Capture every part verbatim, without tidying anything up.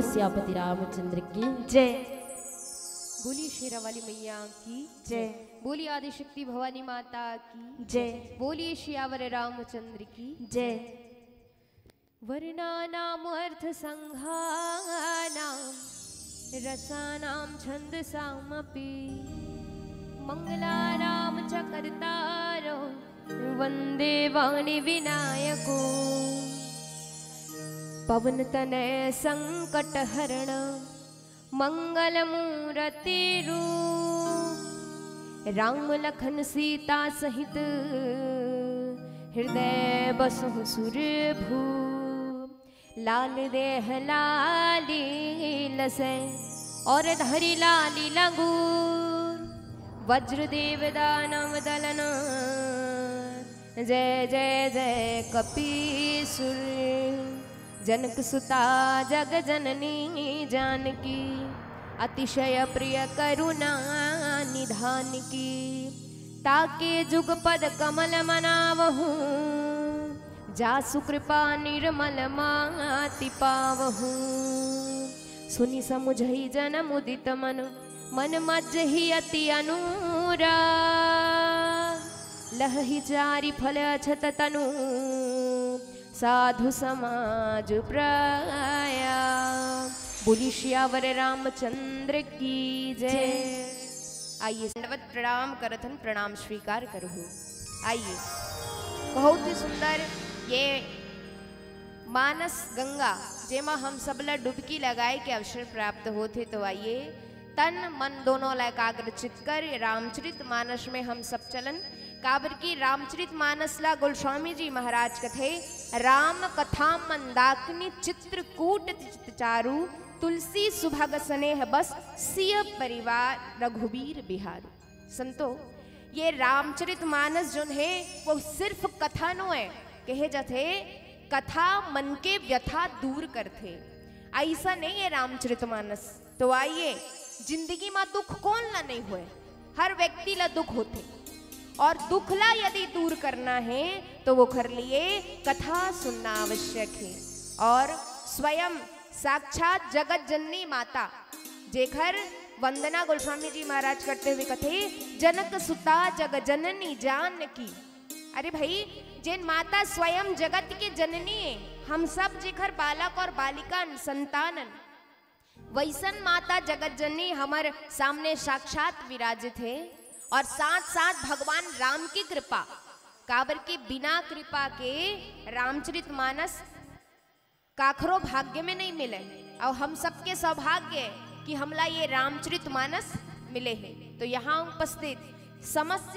सियापति रामचंद्र की जय। बोलिए शेरावाली मैया की। जय। बोलिए आदिशक्ति भवानी माता की। जय। बोलिए सियावर रामचंद्र की। जय। वर्णानामर्थसङ्घानां रसानां छन्दसामपि मङ्गलानां च कर्तारो वन्दे वाणिविनायको। पवनतनय सङ्कटहरण मङ्गलमूरतिरूप राम लखन सीता सहित हृदय बसहु सुरभूप। लाल देह लाली लसै और धरि लाली लंगूर। वज्रदेव दानव दलन जय जय जय कपीसुर। जनक सुता जग जननी जानकी अतिशय प्रिय करुणा निधान की। ताके जुग पद कमल मनावहु जासु कृपा निर्मल माति पावहु। सुनि समुझहि जन मुदित मन मन मज्जहि अति अनुराग। लहहि चारि फल अछत तनु साधु समाज प्राया। बोली सियावर रामचंद्र की जय। आइए दंडवत प्रणाम करथन, प्रणाम स्वीकार करहु। आइए, बहुत ही सुंदर ये मानस गंगा, जेमा हम सब ला डुबकी लगाए के अवसर प्राप्त होथे। तो आइए, तन मन दोनों ला एकाग्र चित कर रामचरित मानस में हम सब चलन। काबर की रामचरित मानस ला गोस्वामी जी महाराज कथे, राम कथा मंदाकिनी चित्रकूट चित चारू, तुलसी सुभग स्नेह बस सिय परिवार रघुबीर बिहारू। संतो, ये रामचरित मानस जोन हे, वो सिर्फ कथा नो हे, कहे जाथे कथा मन के व्यथा दूर करथे। ऐसा नहीं है रामचरित मानस। तो आइए, जिंदगी मा दुख कोन ला नहीं होए, हर व्यक्ति ला दुख होथे। और दुख ला यदि दूर करना है तो वो कर लिए कथा सुनना आवश्यक है। और स्वयं साक्षात जगत जननी माता, जेकर वंदना गोस्वामी जी महाराज करते हुए कथे, जनक सुता जग जननी जानकी। अरे भाई, जेन माता स्वयं जगत के जननी है, हम सब जेकर बालक और बालिकान, संतानन, वैसन माता जगत जननी हमर सामने साक्षात विराजित है। और साथ साथ भगवान राम की कृपा, काबर के बिना कृपा के रामचरित मानस काखरो भाग्य में नहीं मिले। और हम सबके सौभाग्य है कि हमला ये रामचरित मानस मिले है। तो यहाँ उपस्थित समस्त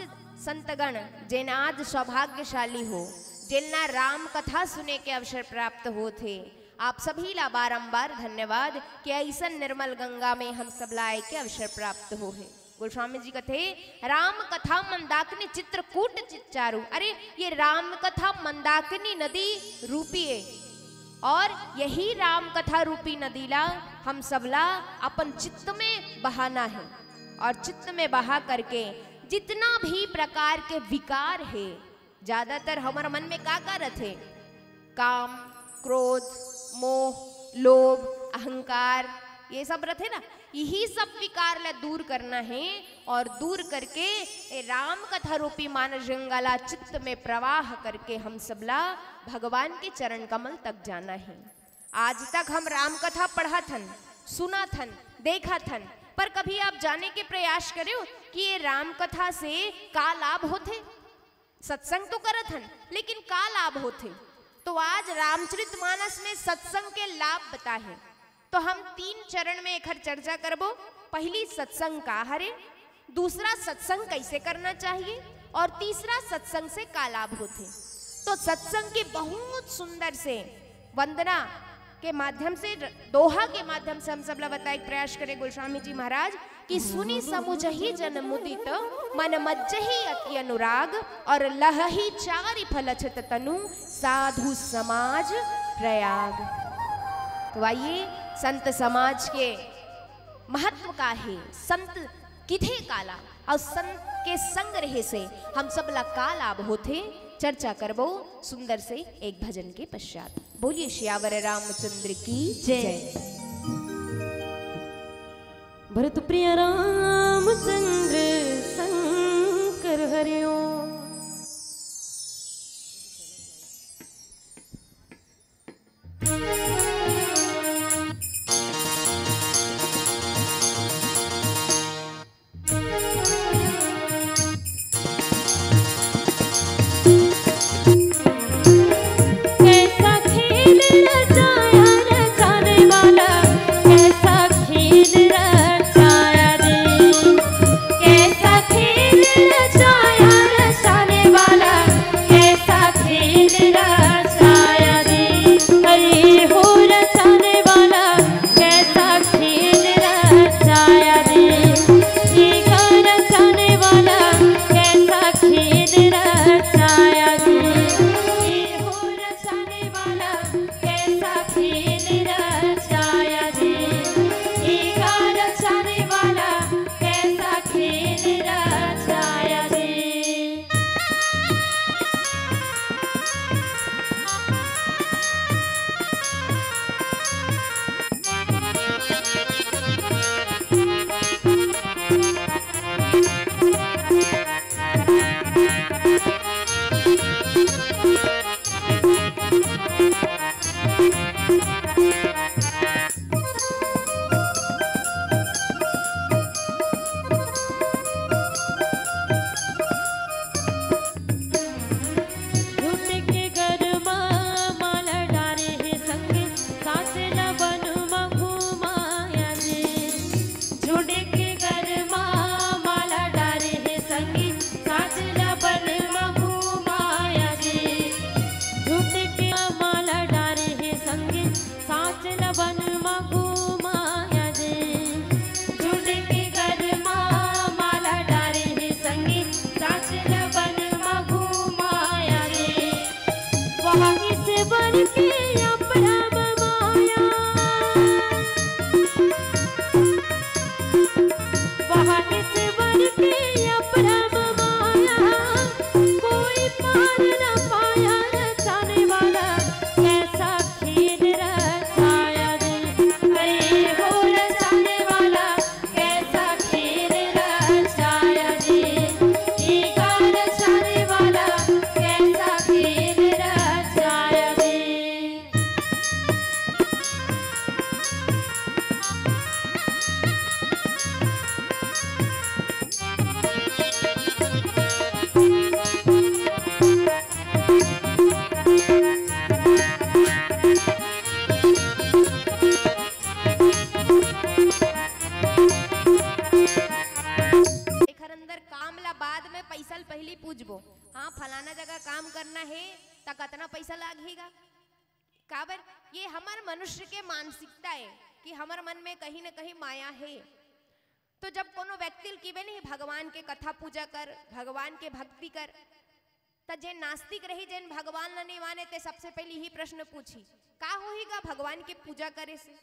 संतगण, जेन आज सौभाग्यशाली हो, जेन ला राम कथा सुने के अवसर प्राप्त होत हे, आप सभी ला बारंबार धन्यवाद कि ऐसन निर्मल गंगा में हम सब ला आए के अवसर प्राप्त हो है। गोस्वामी जी कथे, राम कथा मंदाकिनी चित्रकूट चित चारू। अरे, ये राम कथा मंदाकिनी नदी रूपी है, और यही राम कथा रूपी नदी ला हम सब ला अपन चित्त में बहाना है। और चित्त में बहा करके जितना भी प्रकार के विकार है, ज्यादातर हमर मन में का का रथे? काम, क्रोध, मोह, लोभ, अहंकार, ये सब रथे ना। यही सब विकार ला दूर करना है। और दूर करके ए राम कथा रूपी मानस गंगा ला चित्त में प्रवाह करके हम सब ला भगवान के चरण कमल तक जाना है। आज तक हम राम कथा पढ़त हन, सुनत हन, देखत हन, पर कभी आप जाने के प्रयास करेव कि ये राम कथा से का लाभ होथे? सत्संग तो करत हन, लेकिन का लाभ होथे? तो आज रामचरित मानस में सत्संग के लाभ बता है। तो हम तीन चरण में एकर चर्चा करबो। पहली, सत्संग का हरे, दूसरा, सत्संग कैसे करना चाहिए, और तीसरा, सत्संग से का लाभ होथे। तो सत्संग के बहुत सुंदर से वंदना के माध्यम से, दोहा के माध्यम से हम सब ला बताए के प्रयास करे गोस्वामी जी महाराज कि सुनि समुझहि जन मुदित मन मज्जहि अति अनुराग, और लहहि चारि फल अछत तनु साधु समाज प्रयाग। तो आइए, संत समाज के महत्व का है, संत किथे काला और संत के संग रहे से हम सब ला का लाभ होथे, चर्चा करबो सुंदर से एक भजन के पश्चात। बोलिए सियावर रामचंद्र की जय। जय। भरत प्रिय रामचंद्र शंकर हरिओम। कैसा खेल रचाया रचाने वाला, कैसा खेल रचाया रे, कैसा खेल रचाया रचाने वाला, कैसा खेल रचाया रे। अरे हो रचाने वाला, कैसा खेल रचाया रे। ये घर रचाने वाला, कैसा खेल रचाया रे। ये हो रचाने वाला, कैसा खेल रचाया रे। ये घर रचाने वाला, कैसा खेल रचाया रे। झूठ के गरमा माला डारे हे संगी, साच ल बन म घुमाया जी। झूठ के गरमा माला डारे हे संगी, साच ल बन म घुमाया जी। झूठ के माला डारे हे संगी, साच ल बन म घुमाया जी। झूठ के गरमा माला डारे हे संगी, साच ल बन म घुमाया जी। वहाँ ईश्वर के अपरम माया, वहाँ ईश्वर के अपरम माया, कोई पार न पाया। रचाने वाला कैसा खेल रचाया रे, अरे हो रचाने वाला कैसा खेल रचाया रे, ये घर रचाने वाला कैसा खेल रचाया रे। एखर अंदर काम ला बाद में, पैसा ल पहिली पूछबो। हाँ, फलाना जगह काम करना हे, त कतना पैसा लागही गा? काबर, ये हमर मनुष्य के मानसिकता हे कि हमर मन में कहीं न कहीं माया हे। तो जब कोनो व्यक्ति ल किबे नहीं, भगवान के कथा पूजा कर, भगवान के भक्ति कर, त जेन नास्तिक रही, जेन भगवान ल नहीं माने, ते सबसे पहले यही प्रश्न पूछी, "का होही गा भगवान के पूजा करे से?"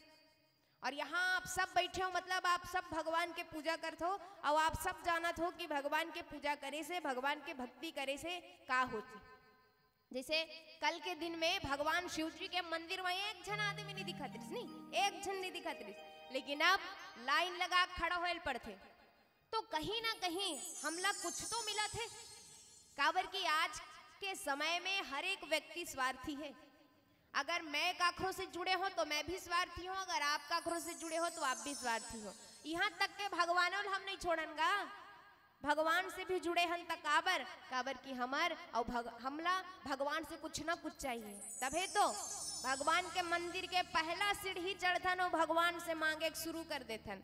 और यहाँ आप सब बैठे हो, मतलब आप सब भगवान के पूजा करत हो, और आप सब जानत हो कि भगवान के पूजा करे से, भगवान के भक्ति करे से का होथे। जैसे कल के दिन में भगवान शिव जी के मंदिर में एक झन आदमी नहीं दिखत रिस, नहीं, एक झन नहीं दिखत रिस, लेकिन अब लाइन लगा के खड़ा होए ल पड़थे। तो कहीं ना कहीं हमला कुछ तो मिलत हे, काबर कि आज के समय में हर एक व्यक्ति स्वार्थी हे। अगर मैं काखरो से जुड़े हो तो मैं भी स्वार्थी हूँ, अगर आप काखरो से जुड़े हो तो आप भी स्वार्थी हो। यहाँ तक के भगवानो ल हम नहीं छोड़न गा, भगवान से भी जुड़े हन त काबर, काबर कि हमर अउ भग-, हमला भगवान से कुछ ना कुछ चाहिए, तभे तो भगवान के मंदिर के पहला सीढ़ी चढ़थन अउ भगवान से मांगे के शुरू कर देथन,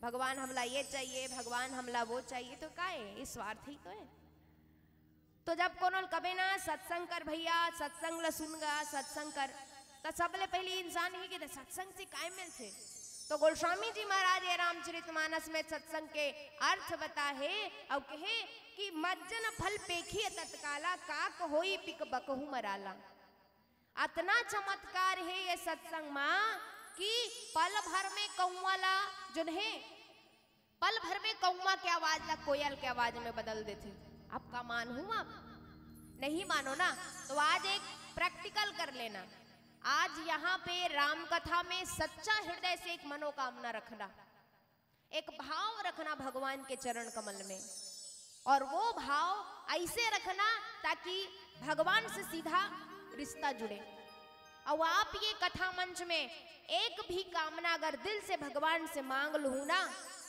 "भगवान हमला ये चाहिए, भगवान हमला वो चाहिए।" तो का हे, ये स्वार्थ ही तो हे। तो जब कोनो ल कबे ना, "सत्संग कर भैया, सत्संग ल सुन गा, सत्संग कर," त सबले पहली इंसान ही के, "सत्संग से काय मिलथे?" तो गोस्वामी जी महाराज ये रामचरितमानस में सत्संग के अर्थ बता हे अउ कहे कि "मज्जन फल पेखिय तत्काला, काक होई पिक बकहु मराला।" अतना चमत्कार हे ये सत्संग मा कि पल भर में कौआ ला जोन हे, पल भर में कौआ के आवाज ला कोयल के आवाज में बदल देथे। आपका मानहू आप? नहीं मानो ना, तो आज एक प्रैक्टिकल कर लेना। आज यहाँ पे राम कथा में सच्चा हृदय से एक मनोकामना रखना। एक भाव रखना भगवान के चरण कमल में, और वो भाव ऐसे रखना ताकि भगवान से सीधा रिश्ता जुड़े। और आप ये कथा मंच में एक भी कामना अगर दिल से भगवान से मांग लूहू ना,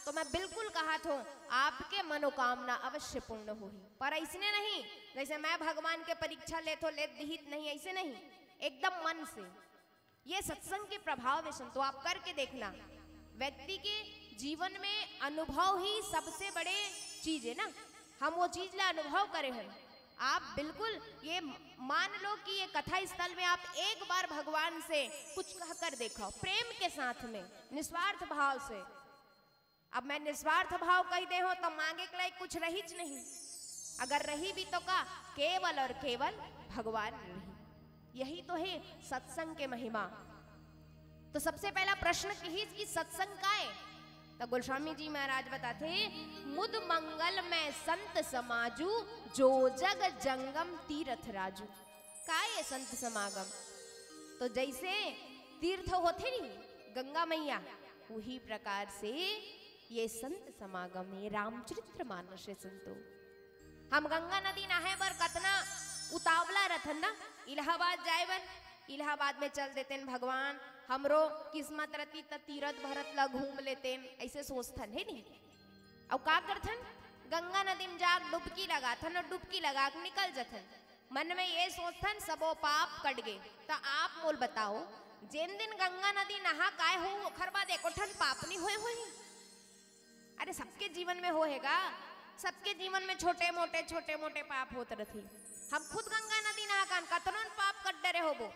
तो मैं बिल्कुल कहत हूँ, आपके मनोकामना अवश्य पूर्ण होही। पर ऐसने नहीं जैसे मैं भगवान के परीक्षा लेत हो, लेत दिहित नहीं, ऐसे नहीं, एकदम मन से। ये सत्संग के प्रभाव है संतो, आप करके देखना। व्यक्ति के जीवन में अनुभव ही सबसे बड़े चीज है ना, हम वो चीज ला अनुभव करे हैं। आप बिल्कुल ये मान लो कि ये कथा स्थल में आप एक बार भगवान से कुछ कह कर देखो, प्रेम के साथ में, निस्वार्थ भाव से। अब मैं निस्वार्थ भाव कह दे हो तो मांगे के लायक कुछ रहीच नहीं, अगर रही भी तो का, केवल और केवल भगवान रही। यही तो है सत्संग के महिमा। तो सबसे पहला प्रश्न किहिस कि सत्संग का है? तो गोस्वामी जी महाराज बताते, मुद मंगल में संत समाजू, जो जग जंगम तीरथ राजू। का ये संत समागम? तो जैसे तीर्थ होथे नहीं गंगा मैया, वही प्रकार से ये संत समागम, ये रामचरित्र मानस है संतो। हम गंगा नदी नहाए बर कतना उतावला रथन ना, इलाहाबाद जाए बर, इलाहाबाद में चल देतेन भगवान, हमरो किस्मत रती त तीरथ भरत ला घूम लेतेन, ऐसे सोचथन, है नहीं? अउ का करथन? गंगा नदी में जाके डुबकी लगाथन और डुबकी लगा के निकल जथन। मन में ये सोचथन, सबो पाप कट गे। त आप मोल बताओ, जेन दिन गंगा नदी नहा काय हो, ओखर बाद एको ठन पाप नहीं होए होही? अरे, सबके जीवन में होहेगा, सबके जीवन में छोटे मोटे, छोटे मोटे पाप होत रथे। हम खुद गंगा नदी नहा कान कतनोन पाप कट डरे होबो।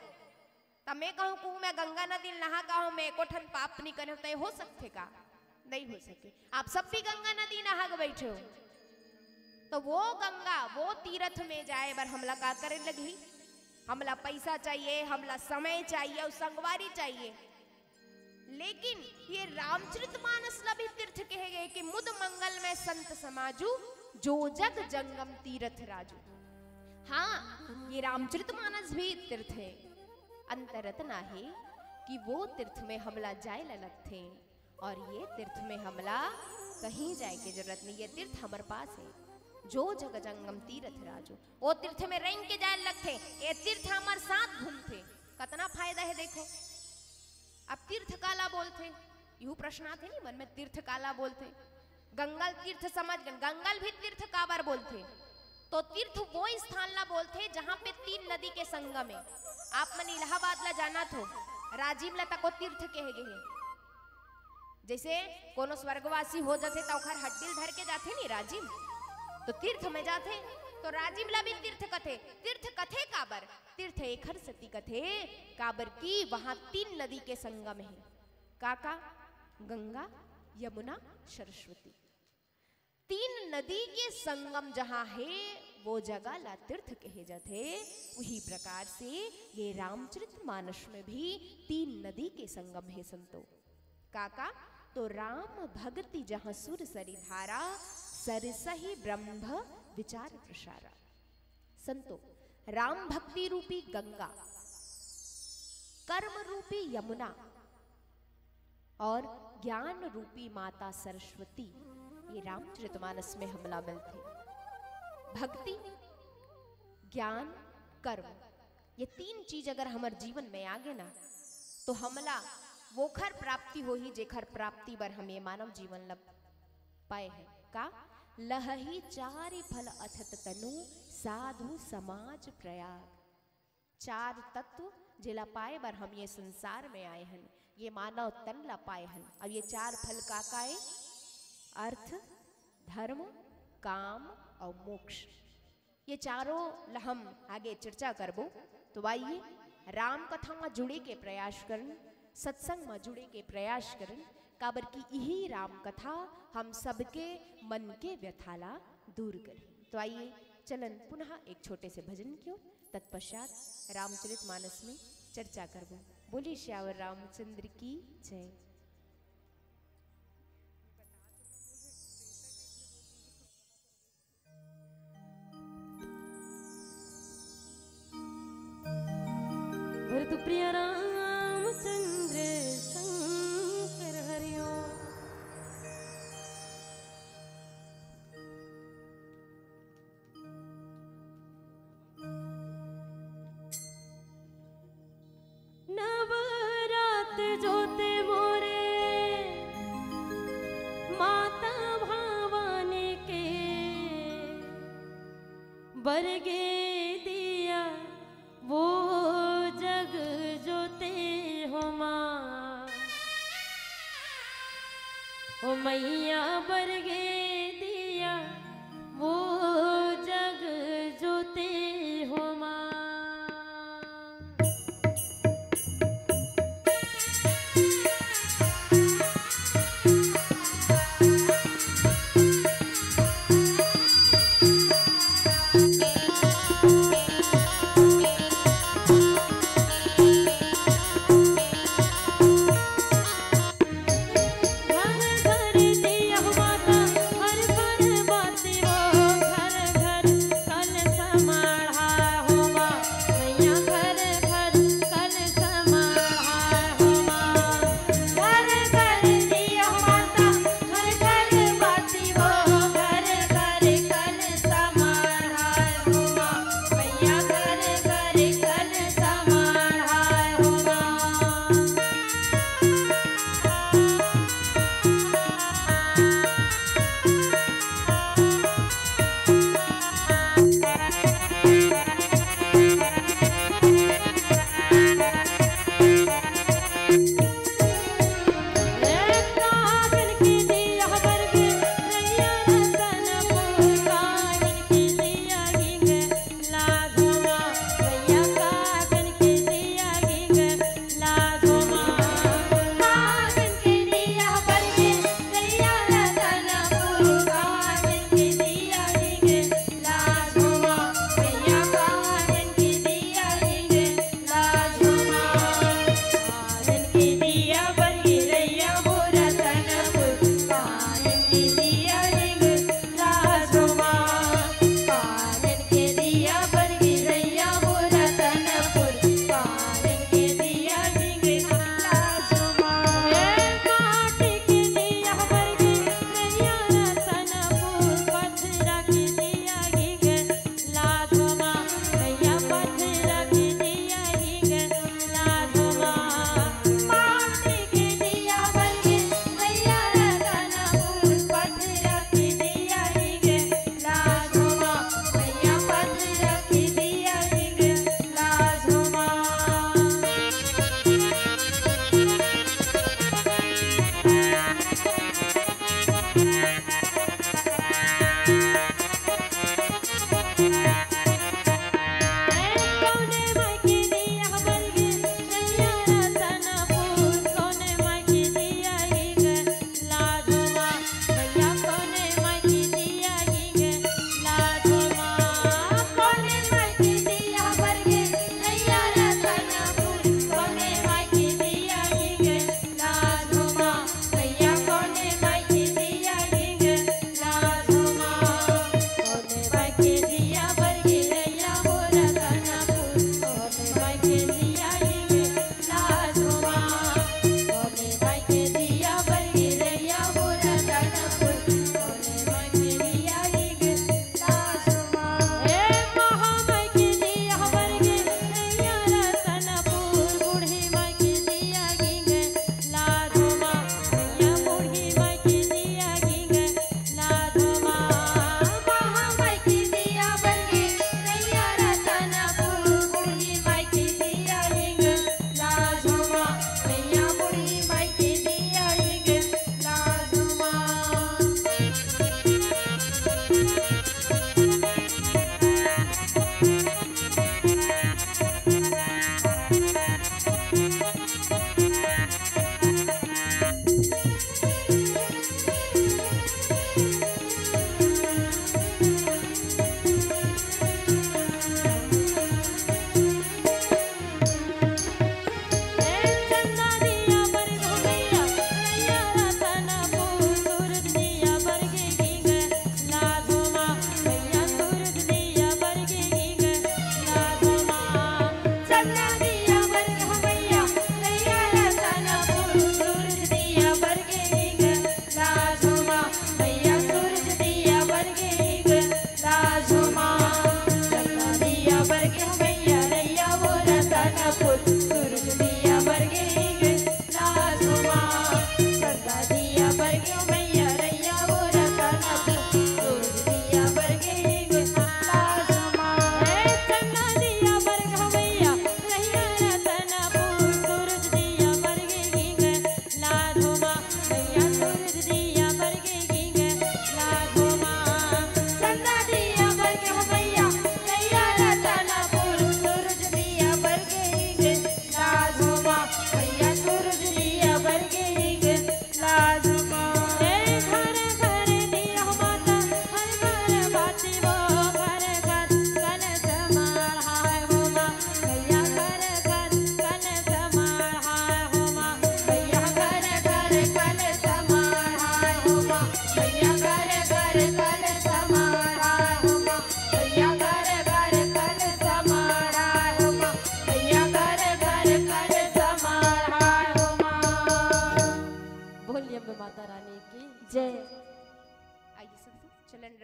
त मैं कहूँ, कहूँ मैं गंगा नदी नहा का हूँ, मैं एको ठन पाप नहीं करे हूँ, तो ये हो सकथे का? नहीं हो सके। आप सब भी गंगा नदी नहा के बैठे हो, तो वो गंगा, वो तीर्थ में जाए बर हमला का करे लगही? हमला पैसा चाहिए, हमला समय चाहिए और संगवारी चाहिए। लेकिन ये रामचरित मानस ला भी तीर्थ कहे गए कि मुद मंगल में संत समाजू, जो जग जंगम तीरथ राजू। हाँ, ये रामचरित मानस भी तीर्थ है। अंतर अतना है कि वो तीर्थ में हमला जाए ला लगथे और ये तीर्थ में हमला कहीं जाए के जरूरत नहीं। ये तीर्थ हमर पास है, जो जग जंगम तीरथ राजू। वो तीर्थ में रेंग के जाए लगथे, ये तीर्थ हमर साथ घूमथे। कतना फायदा है देखो। अब तीर्थ काला बोलथे, यहू प्रश्न आथे नहीं मन में, तीर्थ काला बोलथे? गंगल तीर्थ समझ गन, गंगल भी तीर्थ काबर बोलथे? तो तीर्थ वो स्थान ला बोलथे जहाँ पे तीन नदी के संगम है। आप मन इलाहाबाद ला जानत हो, राजिम ला तको तीर्थ कहे गे हे। जैसे कोनो स्वर्गवासी हो जाथे त ओखर हड्डी ल धर के जाथे नी राजिम, तो तीर्थ में जाथे, तो राजिम ला भी तीर्थ कथे। तीर्थ कथे काबर? तीर्थ एखर सेती कथे काबर कि वहां तीन नदी के संगम है। का का? गंगा, यमुना, सरस्वती। तीन नदी के संगम जहां है, वो जगह ला तीर्थ कहे जाथे। वही प्रकार से ये रामचरित मानस में भी तीन नदी के संगम है संतो। का का? तो राम भक्ति जहां सुर सरी धारा, सरसहि ब्रह्म विचार प्रसारा। संतो, राम भक्ति रूपी गंगा, कर्म रूपी यमुना और ज्ञान रूपी माता सरस्वती, ये रामचरितमानस में हमला मिलथे। भक्ति, ज्ञान, कर्म, ये तीन चीज अगर हमर जीवन में आ गे ना, तो हमला वोखर प्राप्ति होही, जेखर प्राप्ति बर हम ये मानव जीवन ला पाए हैं। का? लहही चारि फल अछत तनु, साधु समाज प्रयाग। चार तत्व जेला पाए बर हम ये संसार में आए हन, ये मानव तन ला पाए हन। अब ये चार फल का का ए? अर्थ, धर्म, काम और मोक्ष। ये चारों ला हम आगे चर्चा करबो। तो आइए, राम कथा में जुड़े के प्रयास करन, सत्संग में जुड़े के प्रयास करन, काबर कि इही राम कथा हम सबके मन के व्यथा ला दूर करही। तो आइए, चलन पुनः एक छोटे से भजन की ओर, तत्पश्चात रामचरित मानस में चर्चा करबो। बोलिए सियावर रामचंद्र की जय। भरत प्रिय रामचंद्र शंकर हरिओ। बर गे दिया वो जग जोते हो माँ। ओ मैया बर गे दिया वो जग जोते हो माँ। घर घर दिया माता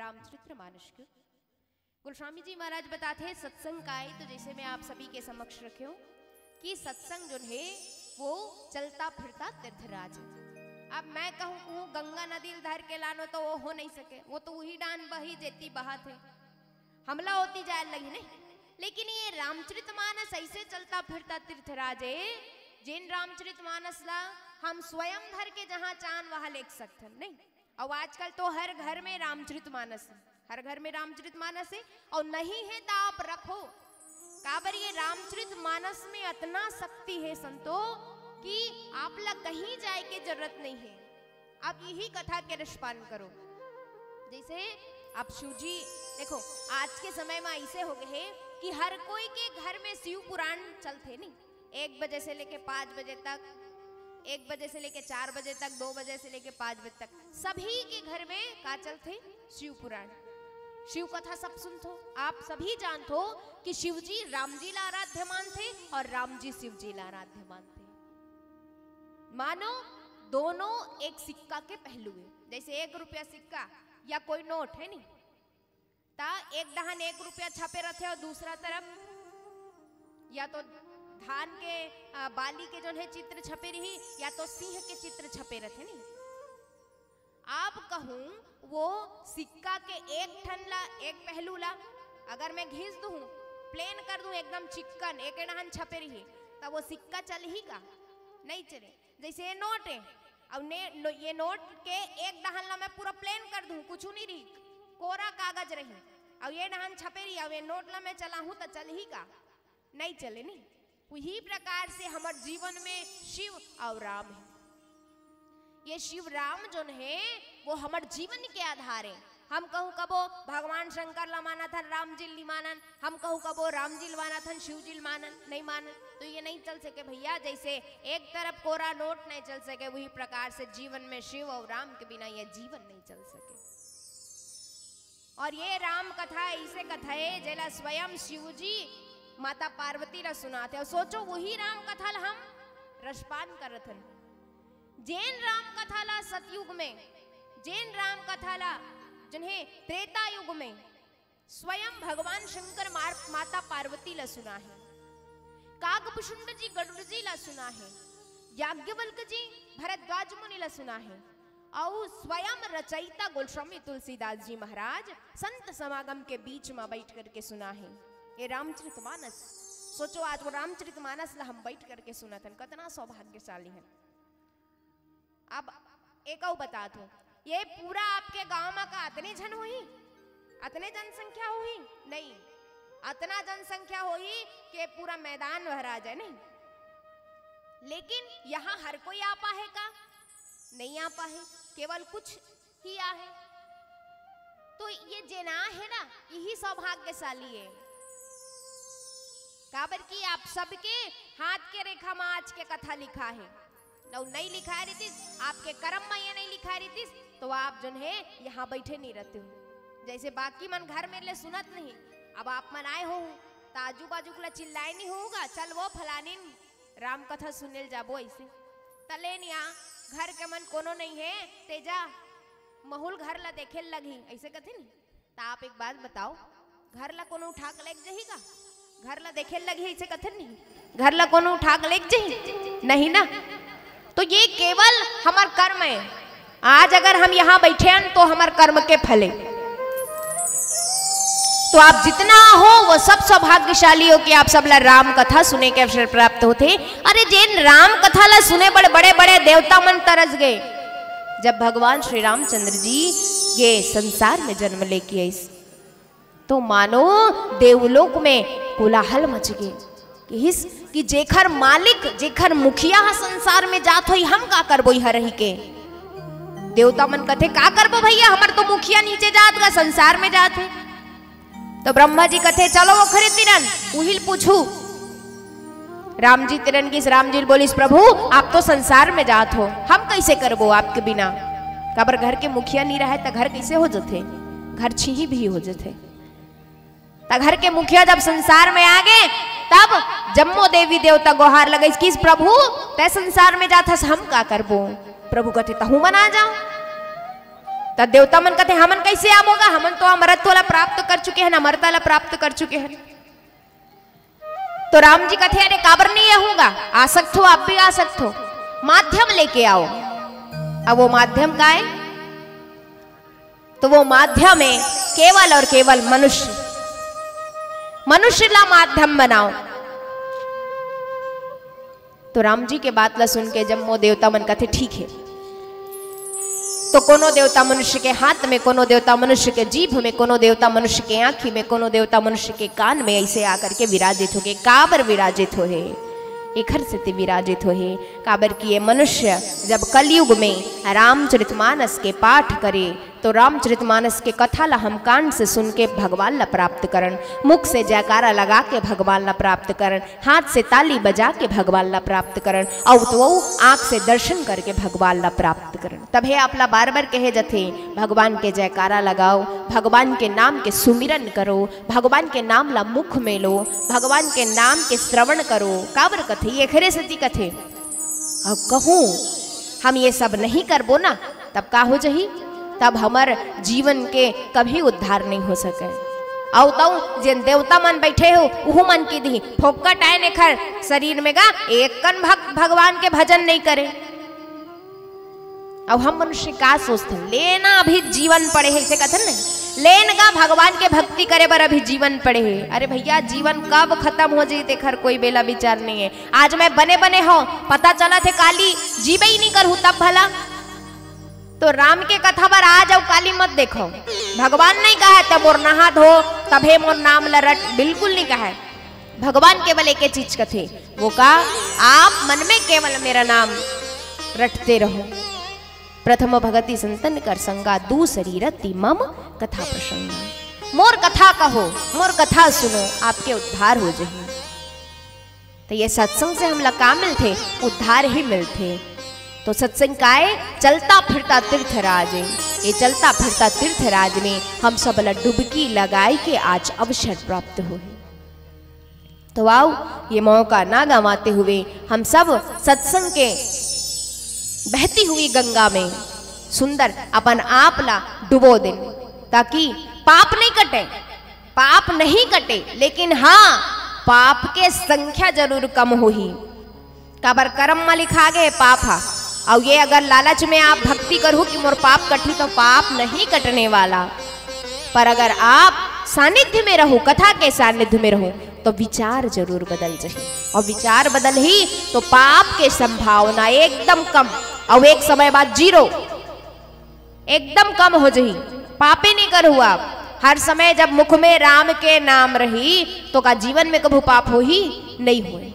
रामचरित्र मानस के गोस्वामी जी महाराज बताथे, सत्संग काय, तो जैसे मैं आप सभी के समक्ष रखे हूँ कि सत्संग जो है वो चलता फिरता तीर्थराज है। अब मैं कहूँ, कहूँ गंगा नदी ल धर के लानो तो वो हो नहीं सके, वो तो वही डान बही जेती बहाथे, हमला होती जाए लगी नहीं। लेकिन ये रामचरित मानस ऐसे चलता फिरता तीर्थराज है, जेन रामचरित मानस ला हम स्वयं धर के जहाँ चाहन वहाँ लेग सकथन नहीं। अउ आजकल तो हर घर में रामचरित मानस है, हर घर में रामचरित मानस है। अउ नहीं है तो आप रखो, काबर ये रामचरित मानस में अतना शक्ति है संतो कि आप ला कहीं जाए के जरूरत नहीं है। आप यही कथा के रसपान करो। जैसे आप शिव जी देखो, आज के समय में ऐसे हो गए हैं कि हर कोई के घर में शिव पुराण चलथे नहीं, एक बजे से लेके पाँच बजे तक, एक बजे से लेके चार बजे तक, दो बजे से लेके पाँच बजे तक सभी के घर में का चलथे? शिव पुराण, शिव कथा सब सुनथो। आप सभी जानथो कि शिव जी राम जी ला आराध्य मानथे और राम जी शिव जी ला आराध्य मानथे। मानो दोनों एक सिक्का के पहलू है। जैसे एक रुपया सिक्का या कोई नोट है नहीं, ता एक डहान एक रुपया छपे रथे और दूसरा तरफ या तो धान के, अ, बाली के जोन है चित्र छपे रही या तो सिंह के चित्र छपे रथे नहीं। आप कहूँ वो सिक्का के एक ठन ला, एक पहलू ला अगर मैं घिस दूँ, प्लेन कर दूँ एकदम चिक्कन, एक डहान छपे रही, तब वो सिक्का चलही का? नहीं चले। जैसे ये नोट है, अब ने, नो, ये नोट के एक डहान ला मैं पूरा प्लेन कर दूँ, कुछ नहीं रही, कोरा कागज रही, अब ये डहान छपे रही, अब ये नोट ला मैं चलाहूँ तो चलही का? नहीं चले नहीं। वही प्रकार से हमर जीवन में शिव और राम है। ये शिव राम जोन है वो हमर जीवन के आधार है। हम कहूँ कबो भगवान शंकर ला मानत हन, राम जी ला मानन, हम कहूँ कबो राम जी ला मानत हन, शिव जी ला मानन, नहीं मानन, तो ये नहीं चल सके भैया। जैसे एक तरफ कोरा नोट नहीं चल सके, वही प्रकार से जीवन में शिव और राम के बिना ये जीवन नहीं चल सके। और ये राम कथा ऐसे कथा है जेला स्वयं शिव जी माता पार्वती ला सुनाथे। और सोचो वही राम कथा ला हम रसपान करत हन। जेन राम कथा ला सतयुग में, जेन राम कथा ला जिन्हें त्रेता युग में स्वयं भगवान शंकर मार-, माता पार्वती ला सुनाहे, कागभुषुंड जी गरुड़ जी ला सुनाहे, याज्ञवल्क जी भरद्वाज मुनि ला सुनाहे, अउ स्वयं रचयिता गोस्वामी तुलसीदास जी महाराज संत समागम के बीच में बैठ करके सुनाहे। ये रामचरित मानस सोचो, आज वो रामचरित मानस ला हम बैठ करके सुनत हन, कतना सौभाग्यशाली है। अब एक अउ बतात हूँ, ये पूरा आपके गांव में का अतने झन होही, अतने जनसंख्या होही? नहीं, अतना जनसंख्या होही कि पूरा मैदान भरा जाए, नहीं। लेकिन यहाँ हर कोई आ पाहे का? नहीं आ पाहे, केवल कुछ ही आहे। तो ये जेना है ना, यही सौभाग्यशाली है, काबर कि आप सबके हाथ के रेखा में आज के कथा लिखा है। नौ नहीं लिखा रहतीस, आपके कर्म में ये नहीं लिखा रहतीस, तो आप जोन है यहाँ बैठे नहीं रहते हो। जैसे बाकी मन घर में ले सुनत नहीं, अब आप मन आए हो, तो आजू बाजू के ला चिल्लाए नहीं होगा, "चल वो फलानी राम कथा सुने ल जाबो ऐसे।" तले निया घर के मन कोनो नहीं है, तेजा महूल घर ला देखे ल लगही, ऐसे कथे नहीं। तो आप एक बात बताओ, घर ला कोनो उठा के लेके जही का? घर ला देखे ल लगही, ऐसे कथे नहीं। घर ला कोनो उठा के लेके जही? नहीं ना। तो ये केवल हमर कर्म है। आज अगर हम यहाँ बैठे हन तो हमर कर्म के फले। तो आप जितना हो वो सब सौभाग्यशाली हो कि आप सब ला राम कथा सुने के अवसर प्राप्त होथे। अरे जेन राम कथा ला सुने बड़े बड़े बड़े देवता मन तरस गए। जब भगवान श्री रामचंद्र जी ये संसार में जन्म लेके आइस तो मानो देवलोक में कोलाहल मच गए। कहिस कि जेखर मालिक, जेखर मुखिया ह संसार में जात होही, हम का करबो इहाँ रही के? देवता मन कथे, "का करबो भैया, हमर तो मुखिया नीचे जात गा, संसार में जात हे।" तो ब्रह्मा जी कथे, "चलो ओखरे तिरन, उहिल पूछू।" राम जी तिरन गिस, राम जी ल बोलिस, "प्रभु, आप तो संसार में जात हो, हम कैसे करबो आपके बिना?" काबर घर के मुखिया नहीं रहे त घर कैसे हो जथे? घर छीही भी हो जथे। त घर के मुखिया जब संसार में आ गए, तब जम्मो देवी देवता गोहार लगइस कि, "प्रभु, तै संसार में जात हस, हम का करबो?" प्रभु कथे, "तहू मन आ जाओ।" त देवता मन कथे, "हमन कइसे आबो गा? हमन तो अमरत्व ला प्राप्त कर चुके हन, अमरता ला प्राप्त कर चुके हन।" तो राम जी कथे, "अरे काबर नहीं आहूँगा? आ सकत हो, आप भी आ सकत हो। माध्यम लेके आओ।" अब वो माध्यम का है? तो वो माध्यम है केवल और केवल मनुष्य, मनुष्य ला माध्यम बनाओ। तो राम जी के बात ला सुन के जब वो देवता मन कथे, "ठीक है।" तो कोनो देवता मनुष्य के हाथ में, कोनो देवता मनुष्य के जीभ में, कोनो देवता मनुष्य के आँखी में, कोनो देवता मनुष्य के कान में ऐसे आकर के विराजित होगे। काबर विराजित होहे? एखर सेती विराजित होहे, काबर कि ये मनुष्य जब कलयुग में रामचरितमानस के पाठ करे, तो रामचरितमानस के कथा ला हम कान से सुन के भगवान ला प्राप्त करन, मुख से जयकारा लगा के भगवान ला प्राप्त करन, हाथ से ताली बजा के भगवान ला प्राप्त करन, अउ तो आँख से दर्शन करके भगवान ला प्राप्त करन। तभे आप ला बार-बार कहे जथे, भगवान के जयकारा लगाओ, भगवान के नाम के सुमिरन करो, भगवान के नाम ला मुख में लो, भगवान के नाम के श्रवण करो। काबर कथे? एखरे सेती कथे। अब कहूँ हम ये सब नहीं करबो ना, तब का हो जही? तब हमर जीवन के कभी उद्धार नहीं हो सके। अउ तउ जेन देवता मन बैठे हो, उहू मन की दिही, "फोकट आए ने खर शरीर में गा, एक कन भग-, भगवान के भजन नहीं करे।" अब हम मनुष्य का सोचथन, "लेना अभी जीवन पड़े हे," इसे कथन नहीं, "लेन गा भगवान के भक्ति करे बर अभी जीवन पड़े हे।" अरे भैया, जीवन कब खत्म हो जाई, तेखर कोई बेला विचार नहीं है। आज मैं बने बने हूँ, पता चला थे काली जीबे ही नहीं करहूँ, तब भला। तो राम के कथा बर आज अउ काली मत देखो। भगवान नहीं कहा है, "तब मोर नहा धो, तभे मोर नाम ला रट," बिल्कुल नहीं कहा है। भगवान केवल एक चीज कथे, वो का, "आप मन में केवल मेरा नाम रटते रहो।" प्रथम भगति संतन कर संगा, दूसरी रति मम कथा प्रसंगा। मोर कथा कहो, मोर कथा सुनो, आपके उद्धार हो जही। तो ये सत्संग से हमला का मिलथे? उद्धार ही मिलथे। तो सत्संग काय? चलता फिरता तीर्थराज। ये चलता फिरता तीर्थराज में हम सब ला डुबकी लगाए के आज अवसर प्राप्त होही। तो आओ, ये मौका ना गंवाते हुए हम सब सत्संग के बहती हुई गंगा में सुंदर अपन आप ला डुबो देन, ताकि पाप नहीं कटे। पाप नहीं कटे, लेकिन हाँ, पाप के संख्या जरूर कम होही। काबर करम म लिखा गे पाप हा। अउ ये अगर लालच में आप भक्ति करहू कि मोर पाप कटही, तो पाप नहीं कटने वाला। पर अगर आप सानिध्य में रहू, कथा के सानिध्य में रहू, तो विचार जरूर बदल जही। अउ विचार बदलही तो पाप के संभावना एकदम कम, अउ एक समय बाद जीरो, एकदम कम हो जही। पापे नहीं करहू आप। हर समय जब मुख में राम के नाम रही, तो का जीवन में कभू पाप होही? नहीं होय।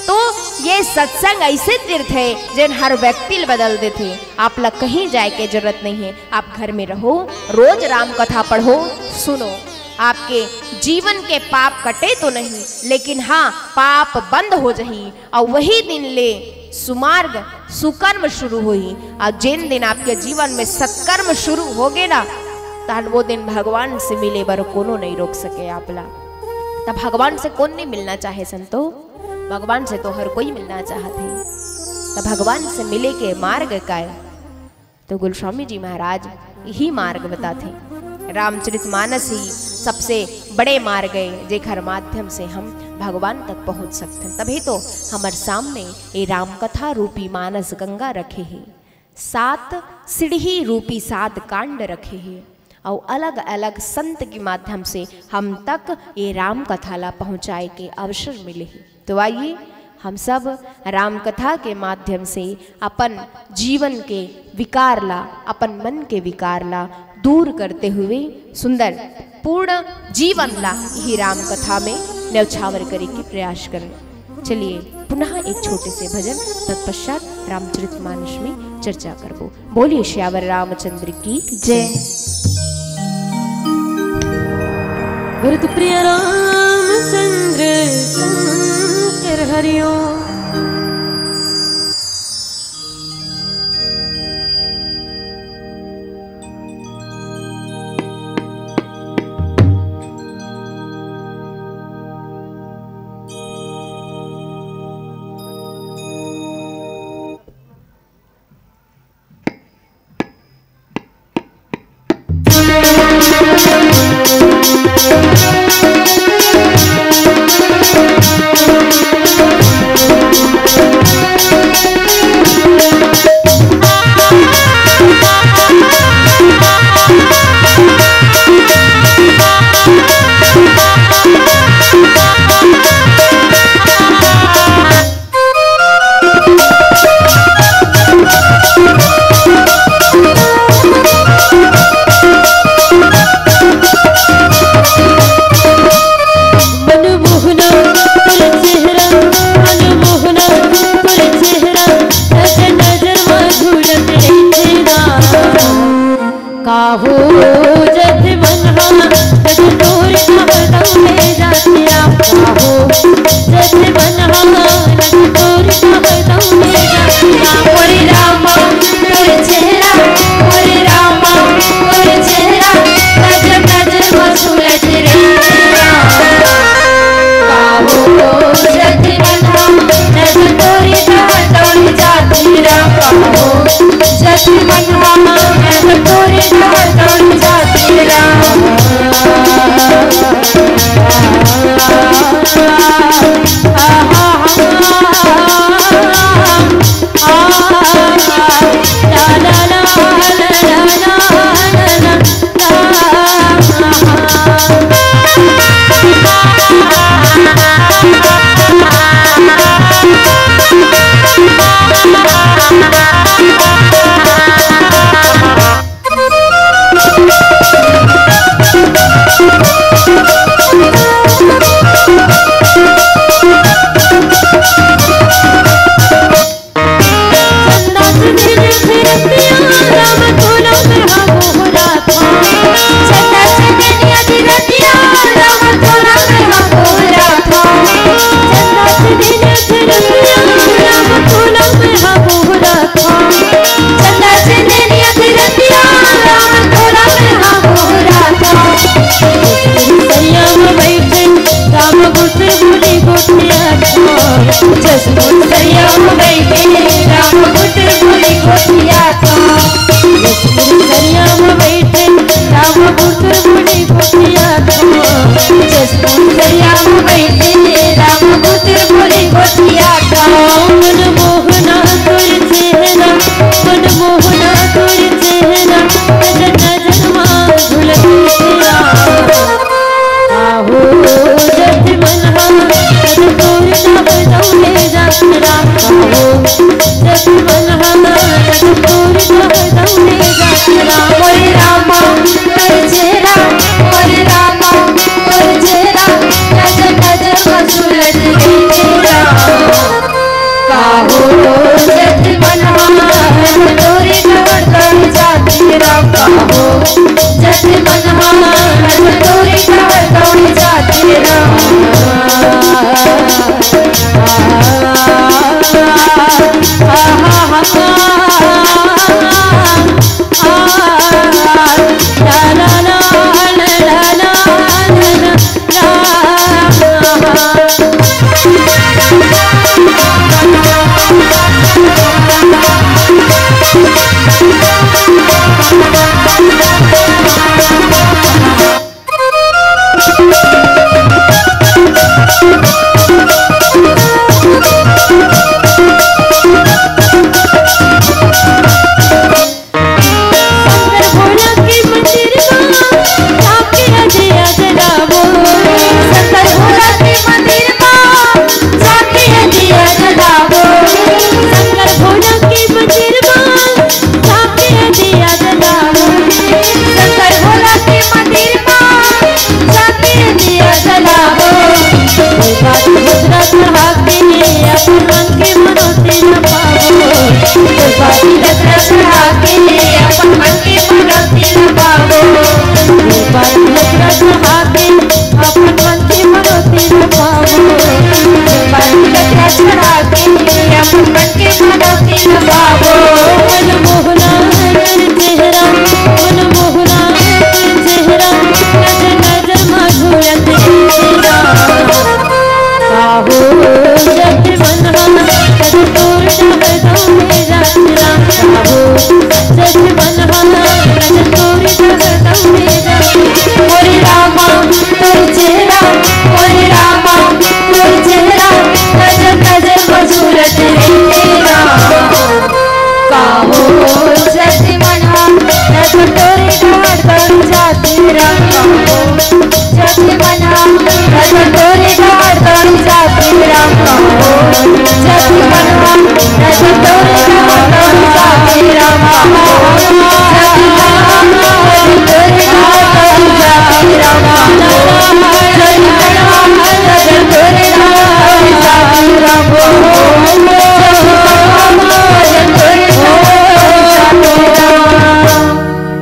तो ये सत्संग ऐसे तीर्थ है, जेन हर व्यक्ति ल बदल देथे। आप ला कहीं जाए के जरूरत नहीं है, आप घर में रहो, रोज राम कथा पढ़ो, सुनो, आपके जीवन के पाप कटे तो नहीं, लेकिन हाँ, पाप बंद हो जही, अउ वही दिन ले सुमार्ग, सुकर्म शुरू होही। अउ जेन दिन आपके जीवन में सत्कर्म शुरू होगे ना, तहन वो दिन भगवान से मिले बर कोनो नहीं रोक सके आप ला। त भगवान से कोन नहीं मिलना चाहे संतो? भगवान से तो हर कोई मिलना चाहत है। त भगवान से मिले के मार्ग काय? तो गोस्वामी जी महाराज यही मार्ग बताथे। रामचरितमानस ही सबसे बड़े मार्ग है, जेखर माध्यम से हम भगवान तक पहुँच सकथन। तभी तो हमर सामने ये राम कथा रूपी मानस गंगा रखे हे, सात सीढ़ी रूपी सात कांड रखे हे, अउ अलग-अलग संत के माध्यम से हम तक ये राम कथा ला पहुँचाए के अवसर मिले हे। तो आइए, हम सब राम कथा के माध्यम से अपन जीवन के विकार ला, अपन मन के विकार ला दूर करते हुए सुंदर पूर्ण जीवन ला ही राम कथा में न्यौछावर करे के प्रयास करें। चलिए, पुनः एक छोटे से भजन, तत्पश्चात रामचरितमानस में चर्चा करबो। बोलिए सियावर रामचंद्र की जय। भरत प्रिय रामचंद्र शंकर हरिओ। नजर तोर चाहत हूँ मैं जान राम। मोरे रामा तोर चेहरा, मोरे रामा तोर चेहरा, नजर नजर में सुलझ रे राम। काहो जति मन हा, नजर तोर चाहत हूँ जान राम। काहो जति मन हा, नजर तोर चाहत हूँ जान राम।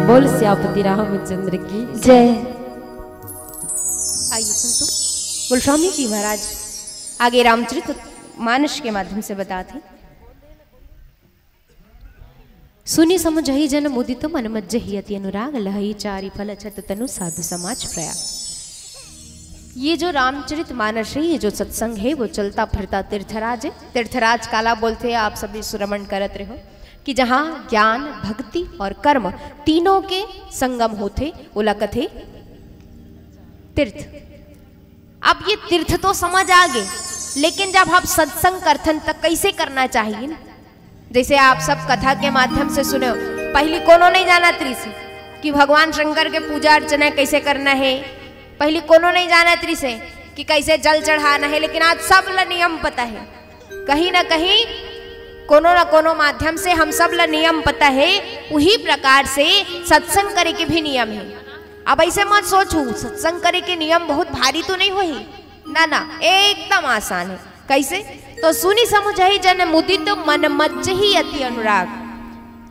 बोल सियापति रामचंद्र की जय। आइए संतों, बोल स्वामी जी महाराज। आगे रामचरित मानस के माध्यम से बताथे। सुनि समुझहि जन मुदित मन मज्जहि अति अनुराग, लहहि चारि फल छत तनु साधु समाज प्रयाग। ये जो रामचरित मानस है, ये जो सत्संग है, वो चलता फिरता तीर्थराज है। तीर्थराज काला बोलथे, आप सभी श्रवण करत रहो कि जहाँ ज्ञान, भक्ति और कर्म तीनों के संगम होथे, ओला कथे तीर्थ। अब ये तीर्थ तो समझ आ गे, लेकिन जब हम सत्संग करथन त कैसे करना चाहिए ना? जैसे आप सब कथा के माध्यम से सुने हो, पहली कोनो नहीं जानत रिहिस कि भगवान शंकर के पूजा अर्चना कैसे करना है, पहली कोनो नहीं जानत रिहिस कि कैसे जल चढ़ाना है, लेकिन आज सब ला नियम पता है। कहीं ना कहीं कोनो ना कोनो माध्यम से हम सब ला नियम पता है। उही प्रकार से सत्संग करे के भी नियम है। अब ऐसे मत सोचू, सत्संग करे के नियम बहुत भारी तो नहीं होही, ना ना, एकदम आसान है। कैसे? तो सुनि समुझहि जन मुदित मन मज्जहि अति अनुराग।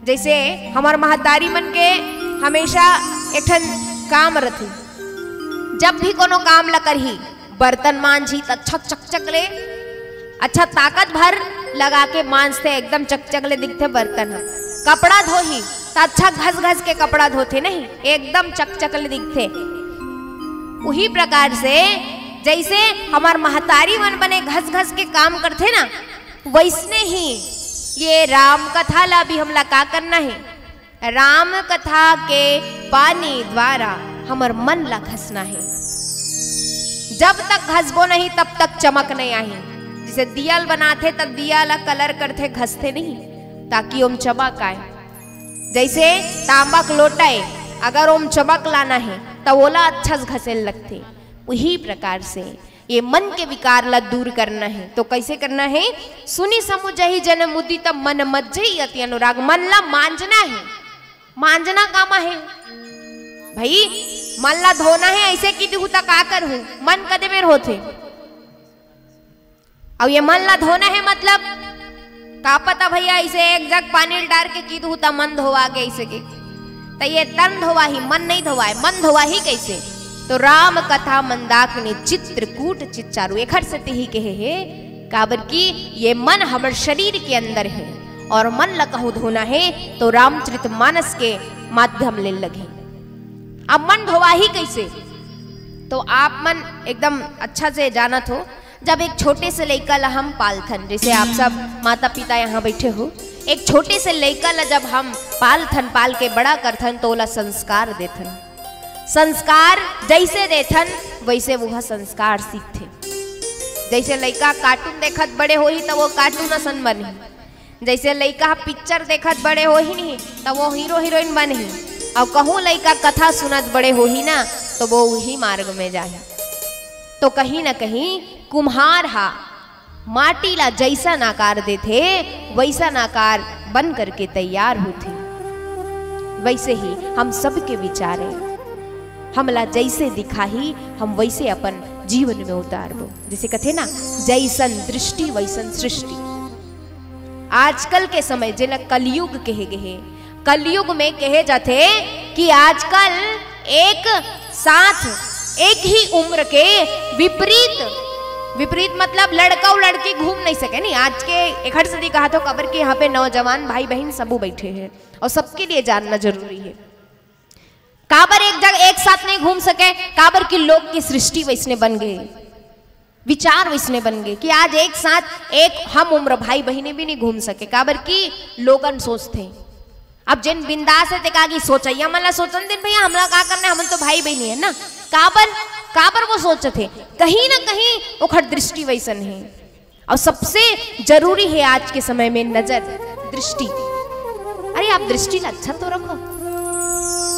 जैसे हमर महतारी मन के हमेशा एक ठन काम रथे, जब भी कोनो काम ला करही, बर्तन मांजही त अच्छा चकचक ले, अच्छा ताकत भर लगा के मांजथे, एकदम चकचक ले दिखथे बर्तन ह। कपड़ा धोही त अच्छा घस घस के कपड़ा धोथे, नहीं, एकदम चकचक ले दिखथे। उही प्रकार से जैसे हमर महतारी मन बने घस घस के काम करथे ना, वैसने ही ये राम कथा ला भी हमला का करना है? राम कथा के पानी द्वारा हमर मन ला घसना है। जब तक घसबो नहीं, तब तक चमक नहीं आही। जैसे दिया ल बनाथे, त दिया ला कलर करथे, घसथे नहीं, ताकि ओम चमक आए। जैसे तांबा के लोटा है, अगर ओम चमक लाना है, त ओला अच्छा से घसे ल लगथे। उही प्रकार से ये मन के विकार ला दूर करना है। तो कैसे करना है? सुनि समुझहि जन मुदित मन मज्जहि अति अनुराग। मन ला मांजना है। मांजना कामा है भाई, मन ला धोना है। ऐसे कि दिहू त का करहूं, मन कदे मेर होथे। अब ये मन ला धोना है, मतलब का पता भैया, इसे एक जग पानी डाल के की दूं त मन धोवा के, इसे के त ये तन धोवा ही, मन नहीं धोवाए। मन धोवा ही कैसे? तो राम कथा मंदाकिनी चित्रकूट चित चारु। एखर से तिही कहे हे, काबर कि ये मन हमर शरीर के अंदर है और मन ला कहूं धोना है तो रामचरित मानस के माध्यम ले लगे। अब मन धोवा ही कैसे? तो आप मन एकदम अच्छा से जानत हो, जब एक छोटे से लइका ला हम पालथन, जैसे आप सब माता पिता यहाँ बैठे हो, एक छोटे से लइका ला जब हम पालथन, पाल के बड़ा करथन, तो ओला संस्कार देथन। संस्कार जैसे देथन, वैसे वो संस्कार सीखथे। जैसे लइका कार्टून देखत बड़े होही, त वो कार्टून असन बनही। जैसे लइका पिक्चर देखत बड़े होही नहीं, त वो हीरो हीरोइन बनही। और कहूँ लइका कथा सुनत बड़े होही ना, तो वो उही मार्ग में जाही। तो कहीं ना कहीं कुम्हार हा माटी ला जैसन आकार देथे, वैसन आकार बन करके तैयार होथे। वैसे ही हम सबके विचार हे, हमला जैसे दिखाही, हम वैसे अपन जीवन में उतारबो। जैसे कथे ना, जैसन दृष्टि वैसन सृष्टि। आजकल के समय जेला कलयुग कहे गे हे, कलयुग में कहे जाथे कि आजकल एक साथ, एक ही उम्र के विपरीत, विपरीत मतलब लड़का अउ लड़की घूम नहीं सके नहीं। आज के एखर सेती कहा तो काबर कि यहाँ पे नौजवान भाई बहन सबू बैठे हैं और सबके लिए जानना जरूरी है। काबर एक जगह एक साथ नहीं घूम सके, काबर कि लोग की सृष्टि वैसने बन गई, विचार वैसने बन गए कि आज एक साथ एक हम उम्र भाई बहिनी भी नहीं घूम सके, काबर कि लोगन सोचथे। अब जेन बिंदास हे, ते का कि सोचइया मन ला सोचन दिन भैया, हमला का करना है, हमन तो भाई बहिनी है ना। काबर, काबर वो सोचथे, कहीं ना कहीं ओखर दृष्टि वैसन है। और सबसे जरूरी है आज के समय में नजर, दृष्टि। अरे, आप दृष्टि ला अच्छा तो रखो।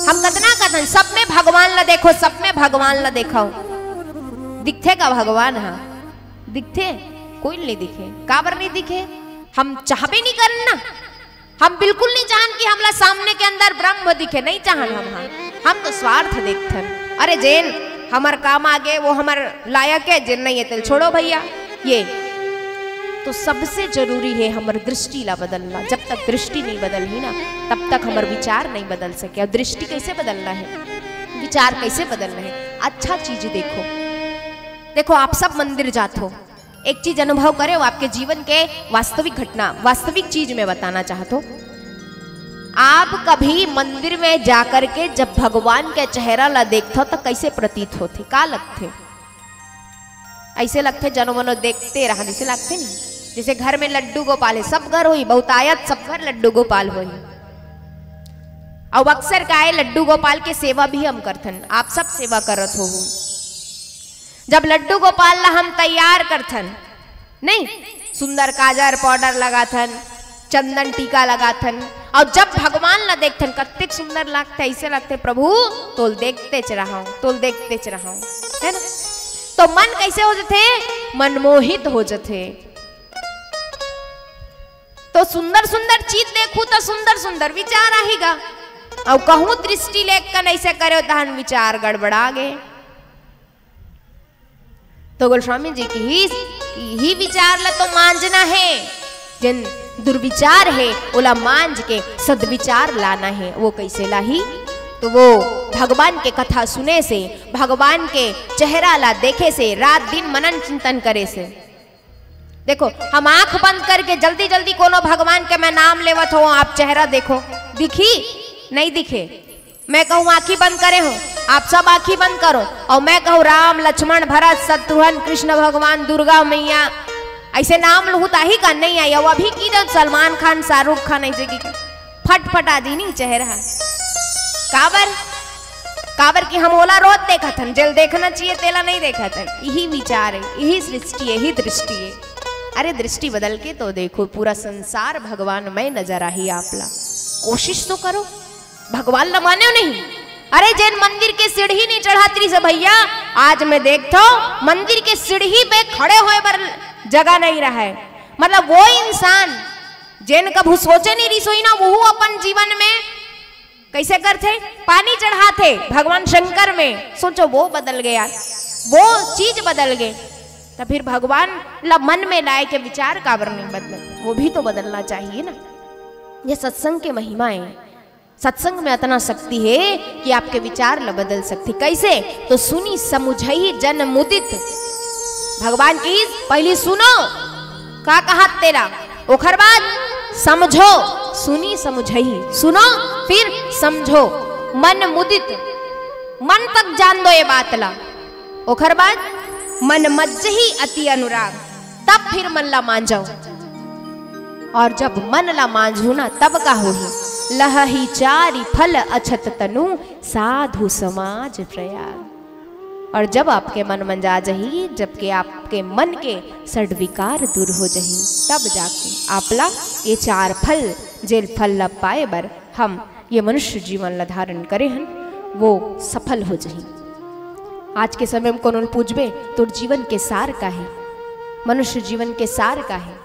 हम कतना कथन, सब में भगवान ला देखो, सब में भगवान ला देखो। दिखथे का भगवान? हाँ, दिखथे? कोई नहीं दिखे। काबर नहीं दिखे? हम चाहबे नहीं करन ना। हम बिल्कुल नहीं चाहन कि हमला सामने के अंदर ब्रह्म दिखे, नहीं चाहन हम। हाँ, हम तो स्वार्थ देखथन। अरे, जेन हमर काम आगे, वो हमर लायक है, जेन नहीं है, तेल छोड़ो भैया। ये तो सबसे जरूरी है, हमर दृष्टि ला बदलना। जब तक दृष्टि नहीं बदलही ना, तब तक हमर विचार नहीं बदल सके। और दृष्टि कैसे बदलना है, विचार कैसे बदलना है? अच्छा चीज देखो। देखो, आप सब मंदिर जात हो, एक चीज अनुभव करे, वो आपके जीवन के वास्तविक घटना, वास्तविक चीज में बताना चाहत हो। आप कभी मंदिर में जाकर के जब भगवान के चेहरा ला देखथो, तो कैसे प्रतीत होथे, का लगथे? ऐसे लगथे जनो मनो देखते रहा, जैसे लगथे नहीं, जैसे घर में लड्डू गोपाल है, सब घर होई, बहुतायत सब घर लड्डू गोपाल होई। अब अक्सर का है, लड्डू गोपाल के सेवा भी हम करथन, आप सब सेवा करत हो। जब लड्डू गोपाल ला हम तैयार करथन, नहीं, सुंदर काजर पाउडर लगाथन, चंदन टीका लगाथन, और जब भगवान ला देखथन, कत्तेक सुंदर लागथे, ऐसे लगथे, "प्रभु, तोल देखतेच रहंव, तोल देखतेच रहंव," है ना? तो मन कैसे हो जथे? मनमोहित हो जथे। तो सुंदर सुंदर चीज देखू, तो सुंदर सुंदर विचार आही गा। अउ कहूँ दृष्टि लेख कन ऐसे करे, तहन विचार गड़बड़ा गे। तो गोस्वामी जी किहिस, इही विचार ला तो मांजना है, जेन दुर्विचार है, ओला मांज के सद्विचार लाना है। वो कैसे लाही? तो वो भगवान के कथा सुने से, भगवान के चेहरा ला देखे से, रात दिन मनन चिंतन करे से। देखो, हम आंख बंद करके जल्दी जल्दी कोनो भगवान के मैं नाम लेवत हो, आप चेहरा देखो, दिखी? नहीं दिखे। मैं कहूँ आंखी बंद करे हो, आप सब आंखी बंद करो, और मैं कहूँ राम, लक्ष्मण, भरत, शत्रुघ्न, कृष्ण भगवान, दुर्गा मैया, ऐसे नाम लूहू त आही का? नहीं आई। और अभी की जब सलमान खान, शाहरुख खान ऐसे की फटफटा दी नहीं चेहरा। काबर? काबर कि हम ओला रोज देखत हन, जेल देखना चाहिए तेला नहीं देखत हन। यही विचार है, यही सृष्टि है, यही दृष्टि है। अरे दृष्टि बदल के तो देखो, पूरा संसार भगवानमय नजर आही आप ला। कोशिश तो करो, भगवान ला माने नहीं। अरे जेन मंदिर के सीढ़ी नहीं चढ़ात रहिस भैया, आज मैं देखता हूँ मंदिर के सीढ़ी पे खड़े होए बर जगह नहीं रहा है। मतलब वो इंसान जेन कभू सोचे नहीं रहिस होही ना, वो अपन जीवन में कैसे करथे? पानी चढ़ाथे भगवान शंकर में। सोचो, वो बदल गए यार, वो चीज बदल गए। तो फिर भगवान ला मन में लाए के विचार काबर नहीं बदले? वो भी तो बदलना चाहिए ना। ये सत्संग के महिमा है। सत्संग में अतना शक्ति है कि आपके विचार ला बदल सकथे। कैसे? तो सुनी समुझई जन मुदित। भगवान की पहली सुनो, का कहा तेरा, ओखर बाद समझो, सुनी समुझई, सुनो फिर समझो, मन मुदित, मन तक जान दो ये बात ला, ओखर बाद मन मज्जही अति अनुराग, तब फिर मन ला मांजो। और जब मन ला मांजू ना, तब का होही? लहही चारि फल अछत तनु, साधु समाज प्रयाग। और जब आपके मन मंजा जही, जबकि आपके मन के सड विकार दूर हो जही, तब जाके आपला ये चार फल, जेल फल ला पाए बर हम ये मनुष्य जीवन ला धारण करे हन, वो सफल हो जही। आज के समय में कोनो ल पूछबे, "तोर जीवन के सार का है? मनुष्य जीवन के सार का है?"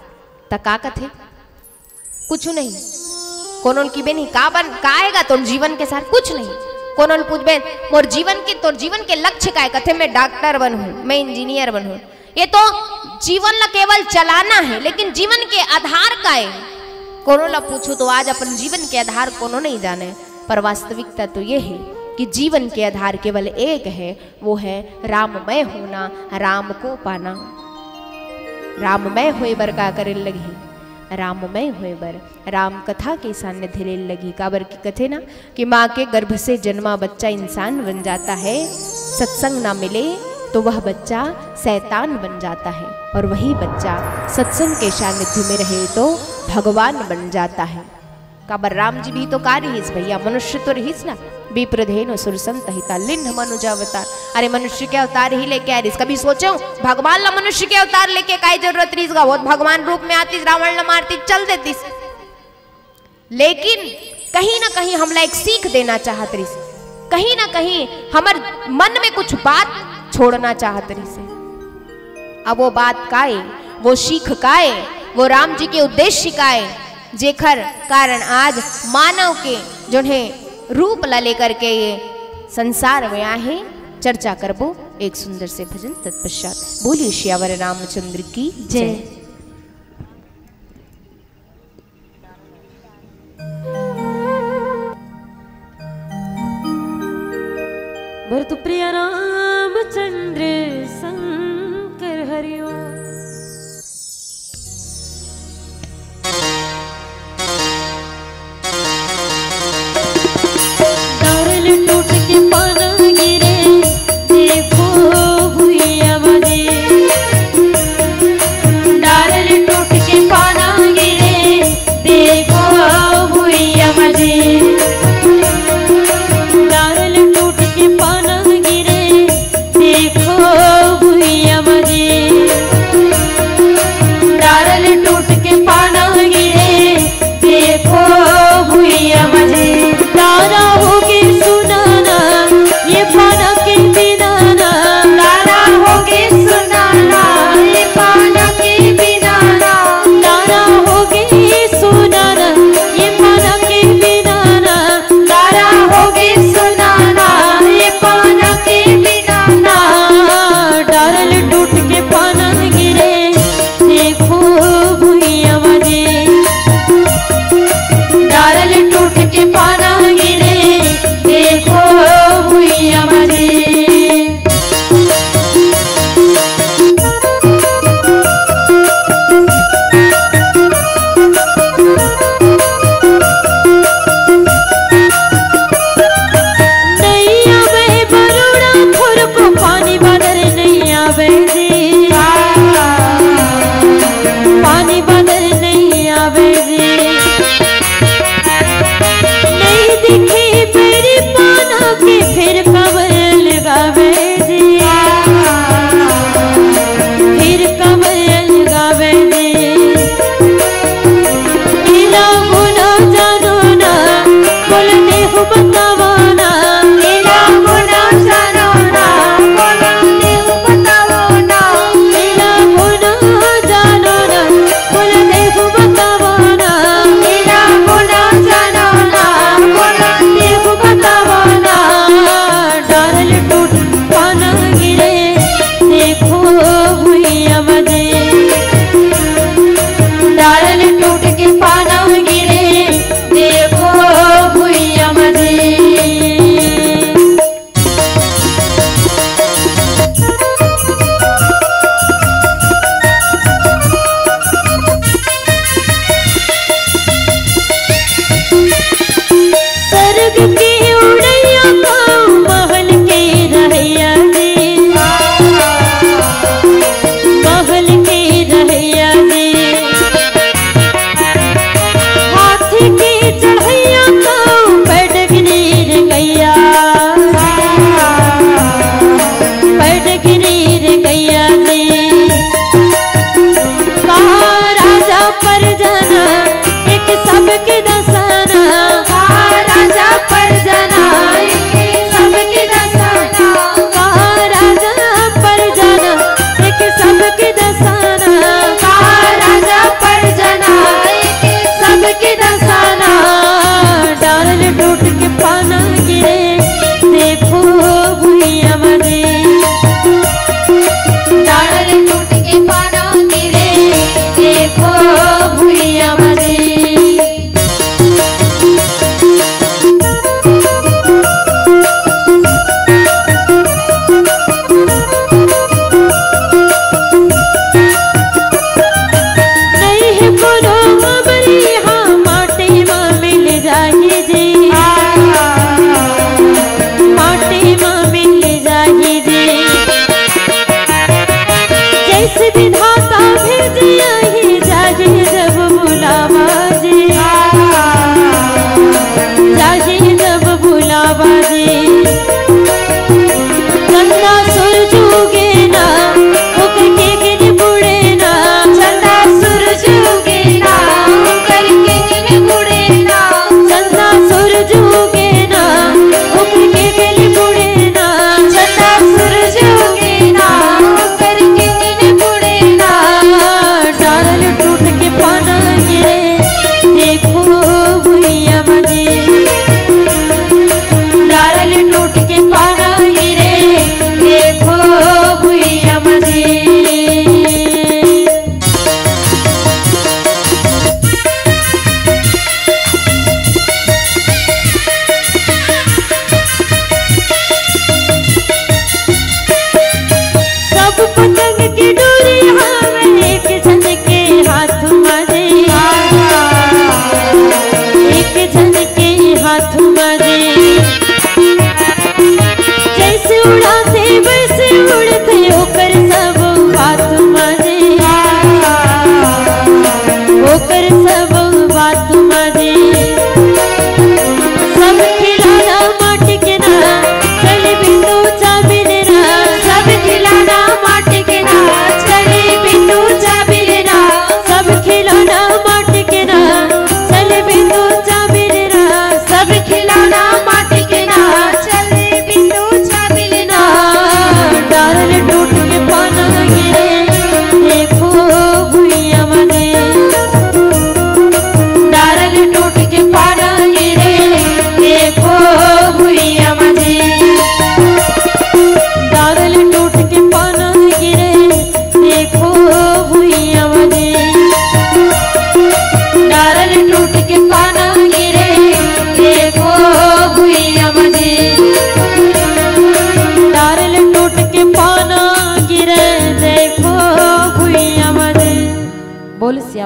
त का कथे? कुछ नहीं। कोनो ल किबे नहीं, "का बन, का आएगा तोर जीवन के सार?" कुछ नहीं। कोनो ल पूछबे, "मोर जीवन के, तोर जीवन के लक्ष्य का है?" कथे, "मैं डॉक्टर बनहूँ, मैं इंजीनियर बनहूँ।" ये तो जीवन ला केवल चलाना है, लेकिन जीवन के आधार का है? कोनो ला पूछू तो आज अपन जीवन के आधार कोनो नहीं जाने, पर वास्तविकता तो ये है कि जीवन के आधार केवल एक है, वो है राममय होना, राम को पाना। राममय होए बर का करे लगही? राममय होए बर राम कथा के सानिध्य ले लगही। काबर कि कथे ना कि माँ के गर्भ से जन्मा बच्चा इंसान बन जाता है, सत्संग ना मिले तो वह बच्चा शैतान बन जाता है, और वही बच्चा सत्संग के सानिध्य में रहे तो भगवान बन जाता है। काबर राम जी भी तो का रहिस भैया, मनुष्य तो रहिस ना। विप्र धेनु सुर संत हिता, लिन्ह मनुज अवतार। अरे मनुष्य के अवतार ही लेके आ रहिस। कभी सोचो, भगवान ला मनुष्य के अवतार लेके काई जरूरत रहिस गा? वो भगवान रूप में आतिस, रावण ला मारतिस, चल देतिस। लेकिन कहीं ना कहीं हमला एक सीख देना चाहत रहिस, कहीं ना कहीं हमर मन में कुछ बात छोड़ना चाहत रहिस। अब वो बात काय, वो सीख काय, वो राम जी के उद्देश्य काय, जेखर कारण आज मानव के जोन हे रूप ला लेकर के ये संसार में आए हे। चर्चा करबो एक सुंदर से भजन तत्पश्चात। बोलिए सियावर रामचंद्र की जय। जय। भरत प्रिय रामचंद्र शंकर हरिओम। टूट के पाना गिरे, देखो भुइया मजे। तारा होगे सुनाना, ये पाना के बिना ना। तारा होगे सुनाना, ये पाना के बिना ना। तारा होगे सुनाना, ये पाना के बिना ना। तारा होगे सुनाना, ये पाना के बिना ना। डारल टूट के पाना गिरे, देखो भुइया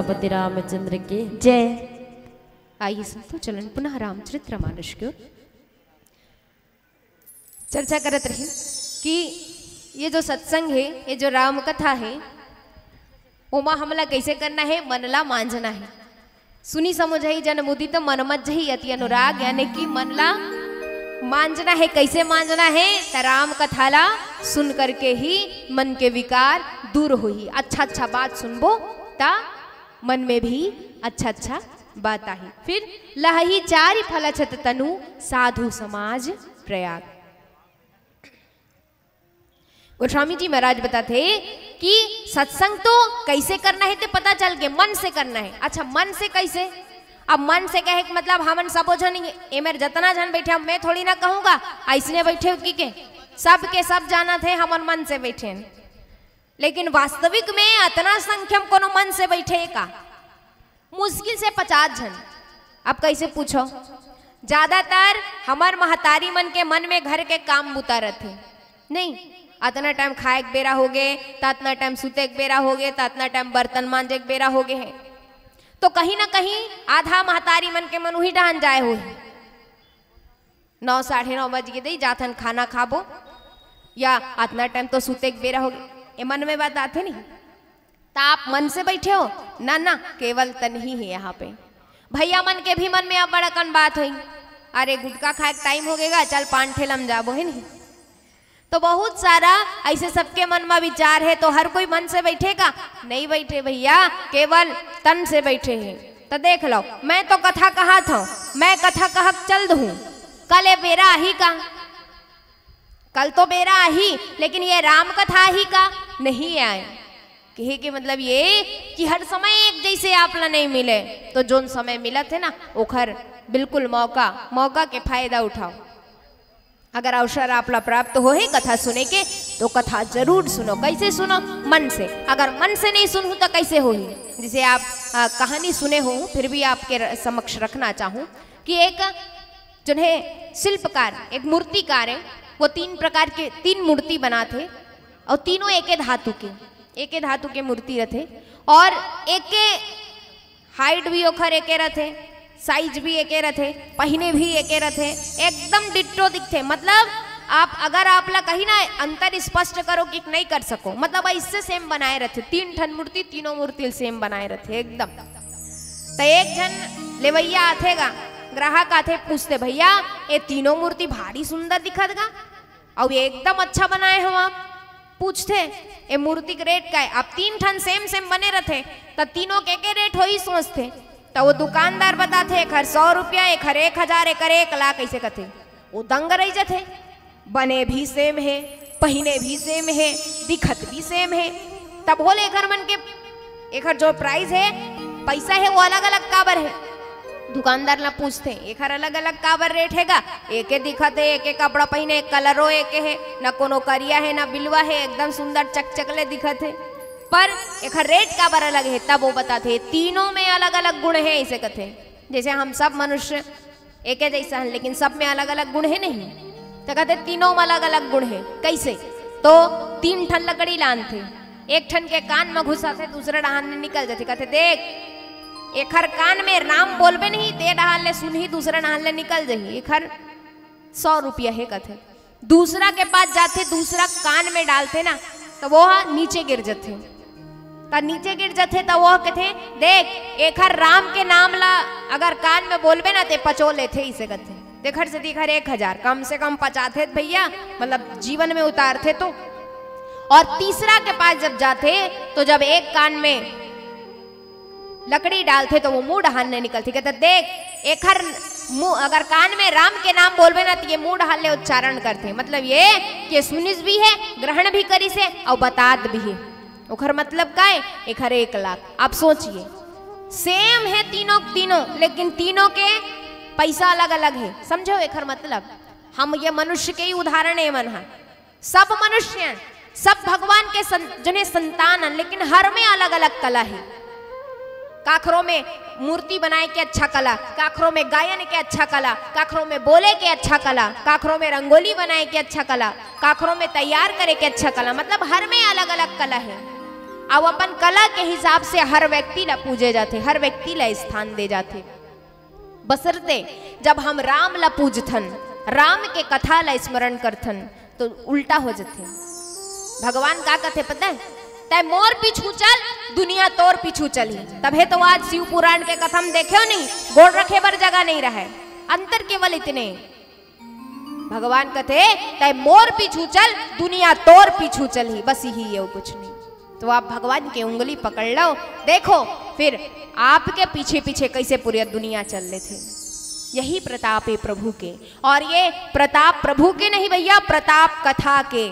पति रामचंद्र की जय। आइए संतो, चलन पुनः रामचरित्र मानस की ओर। चर्चा करत रही कि ये जो सत्संग है, ये जो राम कथा है, ओमा हमला कैसे करना है, मन ला मांजना है। सुनि समुझइ जन मुदित मन मज्जहि अति अनुराग, यानी कि मन ला मांजना है। कैसे मांजना है? त राम कथा ला सुन करके ही मन के विकार दूर होही। अच्छा अच्छा बात सुनबो त मन में भी अच्छा अच्छा बात आही। फिर लहही चारि फल अछत तनु साधु समाज प्रयाग। गोस्वामी जी महाराज बताथे कि सत्संग तो कैसे करना है ते पता चल के मन से करना है। अच्छा, मन से कैसे? अब मन से कहे के मतलब हमन सबो झन एमेर जतना झन बैठे, मैं थोड़ी ना कहूँगा ऐसने बैठे हो कि के, सब के सब जानत हे हमन मन से बैठे हन। लेकिन वास्तविक में अतना संख्या में कोनो मन से बैठे हे का? मुश्किल से पचास झन। अब कैसे पूछो, ज्यादातर हमर महतारी मन के मन में घर के काम बुता रथे। नहीं, अतना टाइम खाए के बेरा होगे, त अतना टाइम सुते के बेरा होगे, त अतना टाइम बर्तन मांजे के बेरा होगे हे। तो कहीं ना कहीं आधा महतारी मन के मन उही डहान जाए होही। नौ, साढ़े नौ बज गे, दई जाथन खाना खाबो, या अतना टाइम तो सुते के बेरा होगे, ए मन में बात आथे नहीं। त आप मन से बैठे हो? ना ना, केवल तन ही है यहाँ पे। भैया मन के भी मन में अब बड़ा कन बात होई, अरे गुटखा खाए के टाइम होगे गा, चल पान ठेला में जाबो, है नहीं? तो बहुत सारा ऐसे सबके मन में विचार है, तो हर कोई मन से बैठे का? नहीं बैठे भैया, केवल तन से बैठे हैं। तो देख लो, मैं तो कथा कहात हूँ, मैं कथा कहक चल दूँ, कल ये बेरा आही का? कल तो बेरा आही, लेकिन ये राम कथा आही का? नहीं आए। कहे के मतलब ये कि हर समय एक जैसे आप ला नहीं मिले, तो जोन समय मिलत है ना, ओखर बिल्कुल मौका, मौका के फायदा उठाओ। अगर अवसर आप ला प्राप्त होहे कथा सुने के, तो कथा जरूर सुनो। कैसे सुनो? मन से। अगर मन से नहीं सुनहू तो कैसे होही? जैसे आप, आ, कहानी सुने हो, फिर भी आपके र-, समक्ष रखना चाहूँ कि एक जोन हे शिल्पकार, एक मूर्तिकार है, वो तीन प्रकार के तीन मूर्ति बनाथे और तीनों एके धातु के, एके धातु के मूर्ति रथे और एके height भी ओखर एके रथे, size भी एके रथे, पहिने भी एके रथे, एकदम ditto दिखथे। मतलब आप, अगर आप ला कही ना अंतर स्पष्ट करो कि नहीं कर सको, मतलब ऐसे same बनाए रथे, तीन ठन मूर्ति, तीनों मूर्ति same बनाए रथे एकदम। त एक झन लेवैया आथे गा, ग्राहक आथे, पूछथे, "भैया, ये तीनों मूर्ति भारी सुंदर दिखत गा, अउ ये एकदम अच्छा बनाए हो आप।" पूछथे, "ये मूर्ति के rate का है?" अब तीन ठन same same बने रथे, त तीनों के एके rate होही सोचथे। त वो दुकानदार बताथे, "एखर सौ रुपया, एखर एक हजार, एखर एक लाख," ऐसे कथे। वो दंग रही जथे। बने भी same हे, पहिने भी same हे, दिखत भी same हे, तब होले एखर मन के, एखर जो price हे, पैसा हे, वो अलग-अलग काबर हे? दुकानदार ला पूछथे, "एखर अलग-अलग काबर rate हे गा? एके दिखत हे, एके कपड़ा पहिने, एक colour-ओ एके हे, ना कोनो करिया हे, ना बिलवा हे, एकदम सुंदर चकचक ले दिखत हे, पर एखर rate काबर अलग हे?" तब वो बताथे, "तीनों में अलग-अलग गुण हे," ऐसे कथे। जैसे हम सब मनुष्य एके जैसा हन, लेकिन सब में अलग-अलग गुण हे नहीं? त कथे, "तीनों में अलग-अलग गुण हे।" कैसे? तो तीन ठन लकड़ी लानथे, एक ठन के कान में घुसाथे, दूसरा डहान ले निकल जाथे। कथे, "देख, एखर कान में राम बोलबे नहीं, ते डहान ले सुनही, दूसरा डहान ले निकल जाही, एखर सौ रुपया हे," कथे। दूसरा के पास जाथे, दूसरा कान में डालथे ना, त वो ह नीचे गिर जथे। त नीचे गिर जथे, त वो ह कथे, "देख, एखर राम के नाम ला अगर कान में बोलबे ना, ते पचो लेथे," इसे कथे। तेखर से तेखर एक हजार, कम से कम पचाथे भैया, मतलब जीवन में उतारथे तो। और तीसरा के पास जब जाथे, तो जब एक कान में लकड़ी डालथे तो वो मुंह डहान ले निकलथे। कहथे, "देख, एखर मुंह, अगर कान में राम के नाम बोलबे ना, तो ये मुंह डहान ले उच्चारण करथे।" मतलब ये कि सुनिस भी हे, ग्रहण भी करिस हे अउ बतात भी हे। ओखर मतलब का हे? एखर एक लाख। आप सोचिए, same हे तीनों, तीनों, लेकिन तीनों के पैसा अलग-अलग हे। समझो एखर मतलब? हम ये मनुष्य के ही उदाहरण हे मन ह। सब मनुष्य, सब भगवान के सं-, जने संतान हन, लेकिन हर में अलग-अलग कला हे। काखरो में मूर्ति बनाए के अच्छा कला, काखरो में गायन के अच्छा कला, काखरो में बोले के अच्छा कला, काखरो में रंगोली बनाए के अच्छा कला, काखरो में तैयार करे के अच्छा कला, मतलब हर में अलग-अलग कला हे। अउ अपन कला के हिसाब से हर व्यक्ति ला पूजे जाथे, हर व्यक्ति ला स्थान दे जाथे। बसरते जब हम राम ला पूजथन, राम के कथा ला स्मरण करथन, तो उल्टा हो जथे। भगवान का कथे पता है? "तै मोर पीछू चल, दुनिया तोर पीछू चलही।" तभे तो आज शिव पुराण के कथा में देखे हो नहीं, गोड़ रखे बर जगह नहीं रहे। अंतर केवल इतने, भगवान कथे, "तै मोर पीछू चल, दुनिया तोर पीछू चलही।" बस यही है, कुछ नहीं। तो आप भगवान के उंगली पकड़ लो, देखो फिर आपके पीछे पीछे कैसे पूरी दुनिया चल लेथे। यही प्रताप है प्रभु के। और ये प्रताप प्रभु के नहीं भैया, प्रताप कथा के।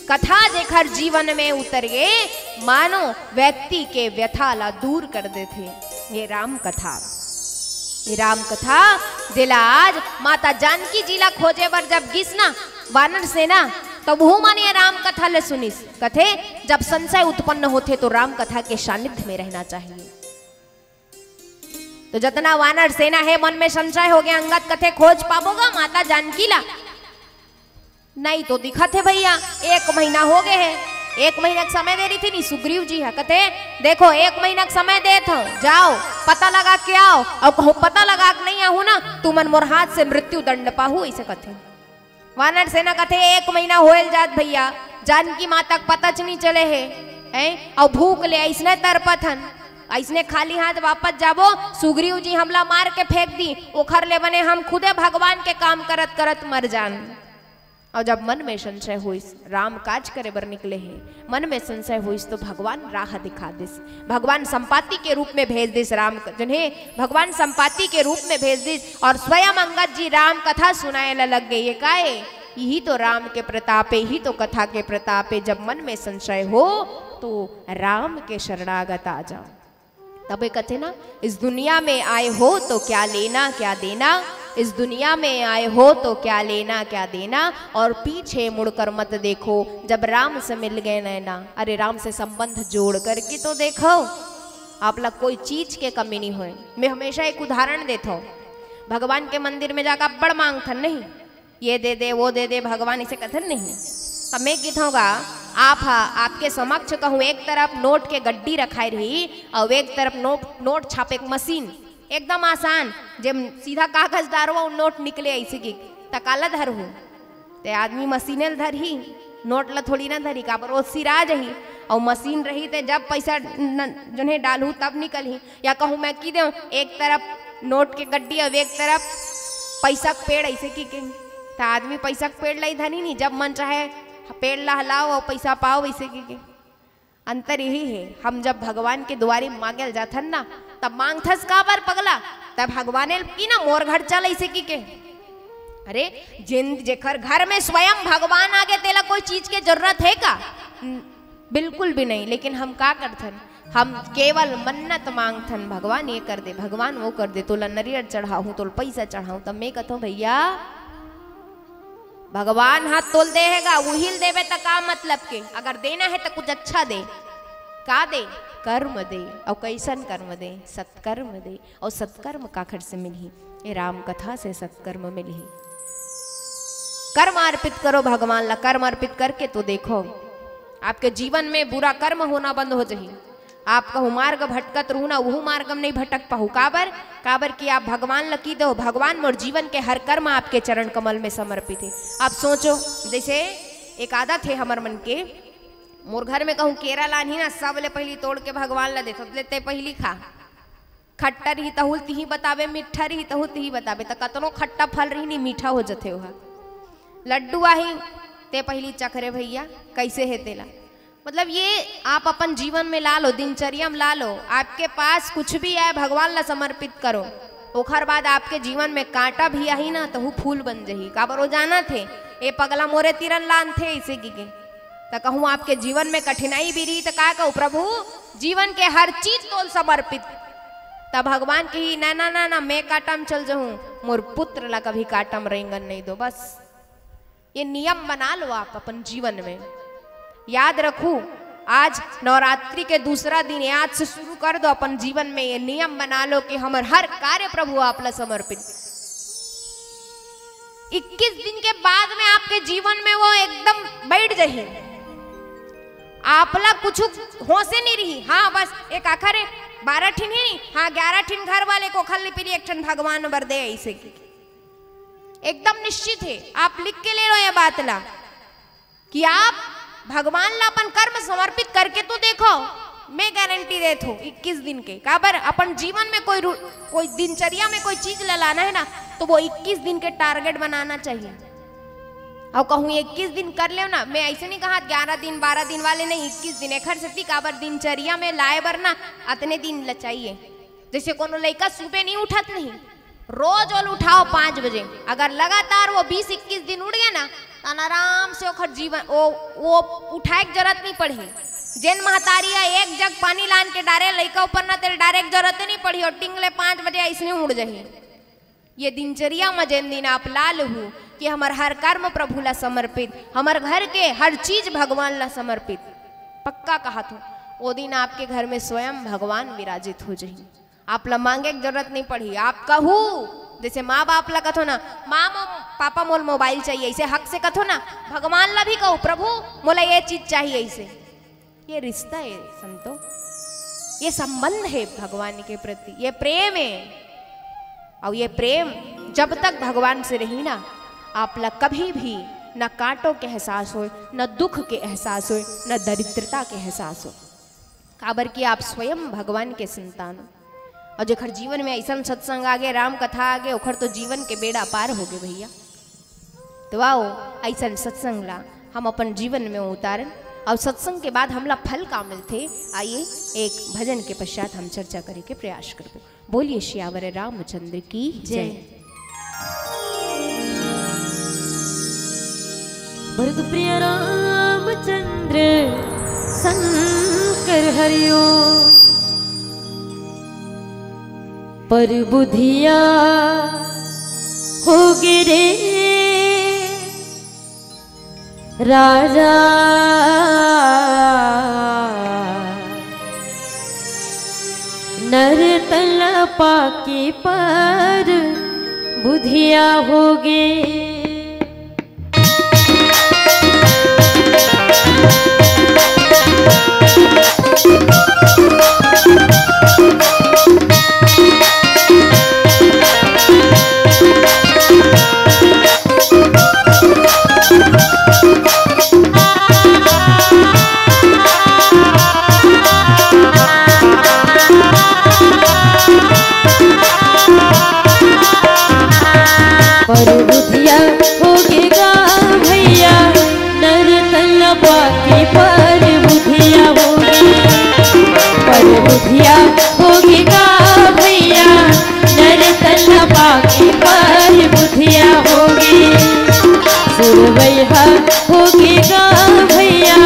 कथा जेखर जीवन में उतर गे, मानो व्यक्ति के व्यथा ला दूर कर देथे। ये राम कथा, ये राम कथा, जेला आज माता जानकी जी ला खोजे बर जब गिस ना वानर सेना, तब हूँ मन ये राम कथा ले सुनिस। कथे, जब संशय उत्पन्न होथे तो राम कथा के सानिध्य में रहना चाहिए। तो जतना वानर सेना है, मन में संशय हो गया, अंगद कथे, "खोज पाबो गा माता जानकी ला?" "नहीं तो दिखत है भैया, एक महीना हो गए है।" एक महीना के समय दे रही थी नी सुग्रीव जी है, कथे, "देखो, एक महीना के समय देत हूँ, जाओ, पता लगा के आओ, और कहूँ पता लगा के नहीं आहू ना, तुमन मोर हाथ से मृत्यु दंड पाहू," ऐसे कथे। वानर सेना कथे, "एक महीना होयल जात भैया, जानकी माता के पता च नहीं चले है, हैं? और भूख ले ऐसने तरपत हन, ऐसने खाली हाथ वापस जाबो, सुग्रीव जी हमला मार के फेंक दी, ओखर ले बने हम खुदे भगवान के काम करत करत मर जान।" और जब मन में संशय होइस, राम काज करे बर निकले हैं, मन में संशय होइस तो भगवान राह दिखा दिस, भगवान संपाति के रूप में भेज दिस राम क-, जिन्हें भगवान संपाति के रूप में भेज दिस और स्वयं अंगद जी राम कथा सुनाए ला लग गए। ये का है? यही तो राम के प्रताप है, यही तो कथा के प्रताप है। जब मन में संशय हो तो राम के शरणागत आ जाओ। तबे कथे ना, "इस दुनिया में आए हो तो क्या लेना क्या देना, इस दुनिया में आए हो तो क्या लेना क्या देना, और पीछे मुड़कर मत देखो, जब राम से मिल गए नैना।" अरे, राम से संबंध जोड़ करके तो देखो, आप ला कोई चीज के कमी नहीं होए। मैं हमेशा एक उदाहरण देता हूँ, भगवान के मंदिर में जाकर बड़ मांगथन नहीं, "ये दे दे, वो दे दे भगवान," इसे कथन नहीं। अब मैं कहूँगा, आप हा, आपके समक्ष कहूँ, एक तरफ नोट के गड्डी रखाई रही और एक तरफ नोट, नोट छापे के मशीन, एकदम आसान, जे सीधा कागज डारो और नोट निकले ऐसे की, त काला धरहू? ते आदमी मशीने ल धरही, नोट ल थोड़ी ना धरी, काबर ओ सिरा जही। और मशीन रही ते जब पैसा न-, जोन्हे डालहू तब निकलही। या कहूँ मैं की देव, एक तरफ नोट के गड्डी और एक तरफ पैसा के पेड़ ऐसे की के, त आदमी पैसा के पेड़ लाई धनी नहीं, जब मन चाहे पेड़ ला हलाओ और पैसा पाओ ऐसे की के। अंतर यही है, हम जब भगवान के दुआरी मांगे ल जाथन ना, तब मांगथस काबर पगला, तब भगवान ल की ना मोर घर चल ऐसे की के। अरे, जिन, जेकर घर में स्वयं भगवान आगे, तेला कोई चीज के जरूरत है का? न-, बिल्कुल भी नहीं। लेकिन हम का करथन? हम केवल मन्नत मांगथन, "भगवान ये कर दे, भगवान वो कर दे, तोला नरियर चढ़ाहूं, तोला पैसा चढ़ाहूं।" तब मैं कहथों, "भैया, भगवान हाथ तोल दे हेगा, उहिल देवे त का मतलब के? अगर देना है त कुछ अच्छा दे।" का दे? कर्म दे। और कैसन कर्म दे? सत्कर्म दे। और सत्कर्म काखर से मिलही? ये राम कथा से सत्कर्म मिलही। कर्म अर्पित करो भगवान ला, कर्म अर्पित करके तो देखो, आपके जीवन में बुरा कर्म होना बंद हो जाही। आप कहूँ मार्ग भटकत रहू ना, वहू मार्ग में नहीं भटक पाहू। काबर? काबर कि आप भगवान ल की दो, "भगवान, मोर जीवन के हर कर्म आपके चरण कमल में समर्पित है।" आप सोचो, जैसे एक आदत है हमर मन के, मोर घर में कहूँ केरा लानही ना, सबले पहली तोड़ के भगवान ल देथों, "ले ते पहली खा।" खट्टा रही तहू तिही बताबे, मीठा रही तहू तिही बताबे, त कतनो खट्टा फल रही नहीं, मीठा हो जथे ओहा। लड्डू आही, ते पहली चख रे भैया, कैसे है तेला। मतलब ये आप अपन जीवन में ला लो, दिनचर्या में ला लो, आपके पास कुछ भी आए भगवान ला समर्पित करो, ओखर बाद आपके जीवन में कांटा भी आही ना तहू फूल बन जही। काबर वो जानत हे, ए पगला मोरे तीरन लानथे इसे की के। त कहूँ आपके जीवन में कठिनाई भी रही त का कहू, "प्रभु, जीवन के हर चीज तोल समर्पित।" तब भगवान कही, "ना, ना, ना, ना, मैं कांटा में चल जाहूँ, मोर पुत्र ला कभी कांटा में रेंगन नहीं दो।" बस ये नियम बना लो आप अपन जीवन में। याद रखू, आज नवरात्रि के दूसरा दिन है, आज से शुरू कर दो अपन जीवन में ये नियम बना लो कि हमर हर कार्य प्रभु आप ला समर्पित। इक्कीस दिन के बाद में आपके जीवन में वो एकदम बैठ जाही। आपला कुछ होशे नहीं रही। हाँ, बस एक आखर एक बारह ठिन ही नहीं, हाँ, ग्यारह ठिन घर वाले को खल लिपिरी एक ठन भगवान बर दे, ऐसे की एकदम निश्चित है। आप लिख के ले लो ये बात ला कि आप भगवान ला अपन कर्म समर्पित करके तो देखो, मैं गारंटी देत हूँ इक्कीस दिन के। काबर अपन जीवन में कोई रू-, कोई दिनचर्या में कोई चीज ला लाना है ना, तो वो इक्कीस दिन के टारगेट बनाना चाहिए। और कहूँ इक्कीस दिन कर लेव ना, मैं ऐसे नहीं कहा ग्यारह दिन बारह दिन वाले नहीं, इक्कीस दिन एखर सेती काबर दिनचर्या में लाए बर ना अतने दिन ल चाहिए। जैसे कोनो लइका सुबह नहीं उठत नहीं, रोज ओल उठाओ पाँच बजे, अगर लगातार वो बीस इक्कीस दिन उठ गया ना, तन आराम से ओखर जीवन, वो, वो उठाए के जरूरत नहीं पड़ही। जेन महतारी ह एक जग पानी लान के डारे लइका ऊपर ना, तेल डारे के जरूरत नहीं पड़ही, और टिंगले पाँच बजे ऐसने उड़ जाही। ये दिनचर्या म जेन दिन आप ला लहू कि हमर हर कर्म प्रभु ला समर्पित, हमर घर के हर चीज भगवान ला समर्पित, पक्का कहत हूँ, वो दिन आपके घर में स्वयं भगवान विराजित हो जाही। आप ला मांगे के जरूरत नहीं पड़ही। आप कहू, जैसे माँ बाप ला कथो ना, "माँ, मो-, पापा, मोल मोबाइल चाहिए", ऐसे हक से कथो ना। भगवान ला भी कहू, "प्रभु, मोला ये चीज चाहिए", ऐसे। ये रिश्ता है संतो, ये संबंध है भगवान के प्रति, ये प्रेम है। और ये प्रेम जब तक भगवान से रही ना, आप ला कभी भी न कांटों के एहसास होए, न दुख के एहसास होए, न दरिद्रता के एहसास होए। काबर कि आप स्वयं भगवान के संतान हो। और जेखर जीवन में ऐसन सत्संग आगे, राम कथा आगे, ओखर तो जीवन के बेड़ा पार हो गए भैया। तो आओ, ऐसन सत्संग ला हम अपन जीवन में उतारन, और सत्संग के बाद हमला फल का मिलथे, आइए एक भजन के पश्चात हम चर्चा करे के प्रयास करबो। बोलिए सियावर रामचंद्र की जय। जय। भरत प्रिय रामचंद्र शंकर हरिओ, पर बुधिया हो गे रे राजा, नर तन पाके पर बुधिया हो गे। पर बुधिया हो गे गा भैया, नर तन पाके पर बुधिया हो गे। पर बुधिया हो गे गा भैया, नर तन पाके पर बुधिया हो गे। सुरवैहा हो गे गा भैया,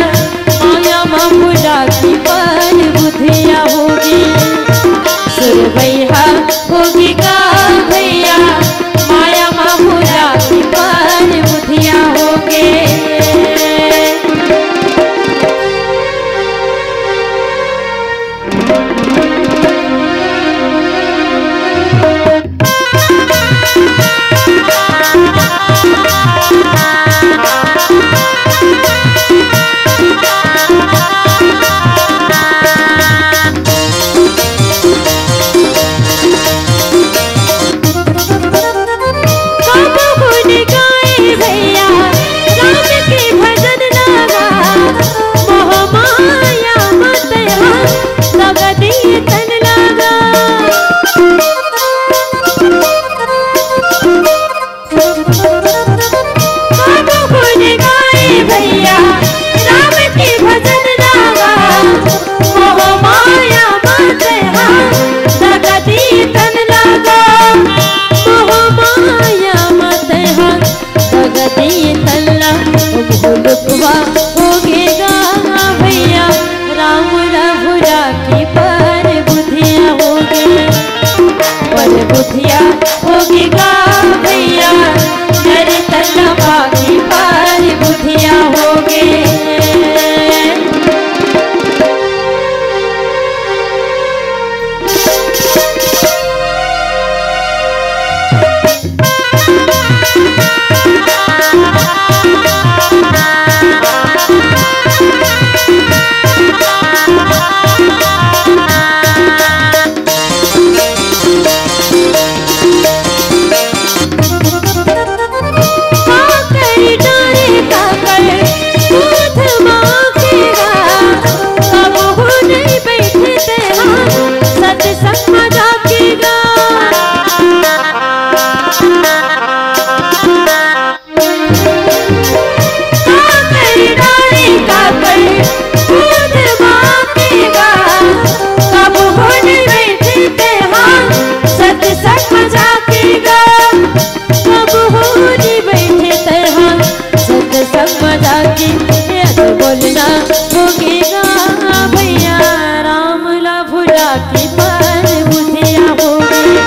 माया मा भुला के पर बुधिया हो गे। सुरवैहा हो गे गा भैया, माया मा भुला के पर बुधिया हो गे। कब गुण गाए भैया राम के भजन नावा, मोह माया मत हम जगती तन लागा। कब गुण गाए भैया राम के भजन नावा, मोह माया मत हम जगती तन लागा। मोह माया मत हम जगती तन ला। मुलुकवा हो गे गा भैया, राम रघुरा की पर बुधिया हो गे। पर बुधिया हो गे गा भैया, नर तन पाके पर बुधिया हो गे। की पर बुधिया होगे,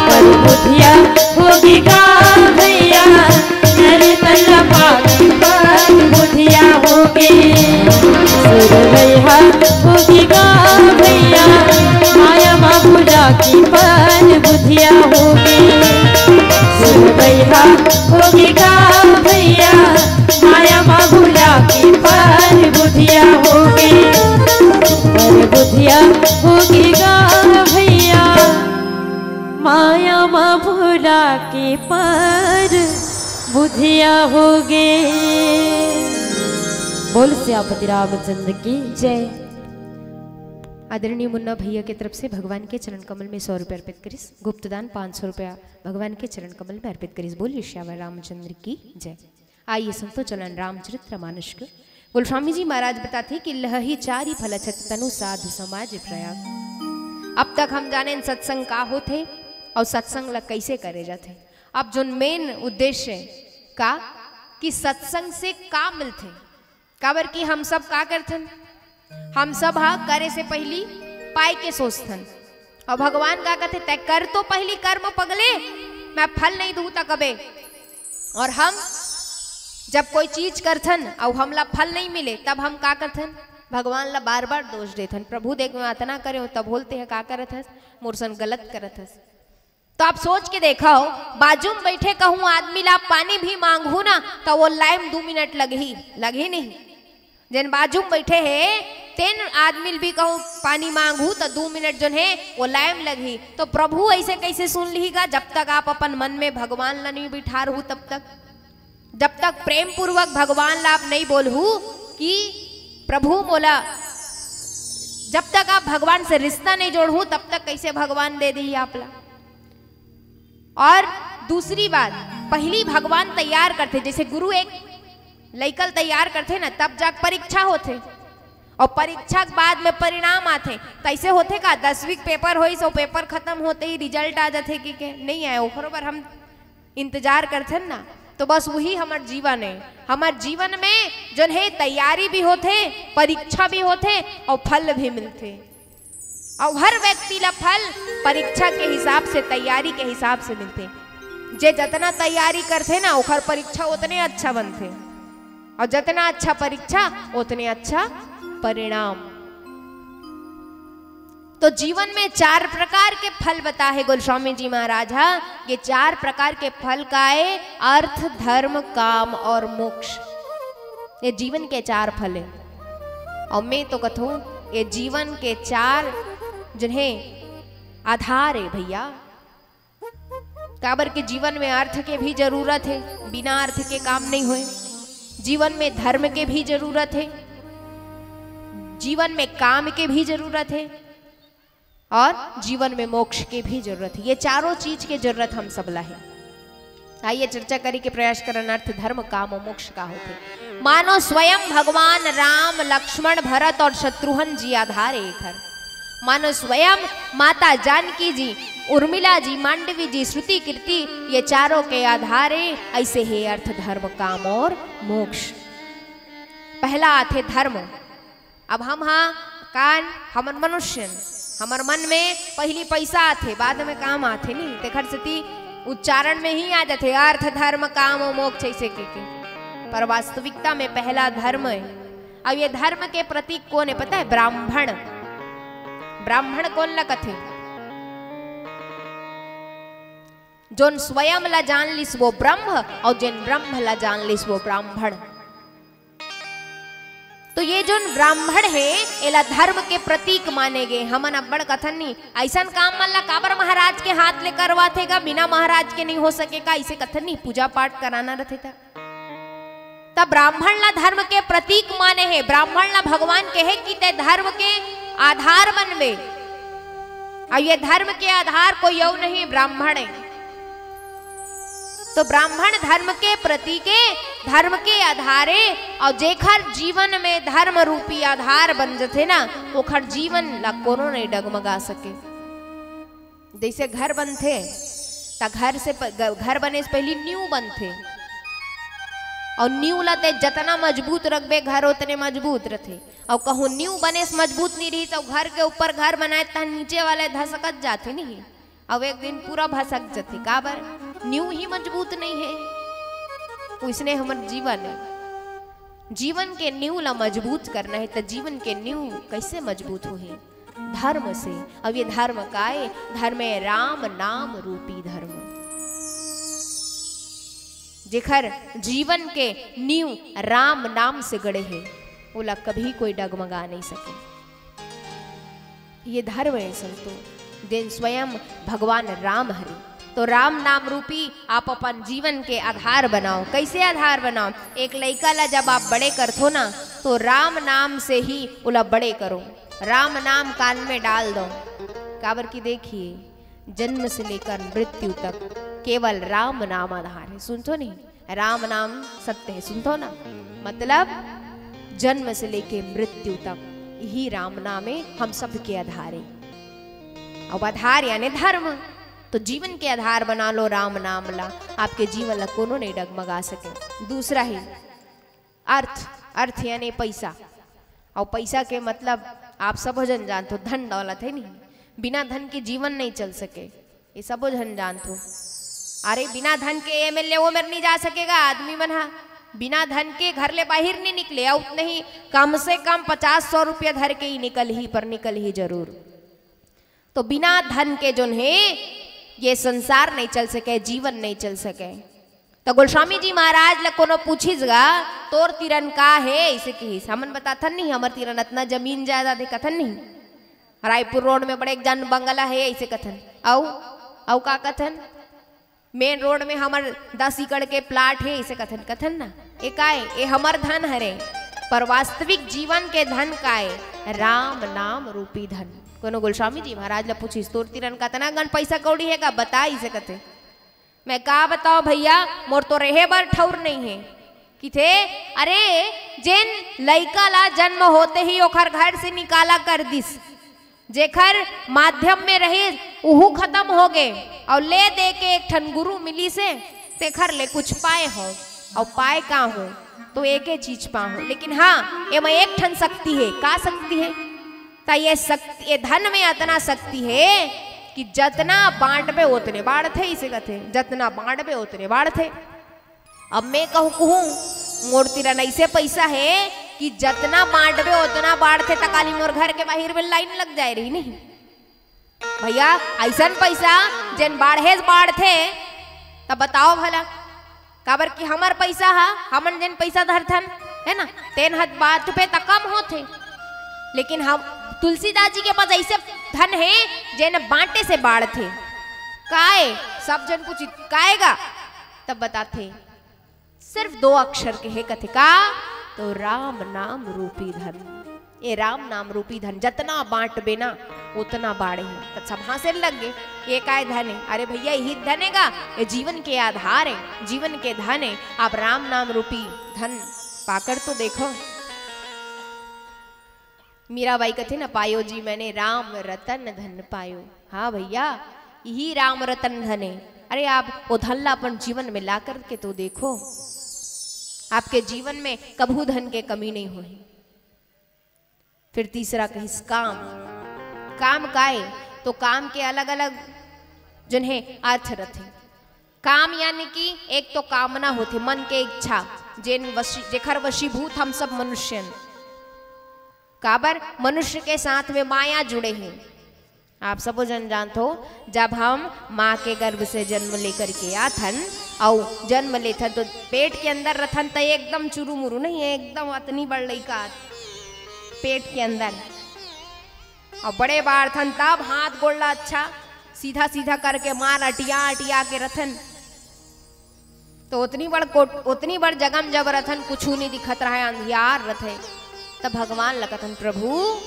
पर बुधिया होगे गा भैया, नर तल्ला पाकी पर बुधिया होगे। सुर भैया होगे गा भैया, माया मा भुला की पर बुधिया होगे। सुर भैया होगे गा भैया, माया मा भुला की पर बुधिया होगे। पर बुधिया होगे गा भैया, माया मा भुला के पर बुधिया होगे। बोल सियापति रामचंद्र की जय। आदरणीय मुन्ना भैया के तरफ से भगवान के चरण कमल में सौ रुपये अर्पित करिस, गुप्तदान पाँच सौ रुपया भगवान के चरण कमल में अर्पित करिस। बोलिए सियावर रामचंद्र की जय। आइए संतो चलन रामचरित्र मानस के। गोस्वामी जी महाराज बताथे कि लहही चारि फल छत तनु साधु समाज प्रयाग। अब तक हम जानेन सत्संग का होथे अउ सत्संग ला कइसे करे जाथे। अब जोन मेन उद्देश्य हे का कि सत्संग से का मिलथे, काबर कि हम सब का करथन, हम सब हा करे से पहिली पाए के सोचथन। अउ भगवान का कथे, "तैं कर तो पहिली कर्म पगले, मैं फल नइ दूहूं त कबे।" अउ हम जब कोई चीज करथन अउ हमला फल नइ मिले, तब हम का करथन? भगवान ला बार-बार दोष देथन, "प्रभु देख, मैं अतना करे हंव, तब होले तैं हा का करत हस? मोर संग गलत करत हस।" तो आप सोच के देखव, बाजू में बइठे कहूं आदमी ला पानी भी मांगहूं ना, त ओ लाइन में दू मिनट लगही, लगही नहीं? जेन बाजू में बइठे हे, तेन आदमी ल भी कहूं पानी मांगहूं, त दू मिनट जोन हे, ओ लाइन में लगही। तो प्रभु अइसे कइसे सुन लिही गा, जब तक आप अपन मन में भगवान ला नइ बिठारहू, तब तक, जब तक प्रेम पूर्वक भगवान ला आप नइ बोलहू कि प्रभु मोला, जब तक आप भगवान से रिश्ता नइ जोड़हू, तब तक कइसे भगवान दे दिही आप ला? अउ दूसरी बात, पहिली भगवान तैयार करथे, जइसे गुरु एक लइका ल तैयार करथे ना, तब जाके परीक्षा होथे, अउ परीक्षा के बाद में परिणाम आथे। त अइसे होथे का, दसवीं के पेपर होइस अउ पेपर खतम होते ही result आ जाथे कि के? नइ आय, ओखरो बर हम इंतजार करथन ना। तो बस उही हमर जीवन हे। हमर जीवन में जोन हे, तैयारी भी होथे, परीक्षा भी होथे अउ फल भी मिलथे। अउ हर व्यक्ति ला फल परीक्षा के हिसाब से, तैयारी के हिसाब से मिलथे। जे जतना तैयारी करथे ना, ओखर परीक्षा ओतने अच्छा बनथे, अउ जतना अच्छा परीक्षा, ओतने अच्छा परिणाम। तो जीवन में चार प्रकार के फल बताहे गोस्वामी जी महाराज हा। ये चार प्रकार के फल का हे? अर्थ, धर्म, काम अउ मोक्ष। ये जीवन के चार फल हे। अउ मैं तो कथंव, ये जीवन के चार जोन हे आधार हे भैया। काबर के जीवन में अर्थ के भी जरूरत हे, बिना अर्थ के काम नइ होय। जीवन में धर्म के भी जरूरत हे, जीवन में काम के भी जरूरत हे, अउ जीवन में मोक्ष के भी जरूरत हे। ये चारों चीज के जरूरत हम सब ला हे। आइए चर्चा करे के प्रयास करन, अर्थ, धर्म, काम अउ मोक्ष का होथे। मानो स्वयं भगवान राम, लक्ष्मण, भरत अउ शत्रुघ्न जी आधार हे एखर। मानो स्वयं माता जानकी जी, उर्मिला जी, मांडवी जी, श्रुति कीर्ति, ये चारों के आधार हे। अइसे हे अर्थ, धर्म, काम अउ मोक्ष। पहला आथे धर्म। अब हम हा कान, हमन मनुष्य हन, हमर मन में पहिली पइसा आथे, बाद में काम आथे, नहीं? तेखर सेती उच्चारण में ही आ जाथे, अर्थ, धर्म, काम अउ मोक्ष, अइसे के, के। पर वास्तविकता में पहला धर्म हे। अब ये धर्म के प्रतीक कोन हे, पता हे? ब्राह्मण। ब्राह्मण कोन ला कथे? जोन स्वयं ला जान लिस, वो ब्रह्म, अउ जेन ब्रह्म ला जान लिस, वो ब्राह्मण। तो ये जोन ब्राह्मण हे, एला धर्म के प्रतीक माने गे। हमन अब्बड़ कथन नहीं, अइसन काम मन ला काबर महाराज के हाथ ले करवाथे गा, बिना महाराज के नइ हो सके का, अइसे कथन नहीं, पूजा पाठ कराना रथे त। त ब्राह्मण ला धर्म के प्रतीक माने हे, ब्राह्मण ला भगवान कहे कि तैं धर्म के आधार बनबे। अउ ये धर्म के आधार कोई अउ नहीं, ब्राह्मण हे। तो ब्राह्मण धर्म के प्रतीक हे, धर्म के आधार हे, अउ जेखर जीवन में धर्म रूपी आधार बन जथे ना, ओखर जीवन ला कोनो नइ डगमगा सके। जइसे घर बनथे, त घर से प-, ग-, घर बने से पहिली नींव बनथे। अउ नींव ला ते जतना मजबूत रखबे, घर ओतने मजबूत रथे। अउ कहूँ नींव बनेस मजबूत नहीं रही, तो घर के ऊपर घर बनाए, तहन नीचे वाले धसकत जाथे नहीं, अउ एक दिन पूरा भसक जथे। काबर? नींव ही मजबूत नहीं है। उसने हमर जीवन है, जीवन के नींव ला मजबूत करना है, तो जीवन के नींव कैसे मजबूत होही? धर्म से। अब ये धर्म काय? धर्म है राम नाम रूपी धर्म। जेखर जीवन के नींव राम नाम से गड़े हे, ओला कभी कोई डगमगा नहीं सके। ये धर्म है संतो, जेन स्वयं भगवान राम हरे। तो राम नाम रूपी आप अपन जीवन के आधार बनाओ। कैसे आधार बनाओ? एक लइका ला जब आप बड़े करथो ना, तो राम नाम से ही ओला बड़े करो, राम नाम कान में डाल दो। काबर कि देखिए, जन्म से लेकर मृत्यु तक केवल राम नाम आधार है। सुनथो नहीं, राम नाम सत्य है। सुनथो ना, मतलब जन्म से लेके मृत्यु तक यही राम नाम है हम सबके आधार है। अब आधार यानी धर्म, तो जीवन के आधार बना लो राम नाम ला, आपके जीवन ला कोनो नहीं डगमगा सके। दूसरा है अर्थ, अर्थ यानी पैसा। अउ पैसा के मतलब आप सबो झन जानथो, धन दौलत है नहीं, बिना धन के जीवन नहीं चल सके, ये सबो झन जानथो। अरे बिना धन के एमएलए वो मेर नहीं जा सकेगा आदमी मन हा, बिना धन के घर ले बाहिर नहीं निकले, अउ नहीं कम से कम पचास सौ रुपया धर के ही निकल ही, पर निकल ही जरूर। तो बिना धन के जोन हे ये संसार नहीं चल सके, जीवन नहीं चल सके। तो गोस्वामी जी महाराज ला कोनो पूछिस गा, "तोर तीरन का हे?" इसे कहिस, "हमन बताथन नहीं, हमर तीरन अतना जमीन जायदाद हे," कथन नहीं, "रायपुर रोड में बड़े एक जान बंगला हे," इसे कथन। अउ, अउ का कथन, "मेन रोड में हमर दस एकड़ के प्लाट हे," इसे कथन, कथन ना, "ए काय? ए हमर धन हरे।" पर वास्तविक जीवन के धन काय? राम नाम रूपी धन। कोनो गोस्वामी जी महाराज ला पूछिस, "तोर तीरन कतना गन पैसा कौड़ी हे का? बता," इसे कथे। "मैं का बताओ भैया, मोर तो रहे बर ठौर नहीं है।" किथे, "अरे, जेन लइका ला जन्म होते ही ओखर घर से निकाला कर दिस, जेखर माध्यम में रहिस, उहू खत्म हो गे, अउ ले दे के एक ठन गुरु मिलिस हे, तेखर ले कुछ पाए हो, अउ पाए का हो, तो एके चीज पाहो। लेकिन हाँ, एमा एक ठन शक्ति है।" का शक्ति है? त ये शक्ति, ये धन में अतना शक्ति है कि जतना बांटबे ओतने बाढ़थे, इसे कथे, जतना बांटबे ओतने बाढ़थे। अब मैं कहूँ, कहूँ, मोर तीरन ऐसे पैसा है कि जतना बांटबे ओतना बाढ़थे, त काली मोर घर के बाहिर में लाइन लग जाए रही नहीं। भैया, ऐसन पैसा जेन बाढ़े से बाढ़थे, त बताओ भला, काबर कि हमर पैसा हा, हमन जेन पैसा धरथन, है ना, तेन हद बात पे त कम होथे, लेकिन हम, तुलसीदास जी के पास ऐसे धन है जेन बांटे से बाढ़थे। काय? सब जन पूछिस, "काय गा?" तब बताथे, सिर्फ दो अक्षर के हे कथे का, तो राम नाम रूपी धन। ये राम नाम रूपी धन जतना बांटबे ना, उतना बाढ़े। अच्छा, भाषण लग गए, "ये काय धन है?" अरे भैया, यही धन है का, ये जीवन के आधार है, जीवन के धन है। आप राम नाम रूपी धन पाकर तो देखो। मीराबाई कथे ना, "पायो जी मैंने राम रतन धन पायो।" हाँ भैया, यही राम रतन धन है। अरे, आप वो धन ला अपन जीवन में ला करके तो देखो, आपके जीवन में कभू धन के कमी नहीं होही। फिर तीसरा कहिस काम। काम काय? तो काम के अलग-अलग जोन हे अर्थ रथे। काम यानी कि एक तो कामना होथे, मन के इच्छा, जेन वशी-, जेखर वशीभूत हम सब मनुष्य हन। काबर? मनुष्य के साथ में माया जुड़े हे। आप सबो जन जानथो, जब हम माँ के गर्भ से जन्म लेकर के आथन, अउ जन्म लेथन तो पेट के अंदर रथन त एकदम चुरुमुरु नहीं, एकदम अतनी बड़ लइका पेट के अंदर, अउ बड़े बाढ़थन तब हाथ गोड़ ला अच्छा सीधा सीधा करके मार अटिया अटिया के रथन। तो ओतनी बड़ कोट-, ओतनी बड़ जगह में जब रथन, कुछू नहीं दिखत रहे, अंधियार रथे, तब भगवान ला कथन, "प्रभु,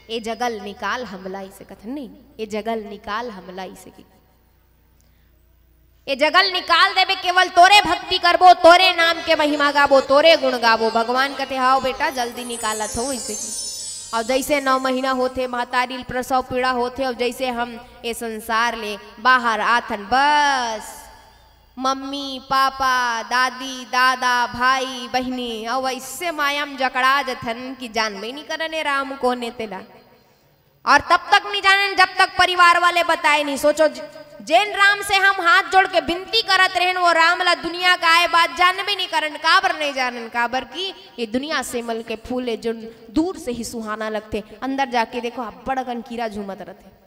ए जगह ले निकाल हमला," इसे कथन नहीं, "ए जगह ले निकाल हमला," इसे की, "ए जगह ले निकाल देबे, केवल तोरे भक्ति करबो, तोरे नाम के महिमा गाबो, तोरे गुण गाबो।" भगवान कथे, "हाव बेटा, जल्दी निकालत हो," इसे की। अउ जैसे नौ महीना होथे, महतारी ल प्रसव पीड़ा होथे, अउ जैसे हम ए संसार ले बाहर आथन, बस मम्मी, पापा, दादी, दादा, भाई, बहिनी, अउ अइसे माया म जकड़ा जथन कि जानबे नइ करन ए राम कोन ए तेला। अउ तब तक नइ जानन जब तक परिवार वाले बताए नइ। सोचो, ज-, जेन राम से हम हाथ जोड़ के बिनती करत रहेन, वो राम ला दुनिया का आए बाद जानबे नइ करन। काबर नइ जानन? काबर कि ये दुनिया सेमल के फूल ए, जोन दूर से ही सुहाना लगथे, अंदर जाके देखो, अब्बड़ अकन कीरा झूमत रथे।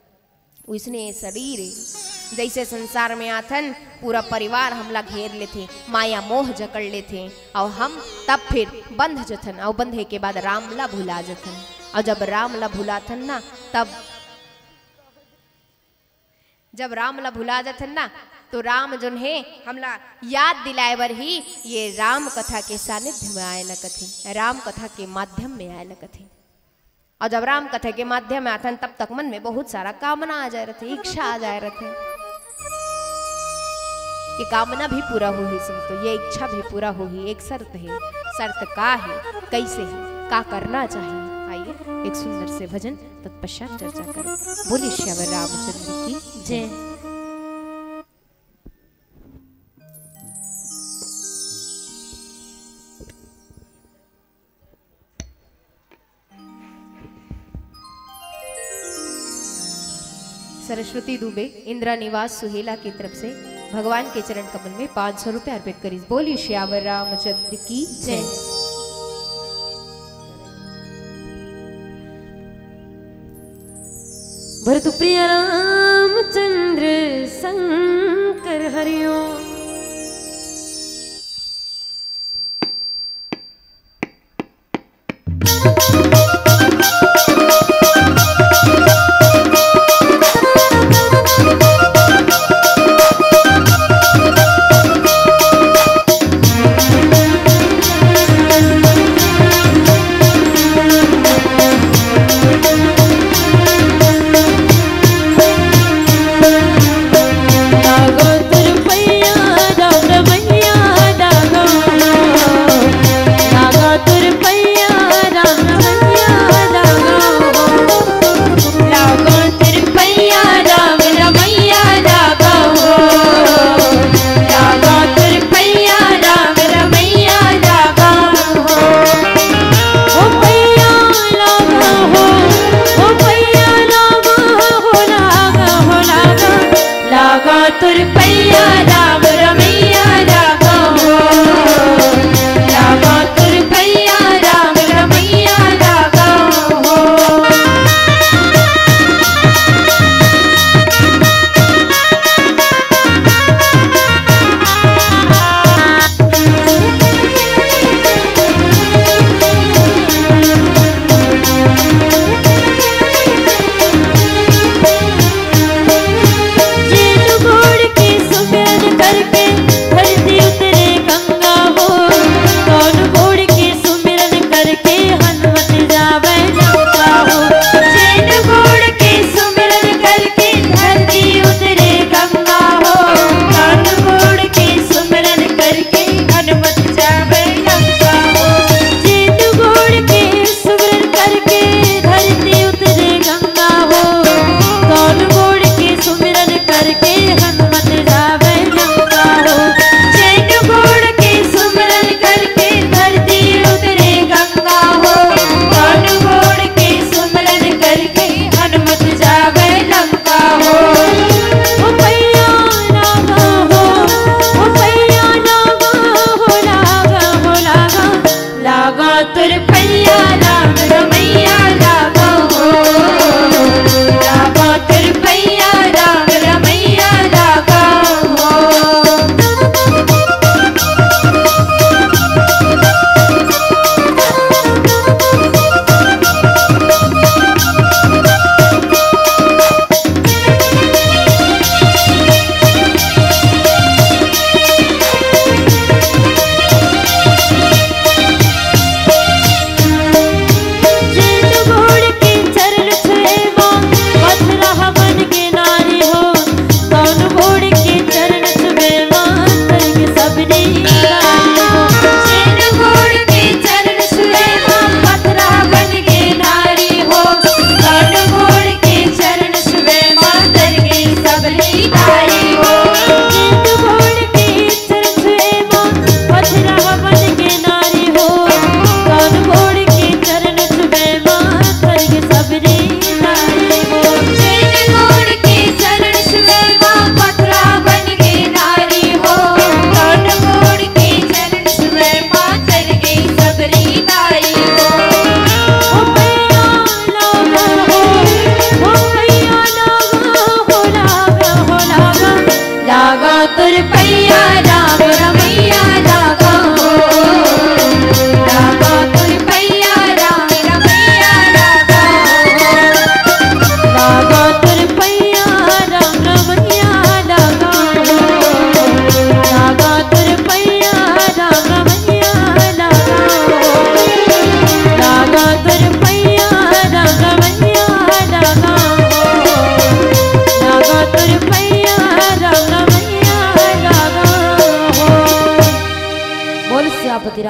ओइसने ये शरीर ए, जइसे संसार में आथन, पूरा परिवार हमला घेर लेथे, माया मोह जकड़ लेथे, अउ हम तब फिर बंध जथन, अउ बंधे के बाद राम ला भुला जथन। अउ जब राम ला भुलाथन ना, तब, जब राम ला भुला जथन ना, तो राम जोन हे, हमला याद दिलाए बर ही ये राम कथा के सानिध्य में आए ला कथे, राम कथा के माध्यम में आए ला कथे। अउ जब राम कथा के माध्यम में आथन, तब तक मन में बहुत सारा कामना आ जाए रथे, इच्छा आ जाए रथे। ये कामना भी पूरा होही संतो, ये इच्छा भी पूरा होही। एक शर्त हे। शर्त का हे, कइसे हे, का करना चाहिए? आइए, एक सुंदर से भजन, तत्पश्चात चर्चा करें। बोलिए सियावर रामचंद्र की जय। सरस्वती दुबे, इंदिरा निवास सुहेला की तरफ से भगवान के चरण कमल में पाँच सौ रुपए अर्पित करिस। बोलिए सियावर रामचंद्र की जय। भरत प्रिय रामचंद्र शंकर हरिओ।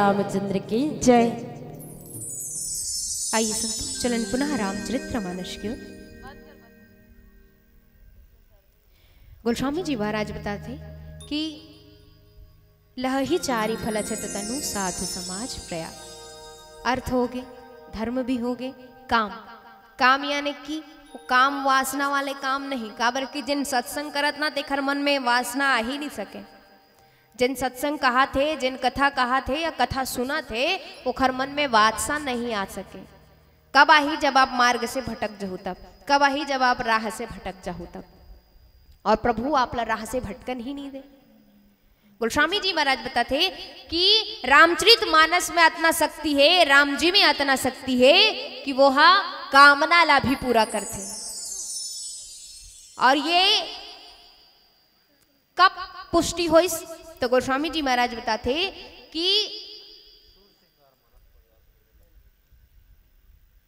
रामचंद्र की जय। आइए संतो, चलन पुनः रामचरित्र मानस की ओर। गोस्वामी जी महाराज बताते कि लहहि चारि फल अछत तनु साधु समाज प्रया। अर्थ हो गए, धर्म भी हो गए, काम। काम यानी कि वो काम वासना वाले काम नहीं, काबर कि जिन सत्संग करत ना, तेखर मन में वासना आ ही नहीं सके। जिन सत्संग कहाथे, जिन कथा कहाथे या कथा सुनाथे, ओखर मन में वासना नहीं आ सके। कब आही? जब आप मार्ग से भटक जहू तब। कब आही? जब आप राह से भटक जहू तब। और प्रभु आपला राह से भटकन ही नहीं दे। गोस्वामी जी महाराज बताथे कि रामचरित मानस में अतना शक्ति है, राम जी में अतना शक्ति है कि वो हा कामना ला भी पूरा करथे। और ये कब पुष्टि होइस? तो गोस्वामी जी महाराज बताथे कि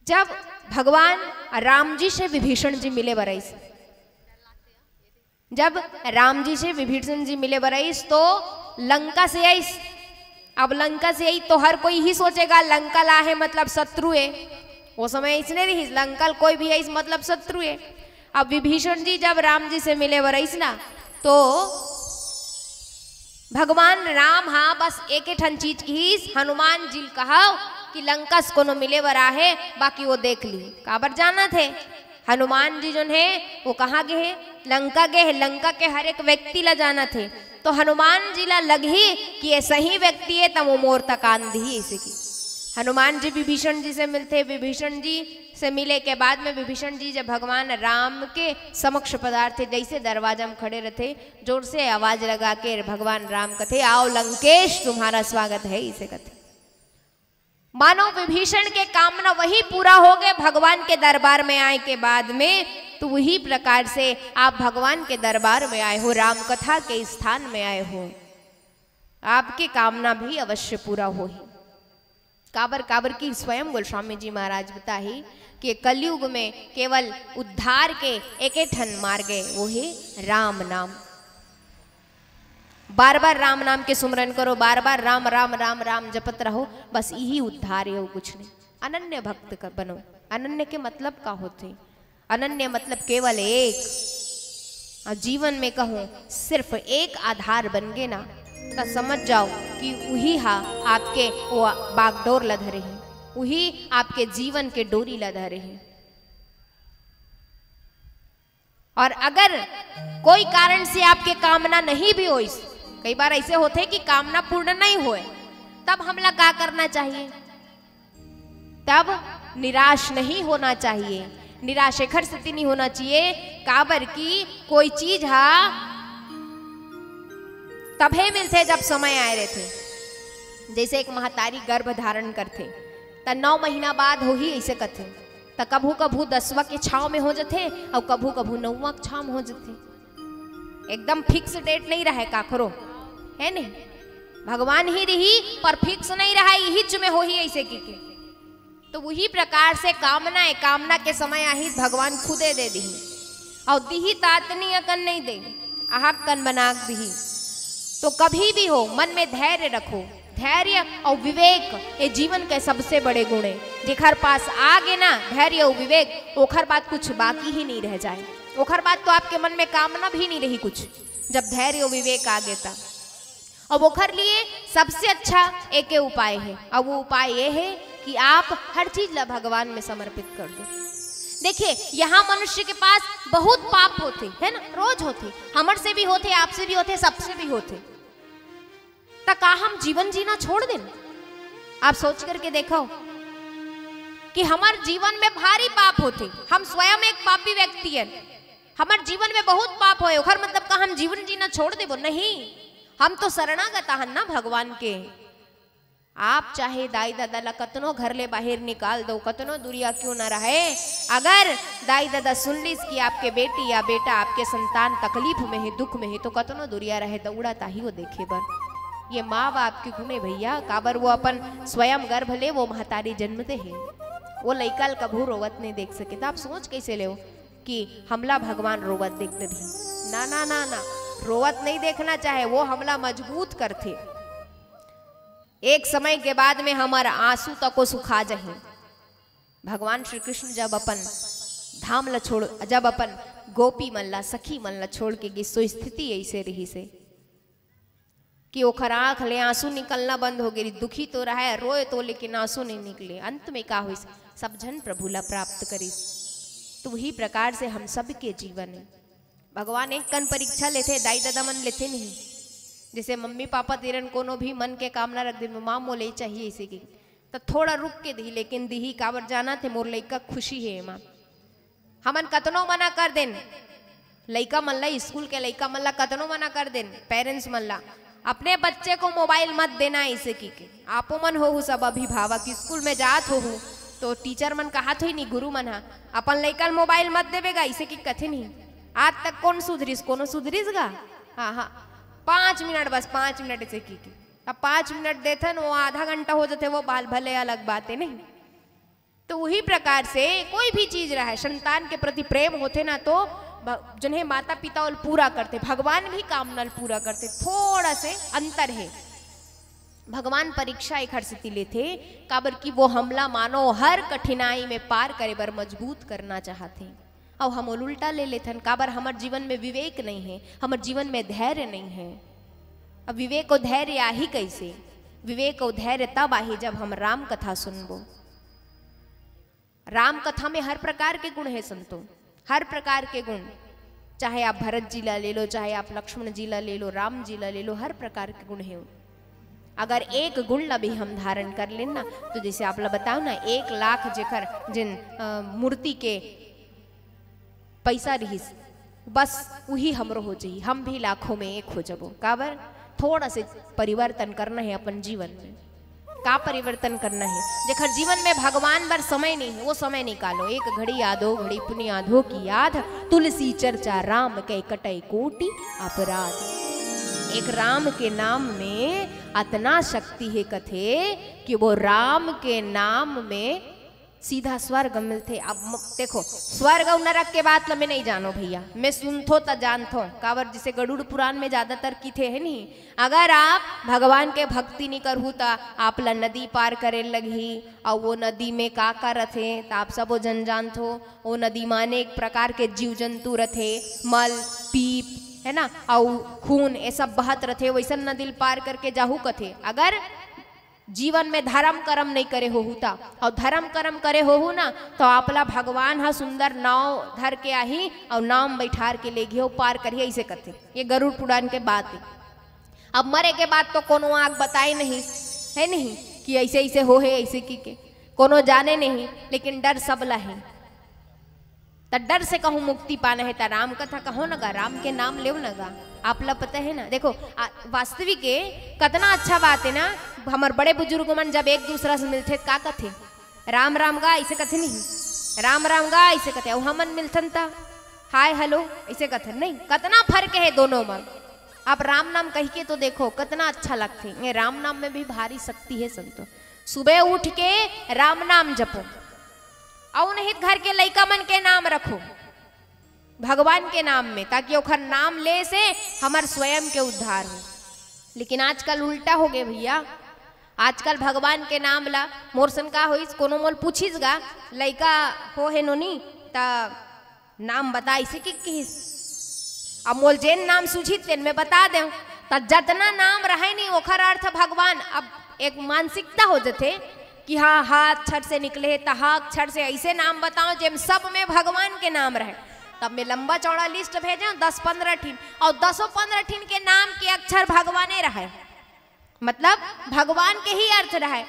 जब भगवान राम जी से विभीषण जी मिले बर आइस, जब राम जी से विभीषण जी मिले बर आइस तो लंका से आइस। अब लंका से आई तो हर कोई ही सोचेगा लंका ला है मतलब शत्रु है। वो समय इसने रही, लंका कोई भी आइस मतलब शत्रु है। अब विभीषण जी जब राम जी से मिले बर आइस ना, तो भगवान राम हा बस एक ठन चीज किहिस, हनुमान जी ल कहा कि लंका से कोनो मिले बर आहे, बाकी वो देख ली। काबर जानत हे? हनुमान जी जोन हे, वो कहाँ गे हे? लंका गे हे। लंका के हर एक व्यक्ति ला जानत हे। तो हनुमान जी ला लगही कि ये सही व्यक्ति हे, त वो मोर तक आन दिही, ऐसे कि हनुमान जी विभीषण जी से मिलथे। विभीषण जी से मिले के बाद में विभीषण जी जब भगवान राम के समक्ष पधारथे, जैसे दरवाजा में खड़े रहथे, जोर से आवाज लगा के भगवान राम कथे, "आओ लंकेश, तुम्हारा स्वागत है," इसे कथे। मानो विभीषण के कामना वही पूरा हो गए भगवान के दरबार में आए के बाद में। तो वही प्रकार से आप भगवान के दरबार में आए हो, राम कथा के स्थान में आए हो, आपके कामना भी अवश्य पूरा होही। काबर, काबर कि स्वयं गोस्वामी जी महाराज बताही कि कलयुग में केवल उद्धार के एके ठन मार्ग हे, वो हे राम नाम। बार बार राम नाम के सुमरन करो, बार बार राम राम राम राम जपत रहो, बस यही उद्धार हे, वो कुछ नहीं। अनन्य भक्त का बनो। अनन्य के मतलब का होथे? अनन्य मतलब केवल एक। और जीवन में कहूँ सिर्फ एक आधार बन गे ना, त समझ जाओ कि उही हा आपके वो बागडोर ला धरे हे, उही आपके जीवन के डोरी ला धरे हे। और अगर कोई कारण से आपके कामना नहीं भी होइस, कई बार ऐसे होथे कि कामना पूर्ण नहीं होए, तब हमला का करना चाहिए? तब निराश नहीं होना चाहिए। निराश एखर सेती नहीं होना चाहिए, काबर कि कोई चीज हा तभे मिलथे जब समय आए रहथे। जैसे एक महतारी गर्भ धारण करथे, त नौ महीना बाद होही ऐसे कथे, त कभू कभू दसवा के छाव में हो जथे, अउ कभू कभू नौवा के छाव में हो जथे। एकदम fix date नहीं रहे काखरो, है नहीं? भगवान ही रही, पर fix नहीं रहा, यही चुमे होही ऐसे की के। तो वही प्रकार से कामना है, कामना के समय आही, भगवान खुदे दे दिही। और दिही त अतनी अकन नहीं दे, अहाक कन बना दिही। तो कभी भी हो, मन में धैर्य रखो। धैर्य और विवेक ये जीवन के सबसे बड़े गुण है। जेखर पास आ गे ना धैर्य और विवेक, ओखर बाद कुछ बाकी ही नहीं रह जाए। ओखर बाद तो आपके मन में कामना भी नहीं रही कुछ, जब धैर्य और विवेक आ गे तब। अब ओखर लिए सबसे अच्छा एके उपाय है, और वो उपाय ये है कि आप हर चीज ला भगवान में समर्पित कर दो। देखिए, यहाँ मनुष्य के पास बहुत पाप होथे, है ना, रोज होथे, हमर से भी होथे, आपसे भी होथे, सबसे भी होथे। त का हम जीवन जीना छोड़ देन? आप सोच करके देखो कि हमर जीवन में भारी पाप होथे, हम स्वयं एक पापी व्यक्ति हन, हमर जीवन में बहुत पाप होए, ओखर मतलब का हम जीवन जीना छोड़ देबो? नहीं, हम तो शरणागत हन ना भगवान के। आप चाहे दाई ददा ला कतनो घर ले बाहर निकाल दो, कतनो दुरिया क्यों ना रहे, अगर दाई ददा सुन लिस कि आपके बेटी या बेटा, आपके संतान तकलीफ में है, दुख में है, तो कतनो दुरिया रहे, दौड़ा ताही वो देखे बर। ये माँ बाप के गुण है भैया, काबर वो अपन स्वयं गर्भ ले वो महतारी जन्म दे है, वो लइका ल कभू रोवत नहीं देख सके। त आप सोच कैसे लेव कि हमला भगवान रोवत देख देही? ना, ना, ना, ना, रोवत नहीं देखना चाहे, वो हमला मजबूत करथे। एक समय के बाद में हमर आंसू तको सुखा जही। भगवान श्री कृष्ण जब अपन धाम ला छोड़, जब अपन गोपी मन ला, सखी मन ला छोड़ के गिस, तो स्थिति ऐसे रहिसे कि ओखर आंख ले आंसू निकलना बंद हो गे। दुखी तो रहय, रोय तो, लेकिन आंसू नहीं निकले। अंत में का होइस? सब झन प्रभु ला प्राप्त करिस। तो वही प्रकार से हम सबके जीवन में भगवान एक कन परीक्षा लेथे, दाई ददा मन लेथे नहीं। जैसे मम्मी पापा तीरन कोनो भी मन के कामना रख दे, "माँ, मोला ये चाहिए," इसे की, त थोड़ा रुक के दिही, लेकिन दिही। काबर जानथे? मोर लइका खुशी हे एमा। हमन कतनो मना कर देन, लइका मन ला, स्कूल के लइका मन ला कतनो मना कर देन, पेरेंट्स मन ला, "अपने बच्चे को मोबाइल मत देना," इसे की के। आपो मन होहू सब अभिभावक, स्कूल में जात होहू तो टीचर मन कहत होही नहीं, गुरु मन हा, "अपन लइका ल मोबाइल मत देबे गा," इसे की कथे नहीं। आज तक कौन सुधरिस? कोनो सुधरिस गा? हाँ, हाँ, पाँच मिनट, बस पाँच मिनट इसे की के। अब पाँच मिनट देथन, वो आधा घंटा हो जाथे, वो बाल भले अलग बात है नहीं। तो वही प्रकार से कोई भी चीज रहे, संतान के प्रति प्रेम होथे ना, तो भ-, जिन्हें माता पिता ओल पूरा करथे, भगवान भी कामना ल पूरा करथे। थोड़ा से अंतर है। भगवान परीक्षा एक हर सेती लेथे, काबर कि वो हमला मानो हर कठिनाई में पार करे बर मजबूत करना चाहथे। अउ हम ओल उल्टा ले लेथन, काबर हमर जीवन में विवेक नहीं है, हमर जीवन में धैर्य नहीं है। अब विवेक अउ धैर्य आही कैसे? विवेक अउ धैर्य तब आही, जब हम राम कथा सुनबो। राम कथा में हर प्रकार के गुण है संतो, हर प्रकार के गुण। चाहे आप भरत जी ला ले लो, चाहे आप लक्ष्मण जी ला ले लो, राम जी ला ले लो, हर प्रकार के गुण है। अगर एक गुण ला भी हम धारण कर लेन ना, तो जैसे आप ला बताओ ना, एक लाख जेकर जिन, अ, मूर्ति के पैसा रहिस, बस उही हमरो हो जाही, हम भी लाखों में एक हो जबो। काबर? थोड़ा से परिवर्तन करना है अपन जीवन में। का परिवर्तन करना है? जेकर जीवन में भगवान बर समय नहीं है, वो समय निकालो। एक घड़ी आधो घड़ी पुनि आधो की आध, तुलसी चर्चा राम कै कटै कोटि अपराध। एक राम के नाम में अतना शक्ति है कथे कि वो राम के नाम में सीधा स्वर्ग मिलथे। अब म-, देखो, स्वर्ग अउ नरक के बात ल मैं नहीं जानो भैया, मैं सुनथो त जानथो। काबर, जिसे गरुड़ पुराण में ज्यादातर किथे है नहीं, अगर आप भगवान के भक्ति नहीं करहू त आप ला नदी पार करे लगही। अउ वो नदी में का का रथे त आप सबो जन जानथो। वो नदी में अनेक प्रकार के जीव जंतु रथे, मल, पीप, है ना, अउ खून, ये सब बहत रथे। वैसन नदी ल पार करके जाहू कथे। अगर जीवन में धर्म कर्म नहीं करे होहू ता, अउ धर्म कर्म करे होहू ना, तो आपला भगवान हा सुंदर नाव धर के आही अउ नाव में बैठार के लेगही अउ पार करही, ऐसे कथे। ये गरुड़ पुराण के बात है। अब मरे के बाद तो कोनो आग बताए नहीं, है नहीं कि ऐसे ऐसे हो है, ऐसे की के कोनो जाने नहीं, लेकिन डर सब ला है। त डर से कहूँ मुक्ति पाना है त राम कथा कहो न गा, राम के नाम लेव न गा। आप ला पता है ना, देखो, आ, वास्तविक के कतना अच्छा बात है ना। हमर बड़े बुजुर्ग मन जब एक दूसरा से मिलथे त का कथे? "राम राम गा," ऐसे कथे नहीं, "राम राम गा," ऐसे कथे। अउ हमन मिलथन त "हाय हेलो" ऐसे कथन नहीं। कतना फर्क है दोनों में। आप राम नाम कह के तो देखो, कतना अच्छा लगथे। ये राम नाम में भी भारी शक्ति है संतो। सुबह उठ के राम नाम जपो, अउ नहीं त घर के लइका मन के नाम रखो भगवान के नाम में, ताकि ओखर नाम ले से हमर स्वयं के उद्धार हो। लेकिन आजकल उल्टा हो गए भैया। आजकल भगवान के नाम ला, मोर सन का होइस, कोनो मोल पूछिस गा, लइका हो है नोनी, त नाम बता, इसे की किहिस। अब मोल जेन नाम सूझी तेन में बता देव। त जतना नाम रहे नहीं, ओखर अर्थ भगवान। अब एक मानसिकता हो जथे कि हाँ, हा अक्षर से निकले है, त हा अक्षर से ऐसे नाम बताओ जेम सब में भगवान के नाम रहे। तब मैं लंबा चौड़ा लिस्ट भेजे, दस पन्द्रह ठिन, अउ दसों पन्द्रह ठिन के नाम के अक्षर भगवाने रहे, मतलब भगवान के ही अर्थ रहे।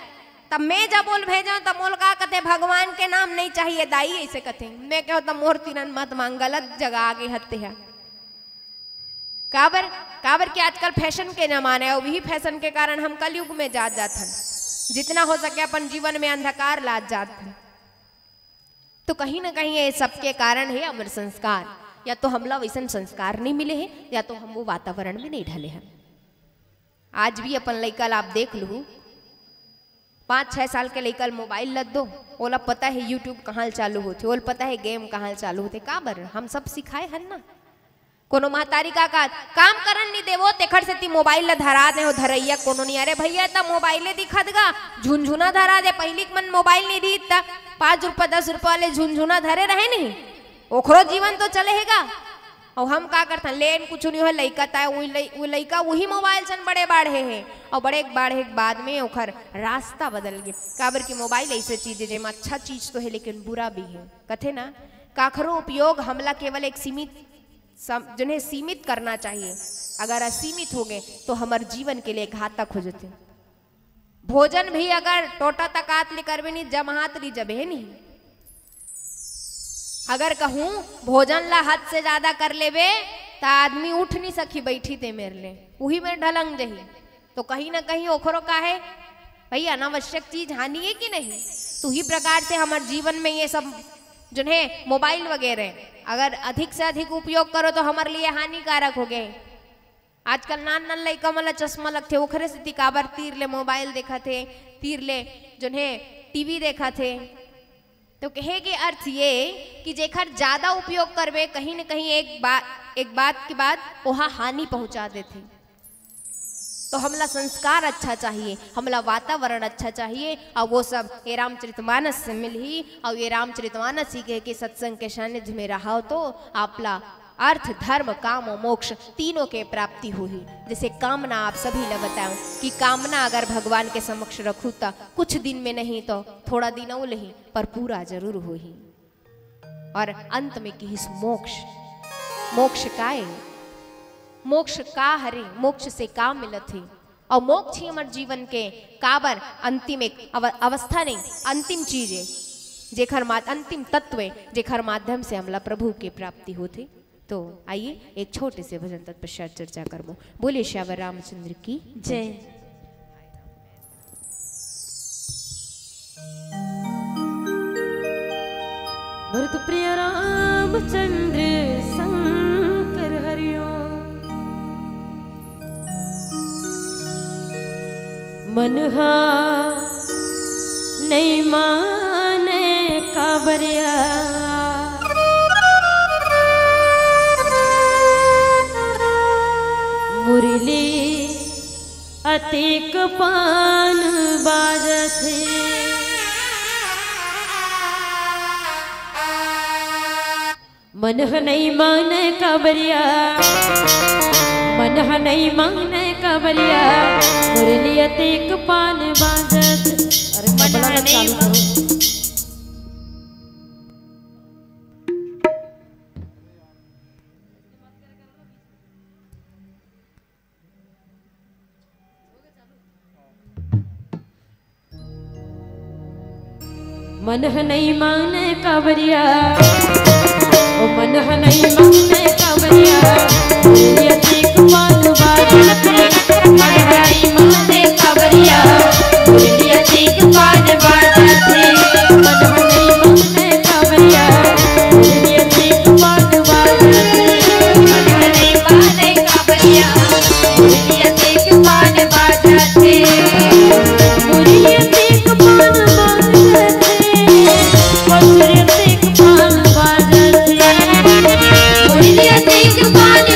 तब मैं जब मोल भेजे, तब मोल का कथे, "भगवान के नाम नहीं चाहिए दाई," ऐसे कथे। मैं कहो, "तब मोर तीरन मत मांग, गलत जगह आगे हत्ते है।" काबर, काबर कि आजकल फैशन के जमाना है, अउ वही फैशन के कारण हम कलयुग में जात जात हन। जितना हो सके अपन जीवन में अंधकार लात जात हन। तो कहीं ना कहीं ये सबके कारण है हमर संस्कार। या तो हमला वैसन संस्कार नहीं मिले है, या तो हम वो वातावरण में नहीं ढले हैं। आज भी अपन लइका ला आप देख लू, पाँच छह साल के लइका ल मोबाइल ल दो, ओला पता है YouTube कहाँ ल चालू होथे, ओला पता है गेम कहाँ ल चालू होथे। काबर? हम सब सिखाए हन ना। कोनो महतारी का, का काम करन नी देवो, तेखर सेती मोबाइल ला धरा दे हो धरैया कोनो नी। अरे भैया, त मोबाइले दिखत गा, झुनझुना धरा दे। पहिली के मन मोबाइल नी रहित त पाँच रुपया दस रुपया वाले झुनझुना धरे रहे नहीं, ओखरो जीवन तो चले हे गा। अउ हम का करथन, लेन कुछु नी हो, लइका ताय, उही लइ-, उही लइका उही मोबाइल सन बड़े बाढ़े हे, अउ बड़े बाढ़े के बाद में ओखर रास्ता बदल गे। काबर कि मोबाइल ऐसे चीज हे, जेमा अच्छा चीज तो हे, लेकिन बुरा भी हे। कथे ना, काखरो उपयोग हमला केवल एक सीमित सम-, जिन्हें सीमित करना चाहिए। अगर असीमित हो गए, तो हमर जीवन के लिए घातक हो जाते। भोजन भी अगर टोटा तकात ले करबे नी, जमहात ली जबे नी। अगर कहूँ भोजन ला हद से ज्यादा कर लेबे, त आदमी उठ नी सकी, बैठी ते मेर ले, उही में ढलंग जही। तो कहीं ना कहीं ओखरो का है भाई, अनावश्यक चीज हानि है कि नहीं? तो ही प्रकार से हमर जीवन में ये सब जो है मोबाइल वगैरह, अगर अधिक से अधिक उपयोग करो तो हमर लिए हानिकारक हो गए। आजकल नान नान लइका मन ला चश्मा लगथे, ओखरे सेती काबर तीर ले मोबाइल देखत हे, तीर ले जो है टीवी देखत हे। तो कहे के अर्थ ये कि जेखर ज्यादा उपयोग करबे, कहीं न कहीं एक बात, एक बात के बाद ओहा हानि पहुंचा देथे। तो हमला संस्कार अच्छा चाहिए, हमला वातावरण अच्छा चाहिए, और वो सब ये रामचरितमानस से मिलही। और ये रामचरितमानस ही कहे कि सत्संग के सानिध्य में रहो तो आपला अर्थ, धर्म, काम और मोक्ष तीनों के प्राप्ति होही। जैसे कामना आप सभी ला बताऊं कि कामना अगर भगवान के समक्ष रखू त कुछ दिन में नहीं तो थोड़ा दिन अउ लेही, पर पूरा जरूर होही। और अंत में किहिस मोक्ष। मोक्ष का ए? मोक्ष का हरे? मोक्ष से का मिलत हे? और मोक्ष ही हमर जीवन के काबर अंतिम एक अव-, अवस्था नहीं, अंतिम चीज है, जेखर मा-, अंतिम तत्व है, जेखर माध्यम से हमला प्रभु के प्राप्ति होथे। तो आइए, एक छोटे से भजन तत्पश्चात चर्चा करबो। बोलिए श्यावर रामचंद्र की जय। भरत प्रिय रामचंद्र शंकर हरिओम। मन हा नइ माने काबरिया, मुरली अतेक पान बाजथे। मन ह नइ माने काबरिया, मन ह नइ माने काबरिया, मुरली अतेक पान बाजत। अरे, मन तबला ह ला नइ चालू करो। मन ह नइ माने काबरिया, ओ मन ह नइ माने काबरिया, मुरली अतेक पान बाजत हे। मन ह नइ माने काबरिया, मुरली अतेक पान बाजत हे। मन ह नइ माने काबरिया, मुरली अतेक पान बाजत हे। मन ह नइ माने काबरिया, मुरली अतेक पान बाजत हे। मुरली अतेक पान बाजत हे। मुरली अतेक पान बाजत हे। मुरली अतेक पान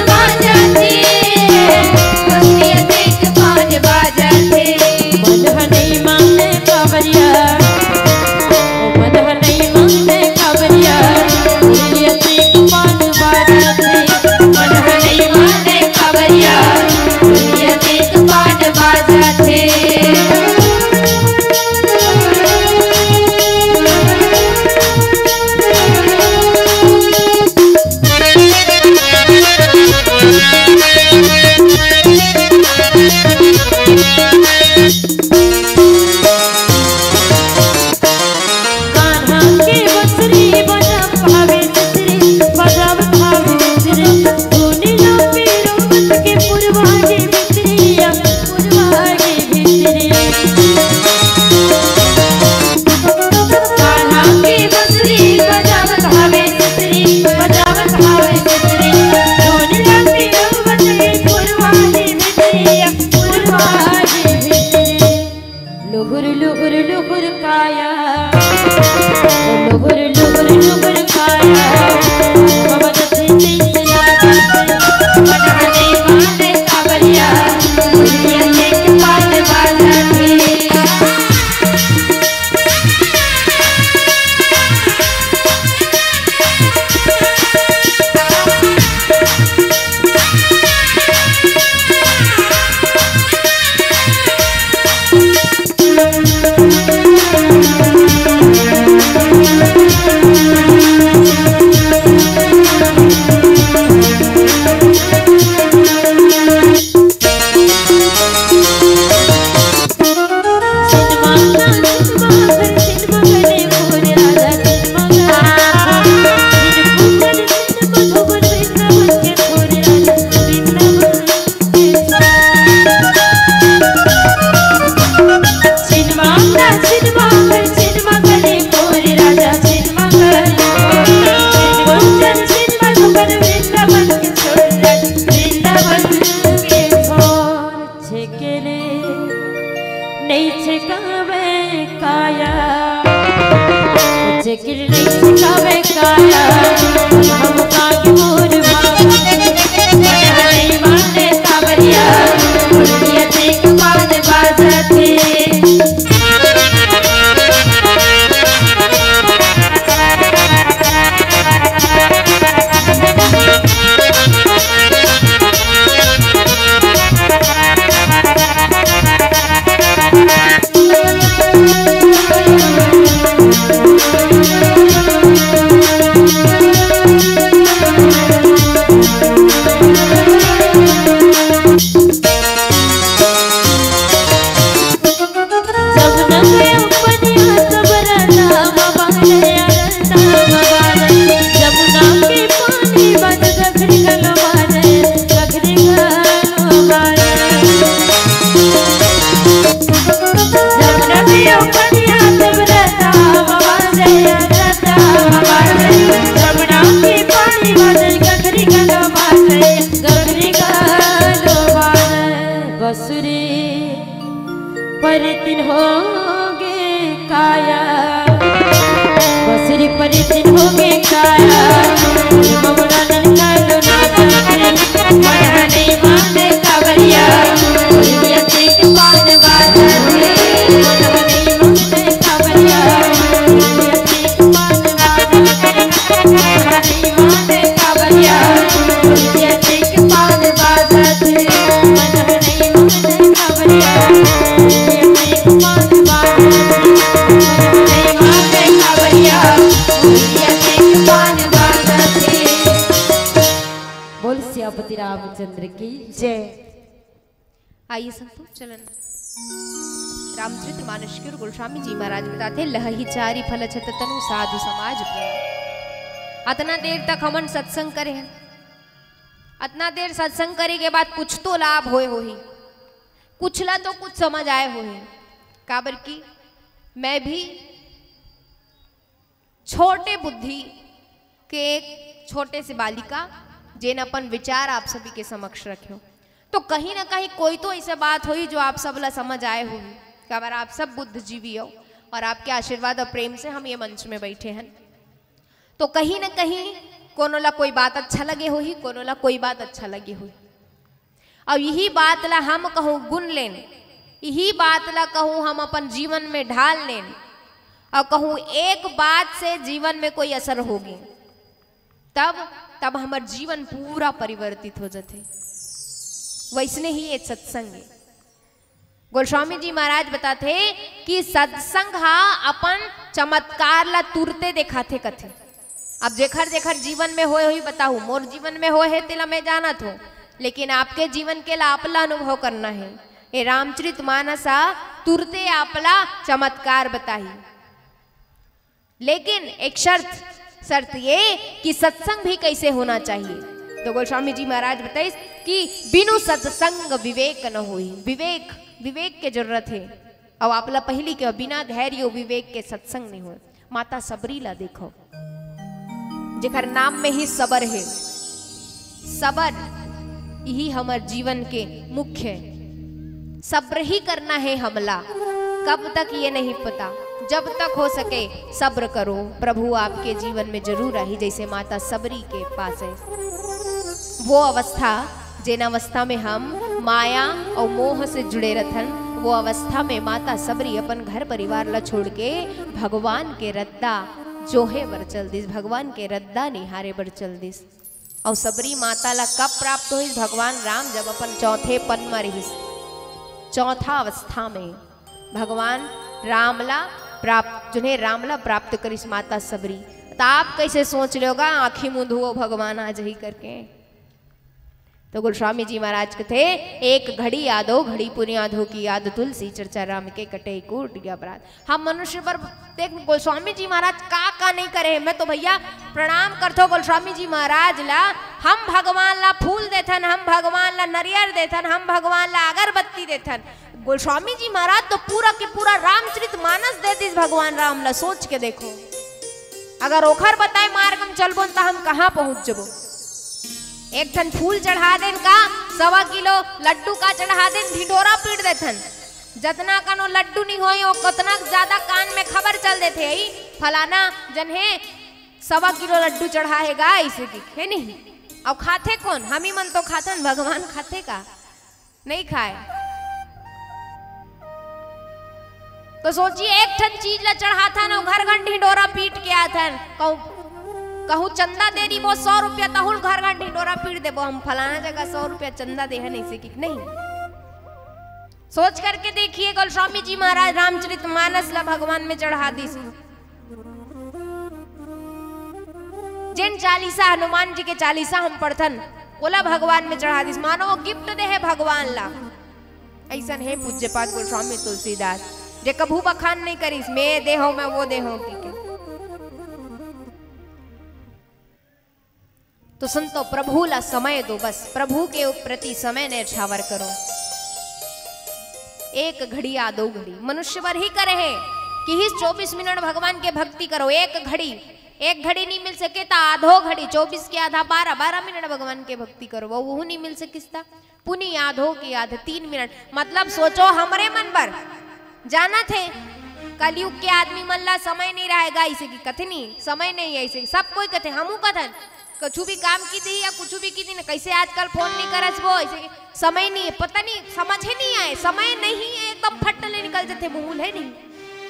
परिचिन होगे काया, बसरी परिचिन होगे काया। ममरा नन कालो ना जाते, मन नहीं माने कावरिया। बोलिया ठीक पान बाजाते, मन नहीं माने कावरिया। बोलिया ठीक पान बाजाते, मन नहीं माने कावरिया। बोलिया ठीक पान बाजाते, मन नहीं माने कावरिया। बोल सियापति रामचंद्र की जय। आइए संतो, चलन रामचरित मानस के गोस्वामी जी महाराज बताथे, लहहि चारि फल छत तनु साधु समाज प्रिय। अतना देर तक हमन सत्संग करे हन, अतना देर सत्संग करे के बाद कुछ तो लाभ होए होही, कुछ ला तो कुछ समझ आए होही। काबर कि मैं भी छोटे बुद्धि के एक छोटे से बालिका, जेन अपन विचार आप सभी के समक्ष रखे हो, तो कहीं ना कहीं कोई तो ऐसा बात होही जो आप सब ला समझ आए होही। काबर आप सब बुद्धिजीवी हो और आपके आशीर्वाद और प्रेम से हम ये मंच में बैठे हैं। तो कहीं ना कहीं कोनो ला कोई बात अच्छा लगे होही, कोनो ला कोई बात अच्छा लगे होही। अब यही बात ला हम कहूँ गुन लेन, यही बात ला कहूँ हम अपन जीवन में ढाल लेन, और कहूँ एक बात से जीवन में कोई असर होगी, तब, तब हमर जीवन पूरा परिवर्तित हो जाथे। वैसने ही ये सत्संग है। गोस्वामी जी महाराज बताथे कि सत्संग हा अपन चमत्कार ला तुरते देखाथे कथे। अब जेखर जेखर जीवन में होए होही बताहू, मोर जीवन में होए हे तेला मैं जानत हूँ, लेकिन आपके जीवन के ला आप ला अनुभव करना है। ये रामचरित मानस हा तुरते आप ला चमत्कार बताही, लेकिन एक शर्त, शर्त ये कि सत्संग भी कैसे होना चाहिए। तो गोस्वामी जी महाराज बताइस कि बिनु सत्संग विवेक न होई। विवेक, विवेक के जरूरत है। अब आप ला पहली के बिना धैर्य विवेक के सत्संग नहीं हो। माता सबरी ला देखो, जेकर नाम में ही सबर है। सबर यही हमर जीवन के मुख्य है। सब्र ही करना है हमला। कब तक ये नहीं पता, जब तक हो सके सब्र करो, प्रभु आपके जीवन में जरूर आही। जैसे माता सबरी के पास है वो अवस्था, जेन अवस्था में हम माया और मोह से जुड़े रथन, वो अवस्था में माता सबरी अपन घर परिवार ला छोड़ के भगवान के रद्दा जोहे बर चल दिस, भगवान के रद्दा निहारे बर चल दिस। अउ सबरी माता ला कब प्राप्त होइस भगवान राम? जब अपन चौथे पन म रिहिस, चौथा अवस्था में भगवान राम ला प्राप्त, जिन्हें राम ला प्राप्त करिस माता सबरी। त आप कैसे सोच रहे होगा आँखी मुंधुओ भगवान आ जाही करके? तो गोस्वामी जी महाराज कथे, एक घड़ी आधो घड़ी पुनि आधो की आध, तुलसी चर्चा राम के कटे कोटि अपराध। हम मनुष्य बर देख, गोस्वामी जी महाराज का का नहीं करे हे। मैं तो भैया प्रणाम करथो गोस्वामी जी महाराज ला। हम भगवान ला फूल देथन, हम भगवान ला नरियर देथन, हम भगवान ला अगरबत्ती देथन। गोस्वामी जी महाराज तो पूरा के पूरा रामचरित मानस दे दिस भगवान राम ला। सोच के देखो, अगर ओखर बताए मार्ग में चलबो न, त हम कहाँ पहुँच जबो? एक ठन फूल चढ़ा देन का, सवा किलो लड्डू का चढ़ा देन, ढिंढोरा पीट देथन। जतना कनो लड्डू नहीं होई, ओ कतना ज्यादा कान में खबर चल देथे, "ई फलाना जन हे, सवा किलो लड्डू चढ़ा हे गा," ऐसे दिखे नहीं। अउ खाथे कौन? हम ही मन तो खाथन, भगवान खाथे का? नहीं खाए। तो सोचिए, एक ठन चीज ला चढ़ाथन अउ घर घर ढिंडोरा पीट के आथन। कहूँ, कहूँ चंदा दे दीबो सौ रुपया, तहुल घर घर ढिंडोरा पीट देबो, हम फलाना जगह सौ रुपया चंदा दे हन, ऐसे कि नहीं। सोच करके देखिए, गोस्वामी जी महाराज रामचरित मानस ला भगवान में चढ़ा दिस। जेन चालीसा, हनुमान जी के चालीसा हम पढ़थन, ओला भगवान में चढ़ा दिस, मानो वो गिफ्ट दे हे भगवान ला। ऐसन हे पूज्यपाद गोस्वामी तुलसीदास, जे कभू बखान नहीं करिस, "मैं दे हूं, मैं वो दे हूं," कहिके। तो संतो, प्रभु ला समय दो, बस प्रभु के प्रति समय न्यौछावर करो। एक घड़ी या दो घड़ी मनुष्य बर ही करे हे कि इस चौबीस मिनट भगवान के भक्ति करो। एक घड़ी, एक घड़ी नहीं मिल सके त आधो घड़ी, चौबीस के आधा बारह, बारह मिनट भगवान के भक्ति करो, वो, वो नहीं मिल सकिस त पुनि आधो के आध तीन मिनट। मतलब सोचो, हमरे मन बर जानत हे, कलयुग के आदमी मन ला समय नहीं रहेगा, इसे की कथे नहीं, समय नहीं है, इसे सब कोई कथे, हमू कथन, कुछु भी काम की दी या कुछु भी की दी ना, कैसे आजकल फोन नहीं करस वो, इसे की समय नहीं है, पता नहीं, समझ ही नहीं आए, समय नहीं है, एकदम फट ले निकल जथे, मुहुल है नहीं।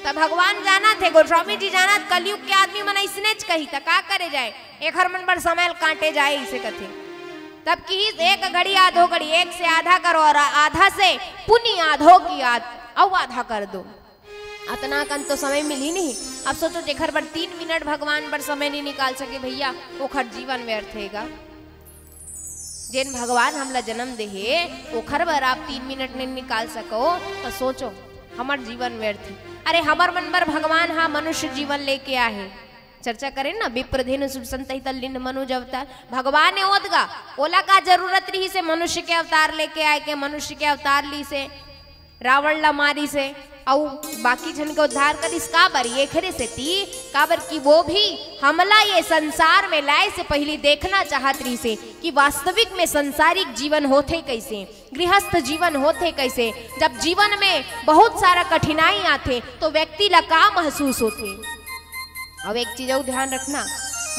तब भगवान जानत हे, गोस्वामी जी जानत, कलयुग के आदमी मन इसने च कही, त का करे जाए, एखर मन बर समय ल काटे जाए, इसे कथे। तब किहिस, एक घड़ी आधो घड़ी, एक से आधा करो और आधा से पुनि आधो की आध, अउ आधा कर दो। अतना कन तो समय मिली नहीं। अब सोचो, जेखर बर तीन मिनट भगवान बर समय नहीं निकाल सके भैया, ओखर जीवन व्यर्थ हेगा। जेन भगवान हमला जन्म दे हे, ओखर बर आप तीन मिनट नहीं निकाल सको, तो सोचो, हमर जीवन व्यर्थ हे। अरे, हमर मन बर भगवान हा मनुष्य जीवन लेके आहे। चर्चा करेन ना, विप्र धेनु सुत संत हित लिन्ह मनुज अवतार। भगवान हे ओतका, ओला का जरूरत रहिसे मनुष्य के अवतार लेके आए के, मनुष्य के अवतार लिसे, रावण ला मारिसे, अउ बाकी झन के उद्धार करिस। काबर? एखरे सेती, काबर कि वो भी हमला ये संसार में लाए से पहिली देखना चाहत रहिसे कि वास्तविक में संसारिक जीवन होथे कैसे, गृहस्थ जीवन होथे कैसे, जब जीवन में बहुत सारा कठिनाई आथे तो व्यक्ति ला का महसूस होथे। अब एक चीज अउ ध्यान रखना,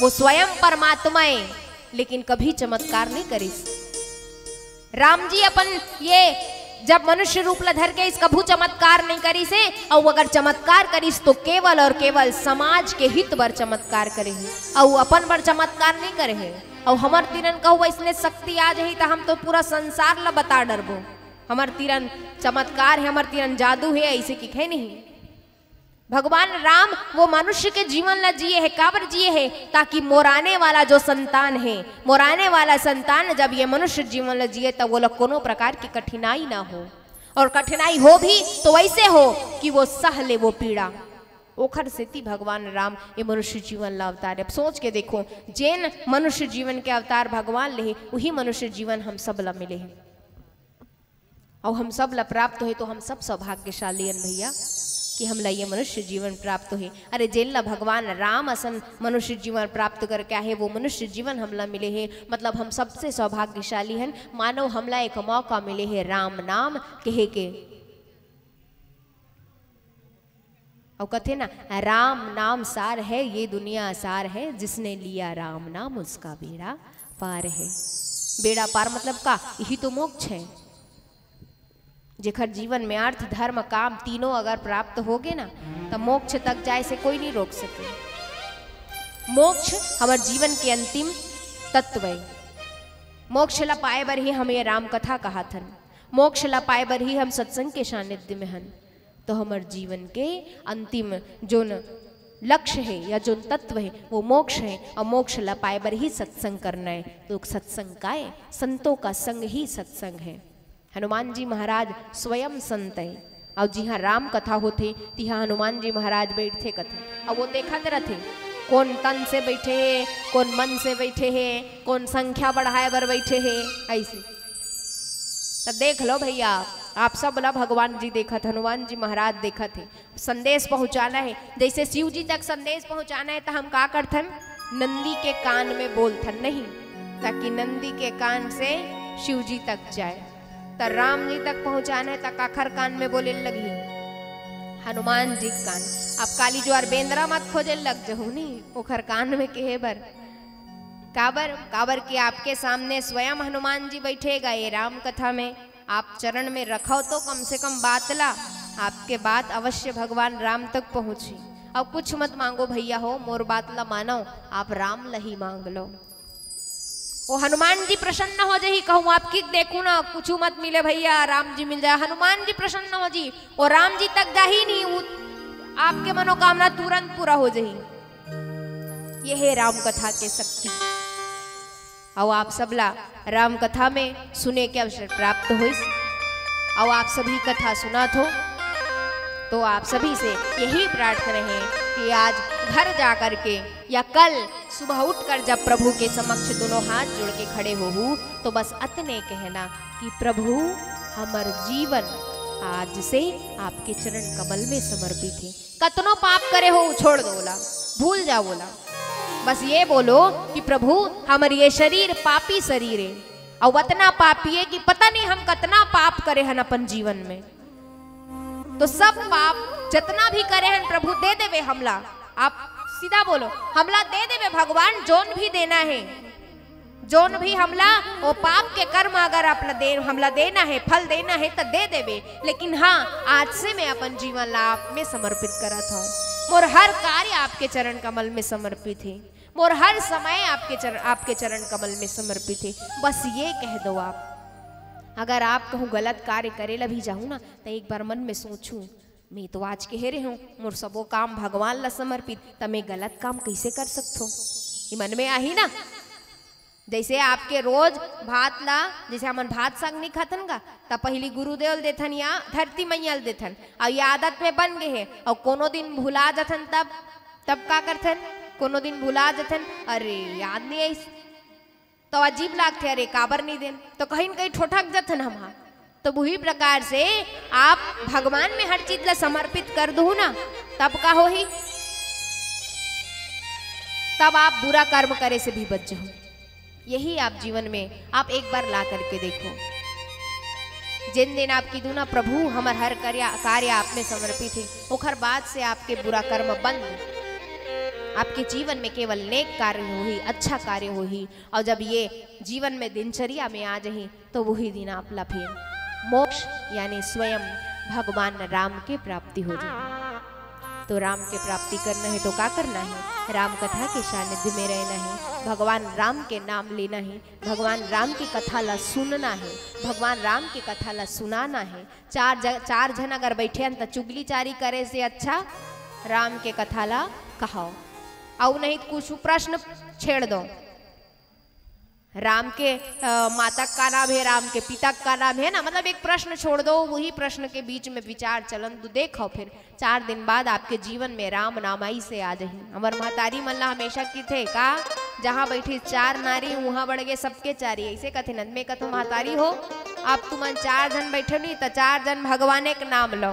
वो स्वयं परमात्मा हे, लेकिन कभी चमत्कार नहीं करिस। राम जी अपन ये जब मनुष्य रूप ला धर के इस कभू चमत्कार नहीं करिस हे, अउ अगर चमत्कार करिस तो केवल और केवल समाज के हित बर चमत्कार करे हे, अउ अपन बर चमत्कार नहीं करे हे। अउ हमर तीरन कहू इसने शक्ति आ जाही त हम तो पूरा संसार ला बता डरबो, हमर तीरन चमत्कार हे, हमर तीरन जादू हे, ऐसे की कहे नहीं। भगवान राम वो मनुष्य के जीवन ला जिए हे, काबर जिए हे? ताकि मोर आने वाला जो संतान हे, मोर आने वाला संतान जब ये मनुष्य जीवन ला जिए, तब वो लोग कोनो प्रकार की कठिनाई ना हो, और कठिनाई हो भी तो वैसे हो कि वो सह ले वो पीड़ा। ओखर सेती भगवान राम ये मनुष्य जीवन ला अवतार। अब सोच के देखो, जेन मनुष्य जीवन के अवतार भगवान ले हे, वही मनुष्य जीवन हम सब ला मिले हे। अउ हम सब ला प्राप्त होए तो हम सब सौभाग्यशाली हन भैया, कि हमला ये मनुष्य जीवन प्राप्त होए। अरे, जेन ला भगवान राम असन मनुष्य जीवन प्राप्त करके आहे, वो मनुष्य जीवन हमला मिले हे, मतलब हम सबसे सौभाग्यशाली हन। मानो हमला एक मौका मिले हे राम नाम कहे के। अउ कथे ना, राम नाम सार है, ये दुनिया सार है, जिसने लिया राम नाम उसका बेड़ा पार है। बेड़ा पार मतलब का? यही तो मोक्ष है। जेखर जीवन में अर्थ, धर्म, काम तीनों अगर प्राप्त होगे ना, त मोक्ष तक जाए से कोई नहीं रोक सके। मोक्ष हमर जीवन के अंतिम तत्व है। मोक्ष ला पाए बर ही हम ये राम कथा कहाथन, मोक्ष ला पाए बर ही हम सत्संग के सानिध्य में हन। तो हमर जीवन के अंतिम जोन लक्ष्य है या जोन तत्व है, वो मोक्ष है, और मोक्ष ला पाए बर ही सत्संग करना है। तो सत्संग का है? संतों का संग ही सत्संग है। हनुमान जी महाराज स्वयं संत है, और जिहाँ राम कथा होथे, तिहाँ हनुमान जी महाराज बैठथे कथे, और वो देखत रथे, कौन तन से बैठे है, कौन मन से बैठे है, कौन संख्या बढ़ाए बर बैठे है, ऐसे। तो देख लो भैया, आप सब ला भगवान जी देखत, हनुमान जी महाराज देखत है। संदेश पहुंचाना है, जैसे शिव जी तक संदेश पहुंचाना है, तो हम का करथन? नंदी के कान में बोलथन नहीं, ताकि नंदी के कान से शिव जी तक जाए। त राम जी तक पहुंचाना है, त काखर कान में बोले लगही? हनुमान जी के कान। अब काली जुआर बेंदरा मत खोजे लग जहू नहीं, ओखर कान में कहे बर। काबर? काबर कि आपके सामने स्वयं हनुमान जी बैठेगा ये राम कथा में। आप चरण में रखो तो कम से कम बात ला, आपके बात अवश्य भगवान राम तक पहुंची। और कुछ मत मांगो भैया हो, मोर बात ला मानो, आप राम ला ही मांग लो। वो हनुमान जी प्रसन्न हो जाही, कहूँ आपकी देखू ना, कुछ मत मिले भैया, राम जी मिल जाए, हनुमान जी प्रसन्न हो जी, वो राम जी तक जाही नहीं, वो आपके मनोकामना तुरंत पूरा हो जाही। ये है राम कथा के शक्ति। अउ आप सबला राम कथा में सुने के अवसर प्राप्त होइस, अउ आप सभी कथा सुनत हो, तो आप सभी से यही प्रार्थना है कि आज घर जा कर के या कल सुबह उठकर जब प्रभु के समक्ष दोनों हाथ जोड़ के खड़े होहू, तो बस अतने कहना कि प्रभु, हमर जीवन आज से आपके चरण कमल में समर्पित है। कतनो पाप करे हो, छोड़ दो ओला, भूल जाओ ओला। बस ये बोलो कि प्रभु, हमर ये शरीर पापी शरीर है, और अतना पापी है कि पता नहीं हम कतना पाप करे हन अपन जीवन में। तो सब पाप जितना भी करे हन प्रभु दे देवे हमला। आप सीधा बोलो, हमला दे देवे भगवान, जोन भी देना है, जोन भी हमला वो पाप के कर्म अगर आप दे, हमला देना है, फल देना है तो दे देवे। लेकिन हाँ, आज से मैं अपन जीवन ला आप में समर्पित करत हूँ। मोर हर कार्य आपके चरण कमल में समर्पित है, मोर हर समय आपके चरण, आपके चरण कमल में समर्पित है। बस ये कह दो आप, अगर आप कहूँ गलत कार्य करे ला भी जाहूँ ना, तो एक बार मन में सोचूं, मैं तो आज के हेरे हूँ, मोर सबो काम भगवान ला समर्पित, त मैं गलत काम कैसे कर सकथो? ये मन में आही ना। जैसे आपके रोज भात ला, जैसे हमन भात साग नहीं खाथन का, त पहली गुरुदेव ल देथन या धरती मैया ल देथन, और ये आदत में बन गए है, और कोनो दिन भुला जाथन तब, तब का करथन? कोनो दिन भुला जाथन, अरे याद नहीं आइस, तो अजीब लागथे, अरे काबर नहीं देन, तो कहीं न कहीं ठोठक जाथन हम हा। तो वही प्रकार से आप भगवान में हर चीज ला समर्पित कर दू ना, तब का होही? तब आप बुरा कर्म करे से भी बच जाओ। यही आप जीवन में आप एक बार ला करके देखो। जिन दिन आप किदू ना, प्रभु हमर हर कार्य, कार्य आप में समर्पित है, ओखर बाद से आपके बुरा कर्म बंद, आपके जीवन में केवल नेक कार्य होही, अच्छा कार्य होही। और जब ये जीवन में दिनचर्या में आ जाही, तो वही दिन आप ला फिर मोक्ष यानी स्वयं भगवान राम के प्राप्ति हो जाही। तो राम के प्राप्ति करना है तो का करना है? राम कथा के सानिध्य में रहना है, भगवान राम के नाम लेना है, भगवान राम की कथा ला सुनना है, भगवान राम की कथा ला सुनाना है। चार ज-, चार झन अगर बैठे हन त चुगली चारी करे से अच्छा राम के कथा ला कहाओ, अउ नहीं कुछ प्रश्न छेड़ दो। राम के, अ, माता का नाम है, राम के पिता का नाम है ना, मतलब एक प्रश्न छोड़ दो, वही प्रश्न के बीच में विचार चलन दो, देखो फिर चार दिन बाद आपके जीवन में राम नाम आई से आ जाही। हमर महतारी मन ला हमेशा किथे का, जहाँ बैठी चार नारी, उहाँ बढ़ गए सबके चारी, ऐसे कथे न। मैं कथों, महतारी हो, आप तुमन चार झन बैठे नहीं, त चार झन भगवान एक नाम लो,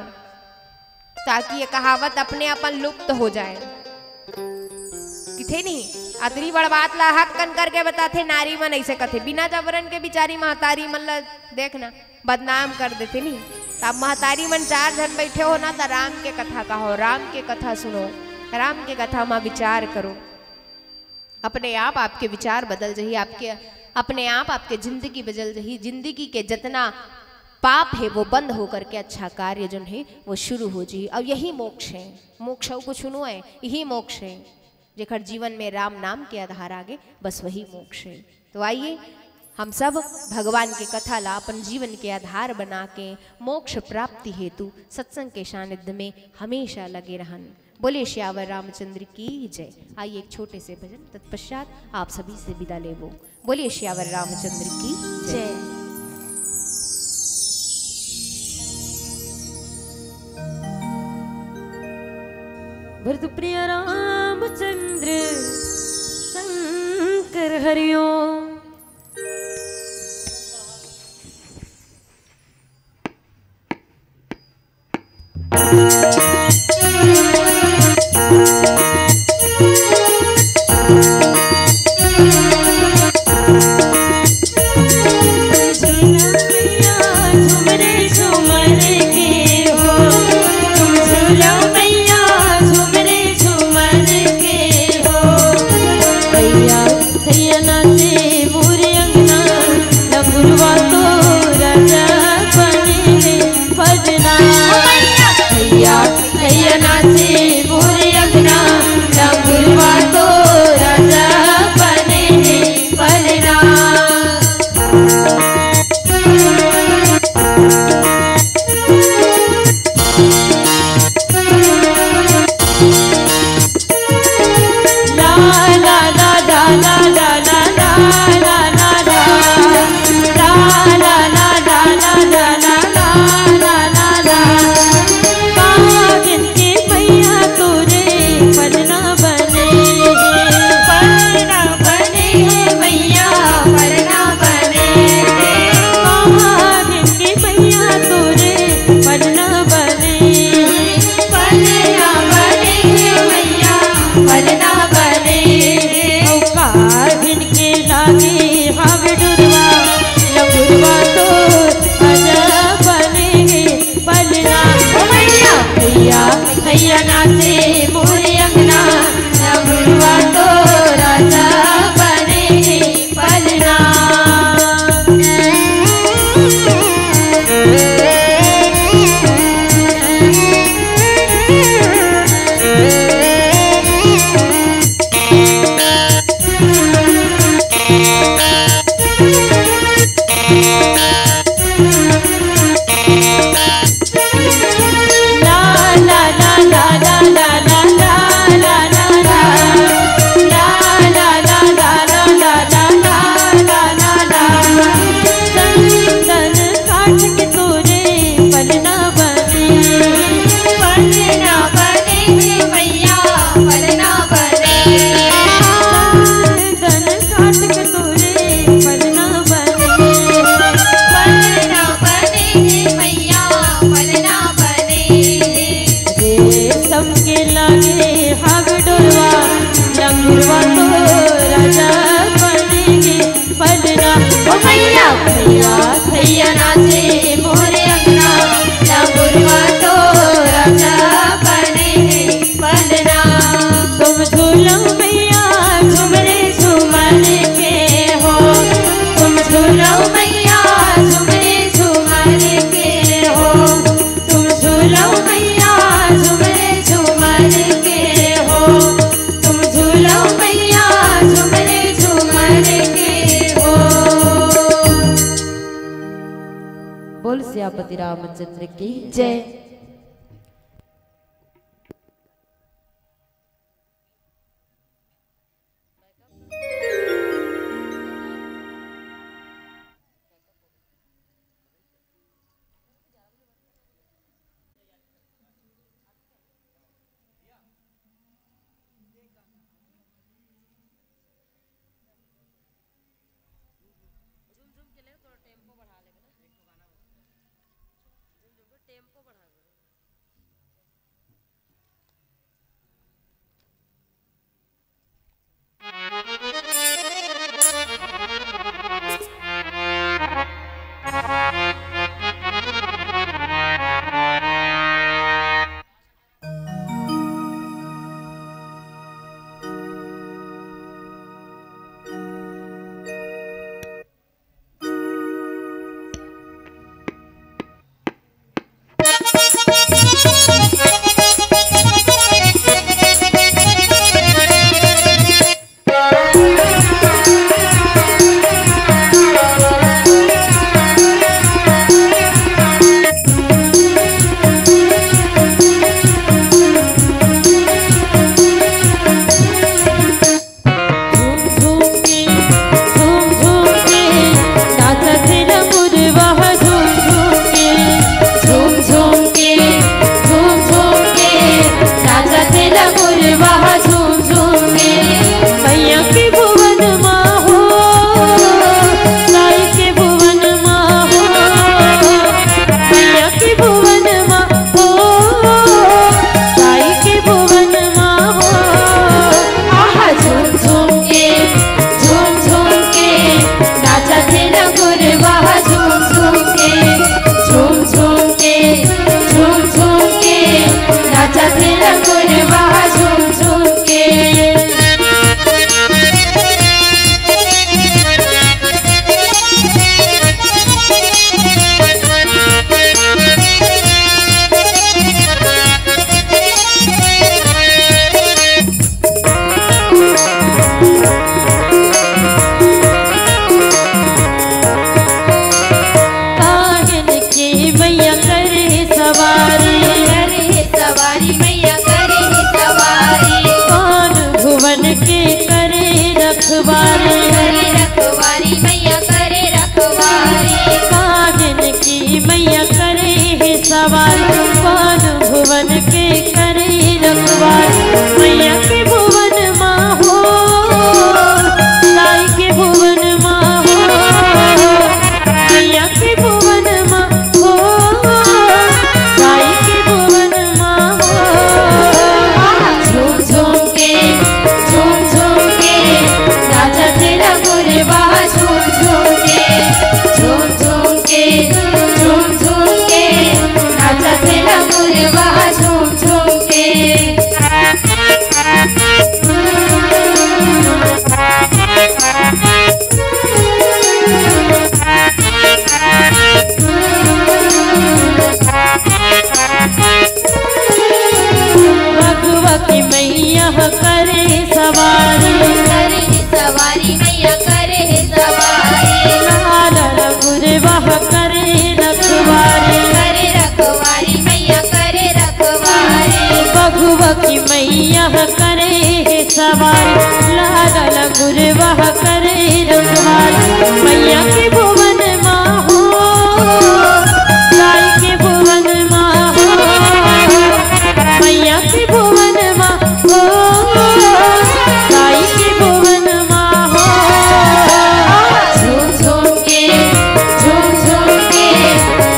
ताकि ये कहावत अपने अपन लुप्त हो जाए। किथे नहीं, अतरी बड़ बात ला हक कन करके बताथे, नारी मन ऐसे कथे, बिना जबरन के बिचारी महतारी मन ला देखना, बदनाम कर देथे नहीं। त अब महतारी मन चार झन बैठे हो ना, त राम के कथा कहो, राम के कथा सुनो, राम के कथा मा विचार करो। अपने आप आपके विचार बदल जाही, आपके, अपने आप आपके जिंदगी बदल जाही। जिंदगी के जितना पाप है वो बंद होकर के अच्छा कार्य जोन है वो शुरू हो जाही। और यही मोक्ष है, मोक्ष अउ कुछ नो है, यही मोक्ष है। जेकर जीवन में राम नाम के आधार आगे, बस वही मोक्ष है। तो आइए, हम सब भगवान के कथा ला अपन जीवन के आधार बना के मोक्ष प्राप्ति हेतु सत्संग के सानिध्य में हमेशा लगे रहन। बोलिए सियावर रामचंद्र की जय। आइए, एक छोटे से भजन, तत्पश्चात आप सभी से विदा लेबो। बोलिए सियावर रामचंद्र की जय। जय। भरत प्रिय रामचंद्र शंकर हरिओम। या नाचे मोरे अंगना, ना गुरुआ तो राजा बने हे पलना। रेशम के लागे हाग डोरवा, लंगुरवा तो राजा बने हे पलना। ओ मैया, भैया, भैया नाचे मोरे अंगना, लंगुरवा तो राजा बने हे पलना। तुम झूलो मैया झुमरे झुमर के हो, तुम झूलो मैया झुमरे झुमर के हो, तुम झूलो मैया झुमरे झुमर के हो, तुम झूलो मैया झुमरे झुमर के हो। बोल सियापति रामचंद्र की जय। सवार लागा लंगुर वह करे रखवार। मैया के भुवन मा हो, गाय के भुवन मा हो, मैया के भुवन मा हो, गाय के भुवन मा हो। झूम झूम के, झूम झूम के,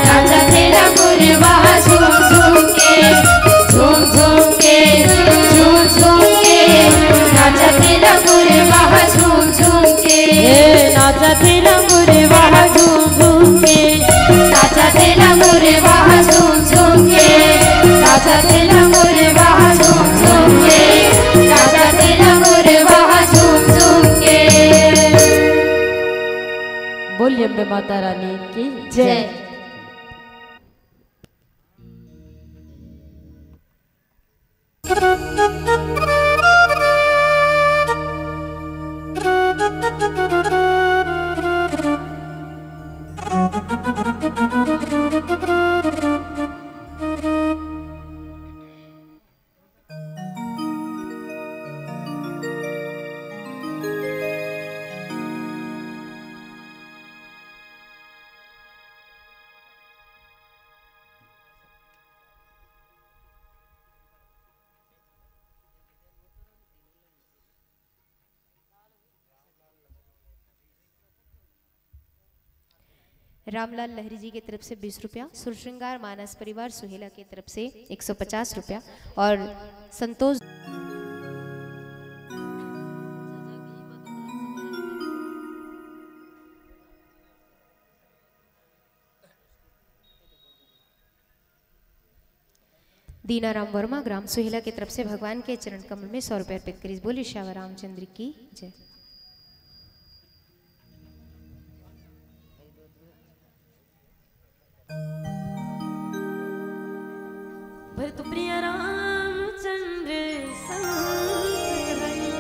नाचत हे लंगुर वह झूम झूम के, झूम झूम के, झूम झूम के, नाचत हे लंगुर वह झूम झूम के। ए, नाचत हे लंगुर वह झूम झूम के। नाचत हे लंगुर वह झूम झूम के। नाचत हे लंगुर वह झूम झूम के। नाचत हे लंगुर वह झूम झूम के। बोलिए अम्बे माता रानी की जय। जय। रामलाल लहरी जी की तरफ से बीस रुपया, सुरश्रृंगार मानस परिवार सुहेला की तरफ से एक सौ पचास रुपया और संतोष दीनाराम वर्मा ग्राम सुहेला की तरफ से भगवान के चरण कमल में सौ रुपये अर्पित करिस। बोलिए श्यावर रामचंद्र की जय। भरत प्रिय रामचंद्र संग हरिओ।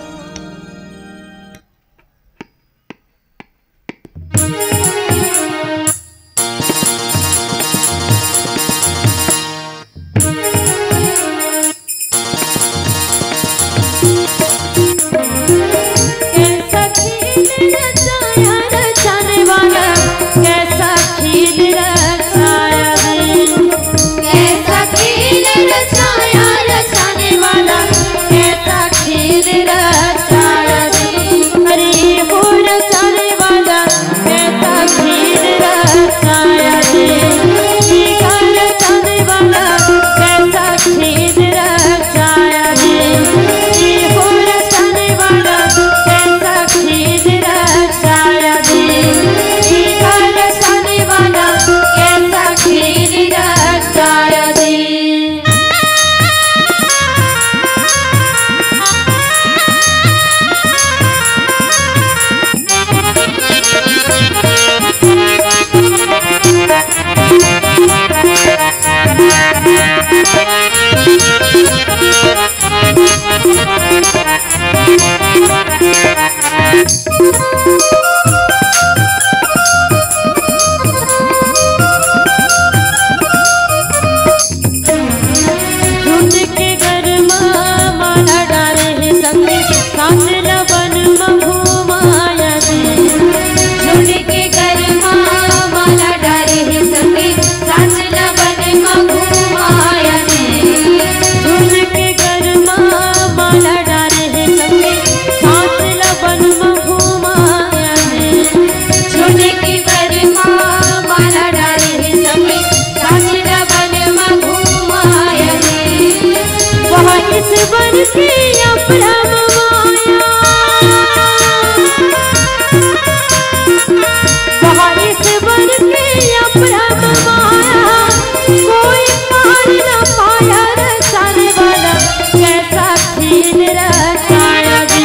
कैसा खेल रचाया रचाने वाला, कैसा खेल रचाया रे। कैसा खेल रचाया रचाने वाला, कैसा खेल रचाया रे। अरे हो रचाने वाला, कैसा खेल रचाया रे। टीका रचाने वाला, कैसा खेल रचाया रे। ये हो रचाने वाला, कैसा खेल रचाया रे। टीका रचाने वाला, कैसा खेल रचाया रे। झुंड के घर मा माला डारे हे संगी, साथ ल बन म घुमाया जी। झुंड के घर मा माला डारे हे संगी, साथ ल बन म घुमाया जी। झुंड के घर मा माला डारे हे संगी, साथ ल बन म घुमाया जी। झुंड के घर मा माला डारे हे संगी, साथ ल बन म घुमाया जी। वह ईश्वर के अपरम माया, वह ईश्वर के अपरम माया, कोई पार न पाया रचाने वाला, कैसा खेल रचाया जी।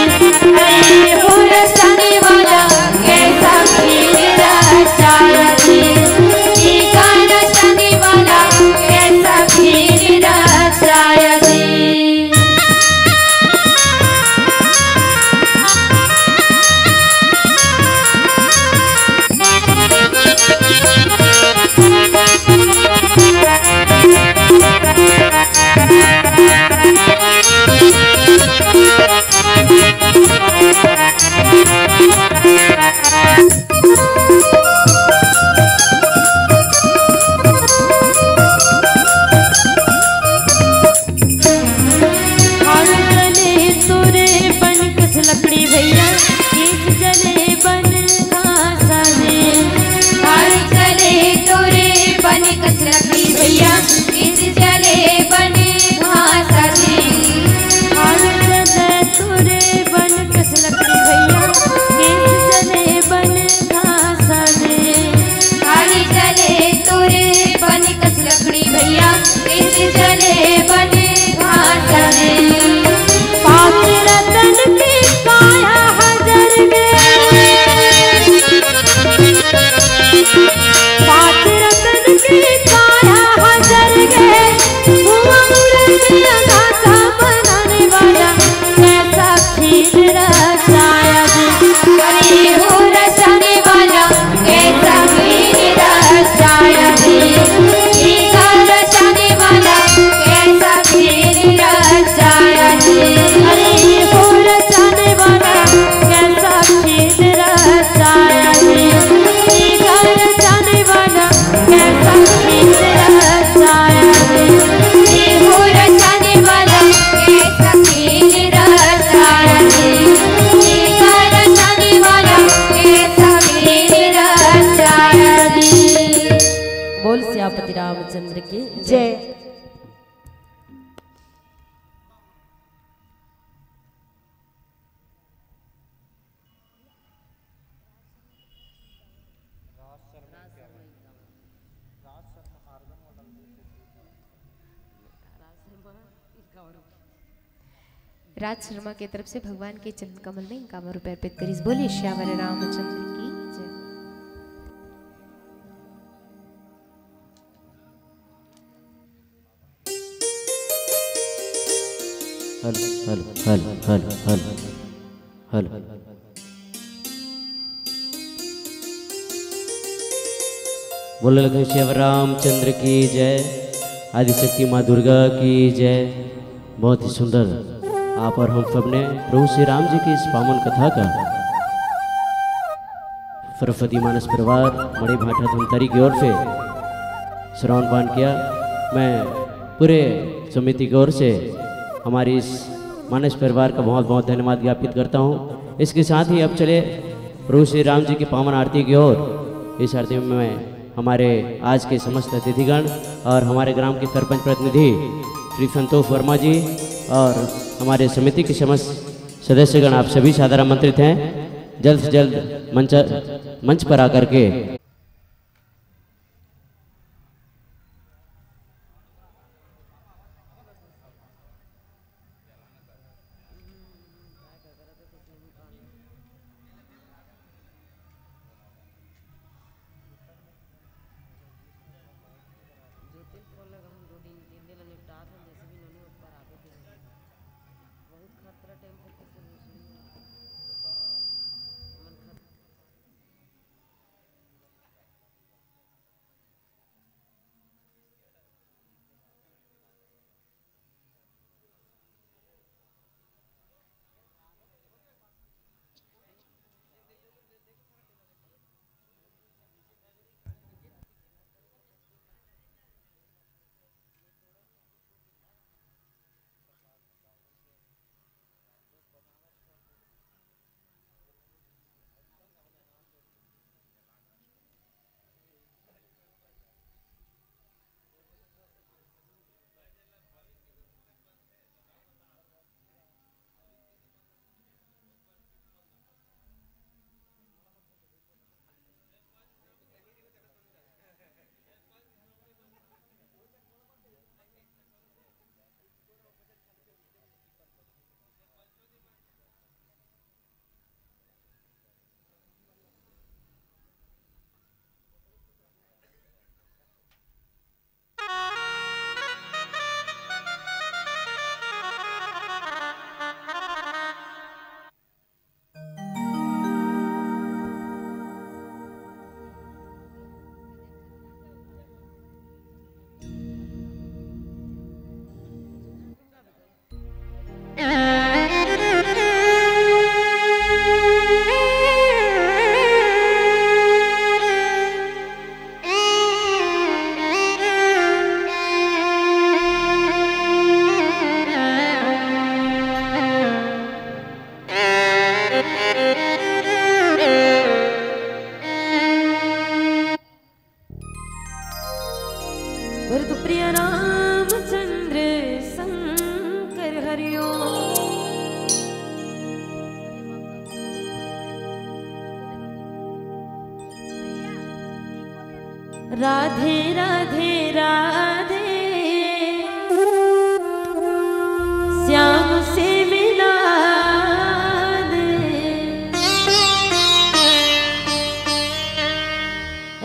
अरे हो रचाने वाला, कैसा खेल रचाया जी। टीका रचाने वाला, कैसा खेल रचाया जी। सीतापति रामचंद्र की जय। राज शर्मा के तरफ से भगवान के चरण कमल में कांवर रुपये अर्पित करिस। बोलिए सियावर रामचंद्र की जय। Hello, hello, hello, hello, hello, hello. बोले लगे सियावर रामचंद्र की जय, आदिशक्ति माँ दुर्गा की जय। बहुत ही सुंदर आप और हम सबने प्रभु श्री राम जी की इस पावन कथा का फरफदी मानस परिवार मड़ई भाठा धमतरी की ओर से श्रवण पान किया। मैं पूरे समिति की ओर से हमारी इस मानस परिवार का बहुत बहुत धन्यवाद ज्ञापित करता हूँ। इसके साथ ही अब चले प्रभु श्री राम जी की पावन आरती की ओर। इस आरती में हमारे आज के समस्त अतिथिगण और हमारे ग्राम के सरपंच प्रतिनिधि श्री संतोष वर्मा जी और हमारे समिति के समस्त सदस्यगण, आप सभी सादर आमंत्रित हैं। जल्द से जल्द मंच, मंच पर आकर के गुरुप्रिय रामचंद्र शंकर हरिओम। राधे राधे राधे, श्याम से मिला दे।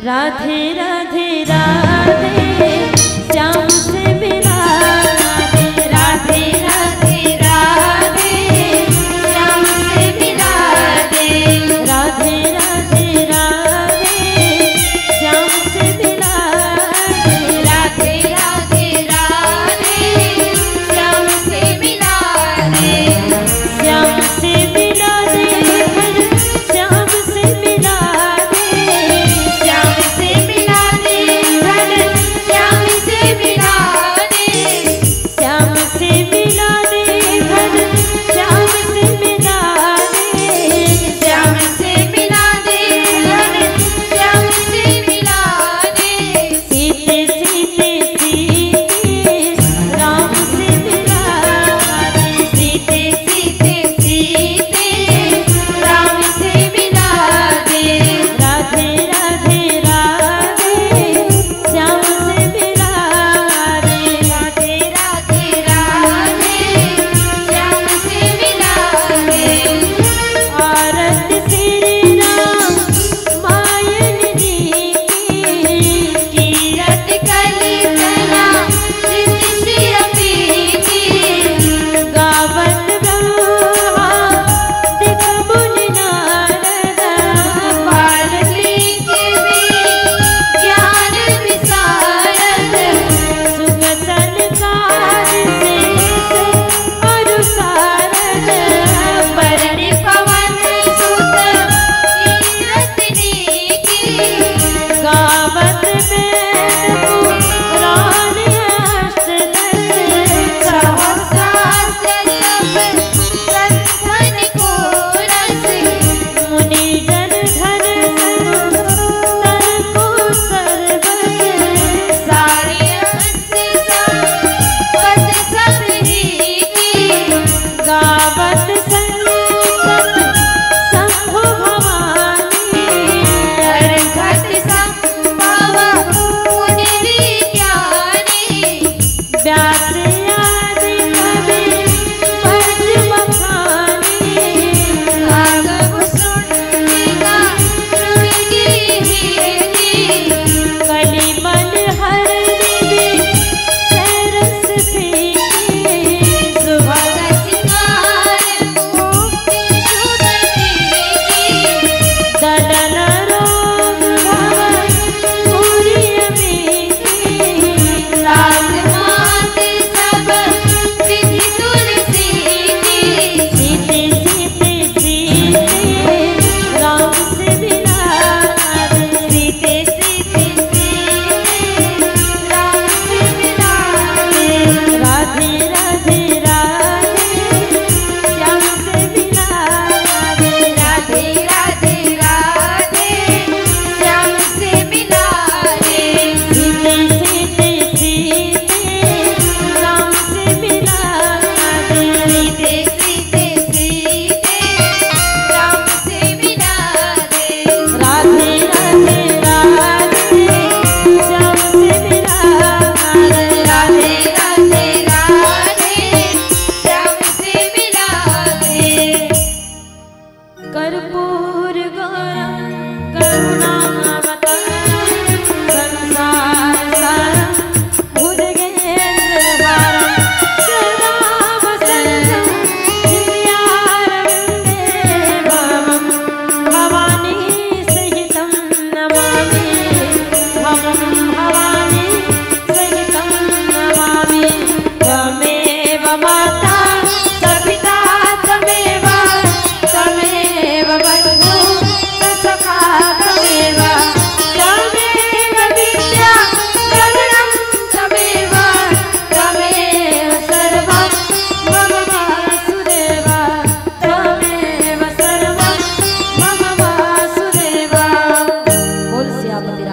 राधे राधे राधे, श्याम से मिला दे। राधे राधे राधे, श्याम से मिला दे। राधे राधे राधे, श्याम से मिला दे। राधे राधे राधे, श्याम से मिला दे। श्याम से मिला दे, श्याम से मिला दे। श्याम से मिला दे, श्याम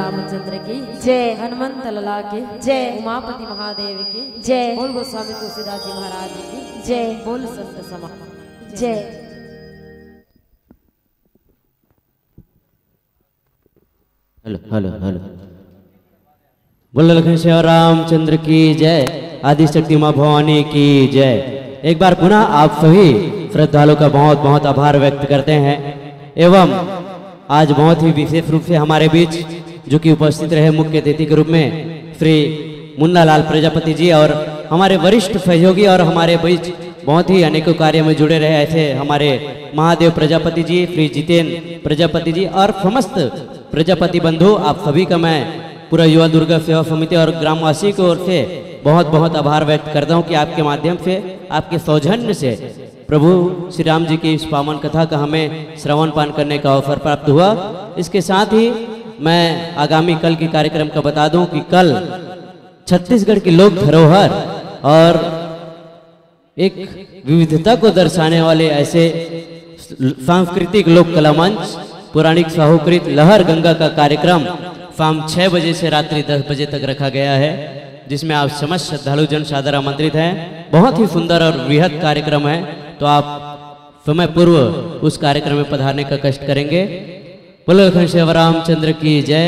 रामचंद्र की जय। हनुमंत लला की जय। उमापति महादेव की जय। बोल गोस्वामी तुलसीदास जी महाराज की जय। बोल संत समाज। जय। Hello, hello, hello. बोल लखन श्री रामचंद्र की जय। आदिशक्ति माँ भवानी की जय। एक बार पुनः आप सभी श्रद्धालुओं का बहुत बहुत आभार व्यक्त करते हैं। एवं आज बहुत ही विशेष रूप से हमारे बीच जो कि उपस्थित रहे मुख्य अतिथि के रूप में श्री मुन्ना लाल प्रजापति जी और हमारे वरिष्ठ सहयोगी और हमारे बीच बहुत ही अनेकों कार्य में जुड़े रहे ऐसे हमारे महादेव प्रजापति जी, श्री जितेन प्रजापति जी और समस्त प्रजापति बंधु, आप सभी का मैं पूरा युवा दुर्गा सेवा समिति और ग्रामवासी की ओर से बहुत बहुत आभार व्यक्त करता हूँ कि आपके माध्यम से, आपके सौजन्य से प्रभु श्री राम जी की इस पावन कथा का हमें श्रवण पान करने का अवसर प्राप्त हुआ। इसके साथ ही मैं आगामी कल के कार्यक्रम का बता दूं कि कल छत्तीसगढ़ की लोक धरोहर और एक विविधता को दर्शाने वाले ऐसे सांस्कृतिक लोक कला मंच पौराणिक साहूकृत लहर गंगा का कार्यक्रम शाम छह बजे से रात्रि दस बजे तक रखा गया है, जिसमें आप समस्त श्रद्धालु जन सादर आमंत्रित हैं। बहुत ही सुंदर और बृहद कार्यक्रम है, तो आप समय पूर्व उस कार्यक्रम में पधारने का कष्ट करेंगे। बोलो लखन श्री रामचंद्र की जय।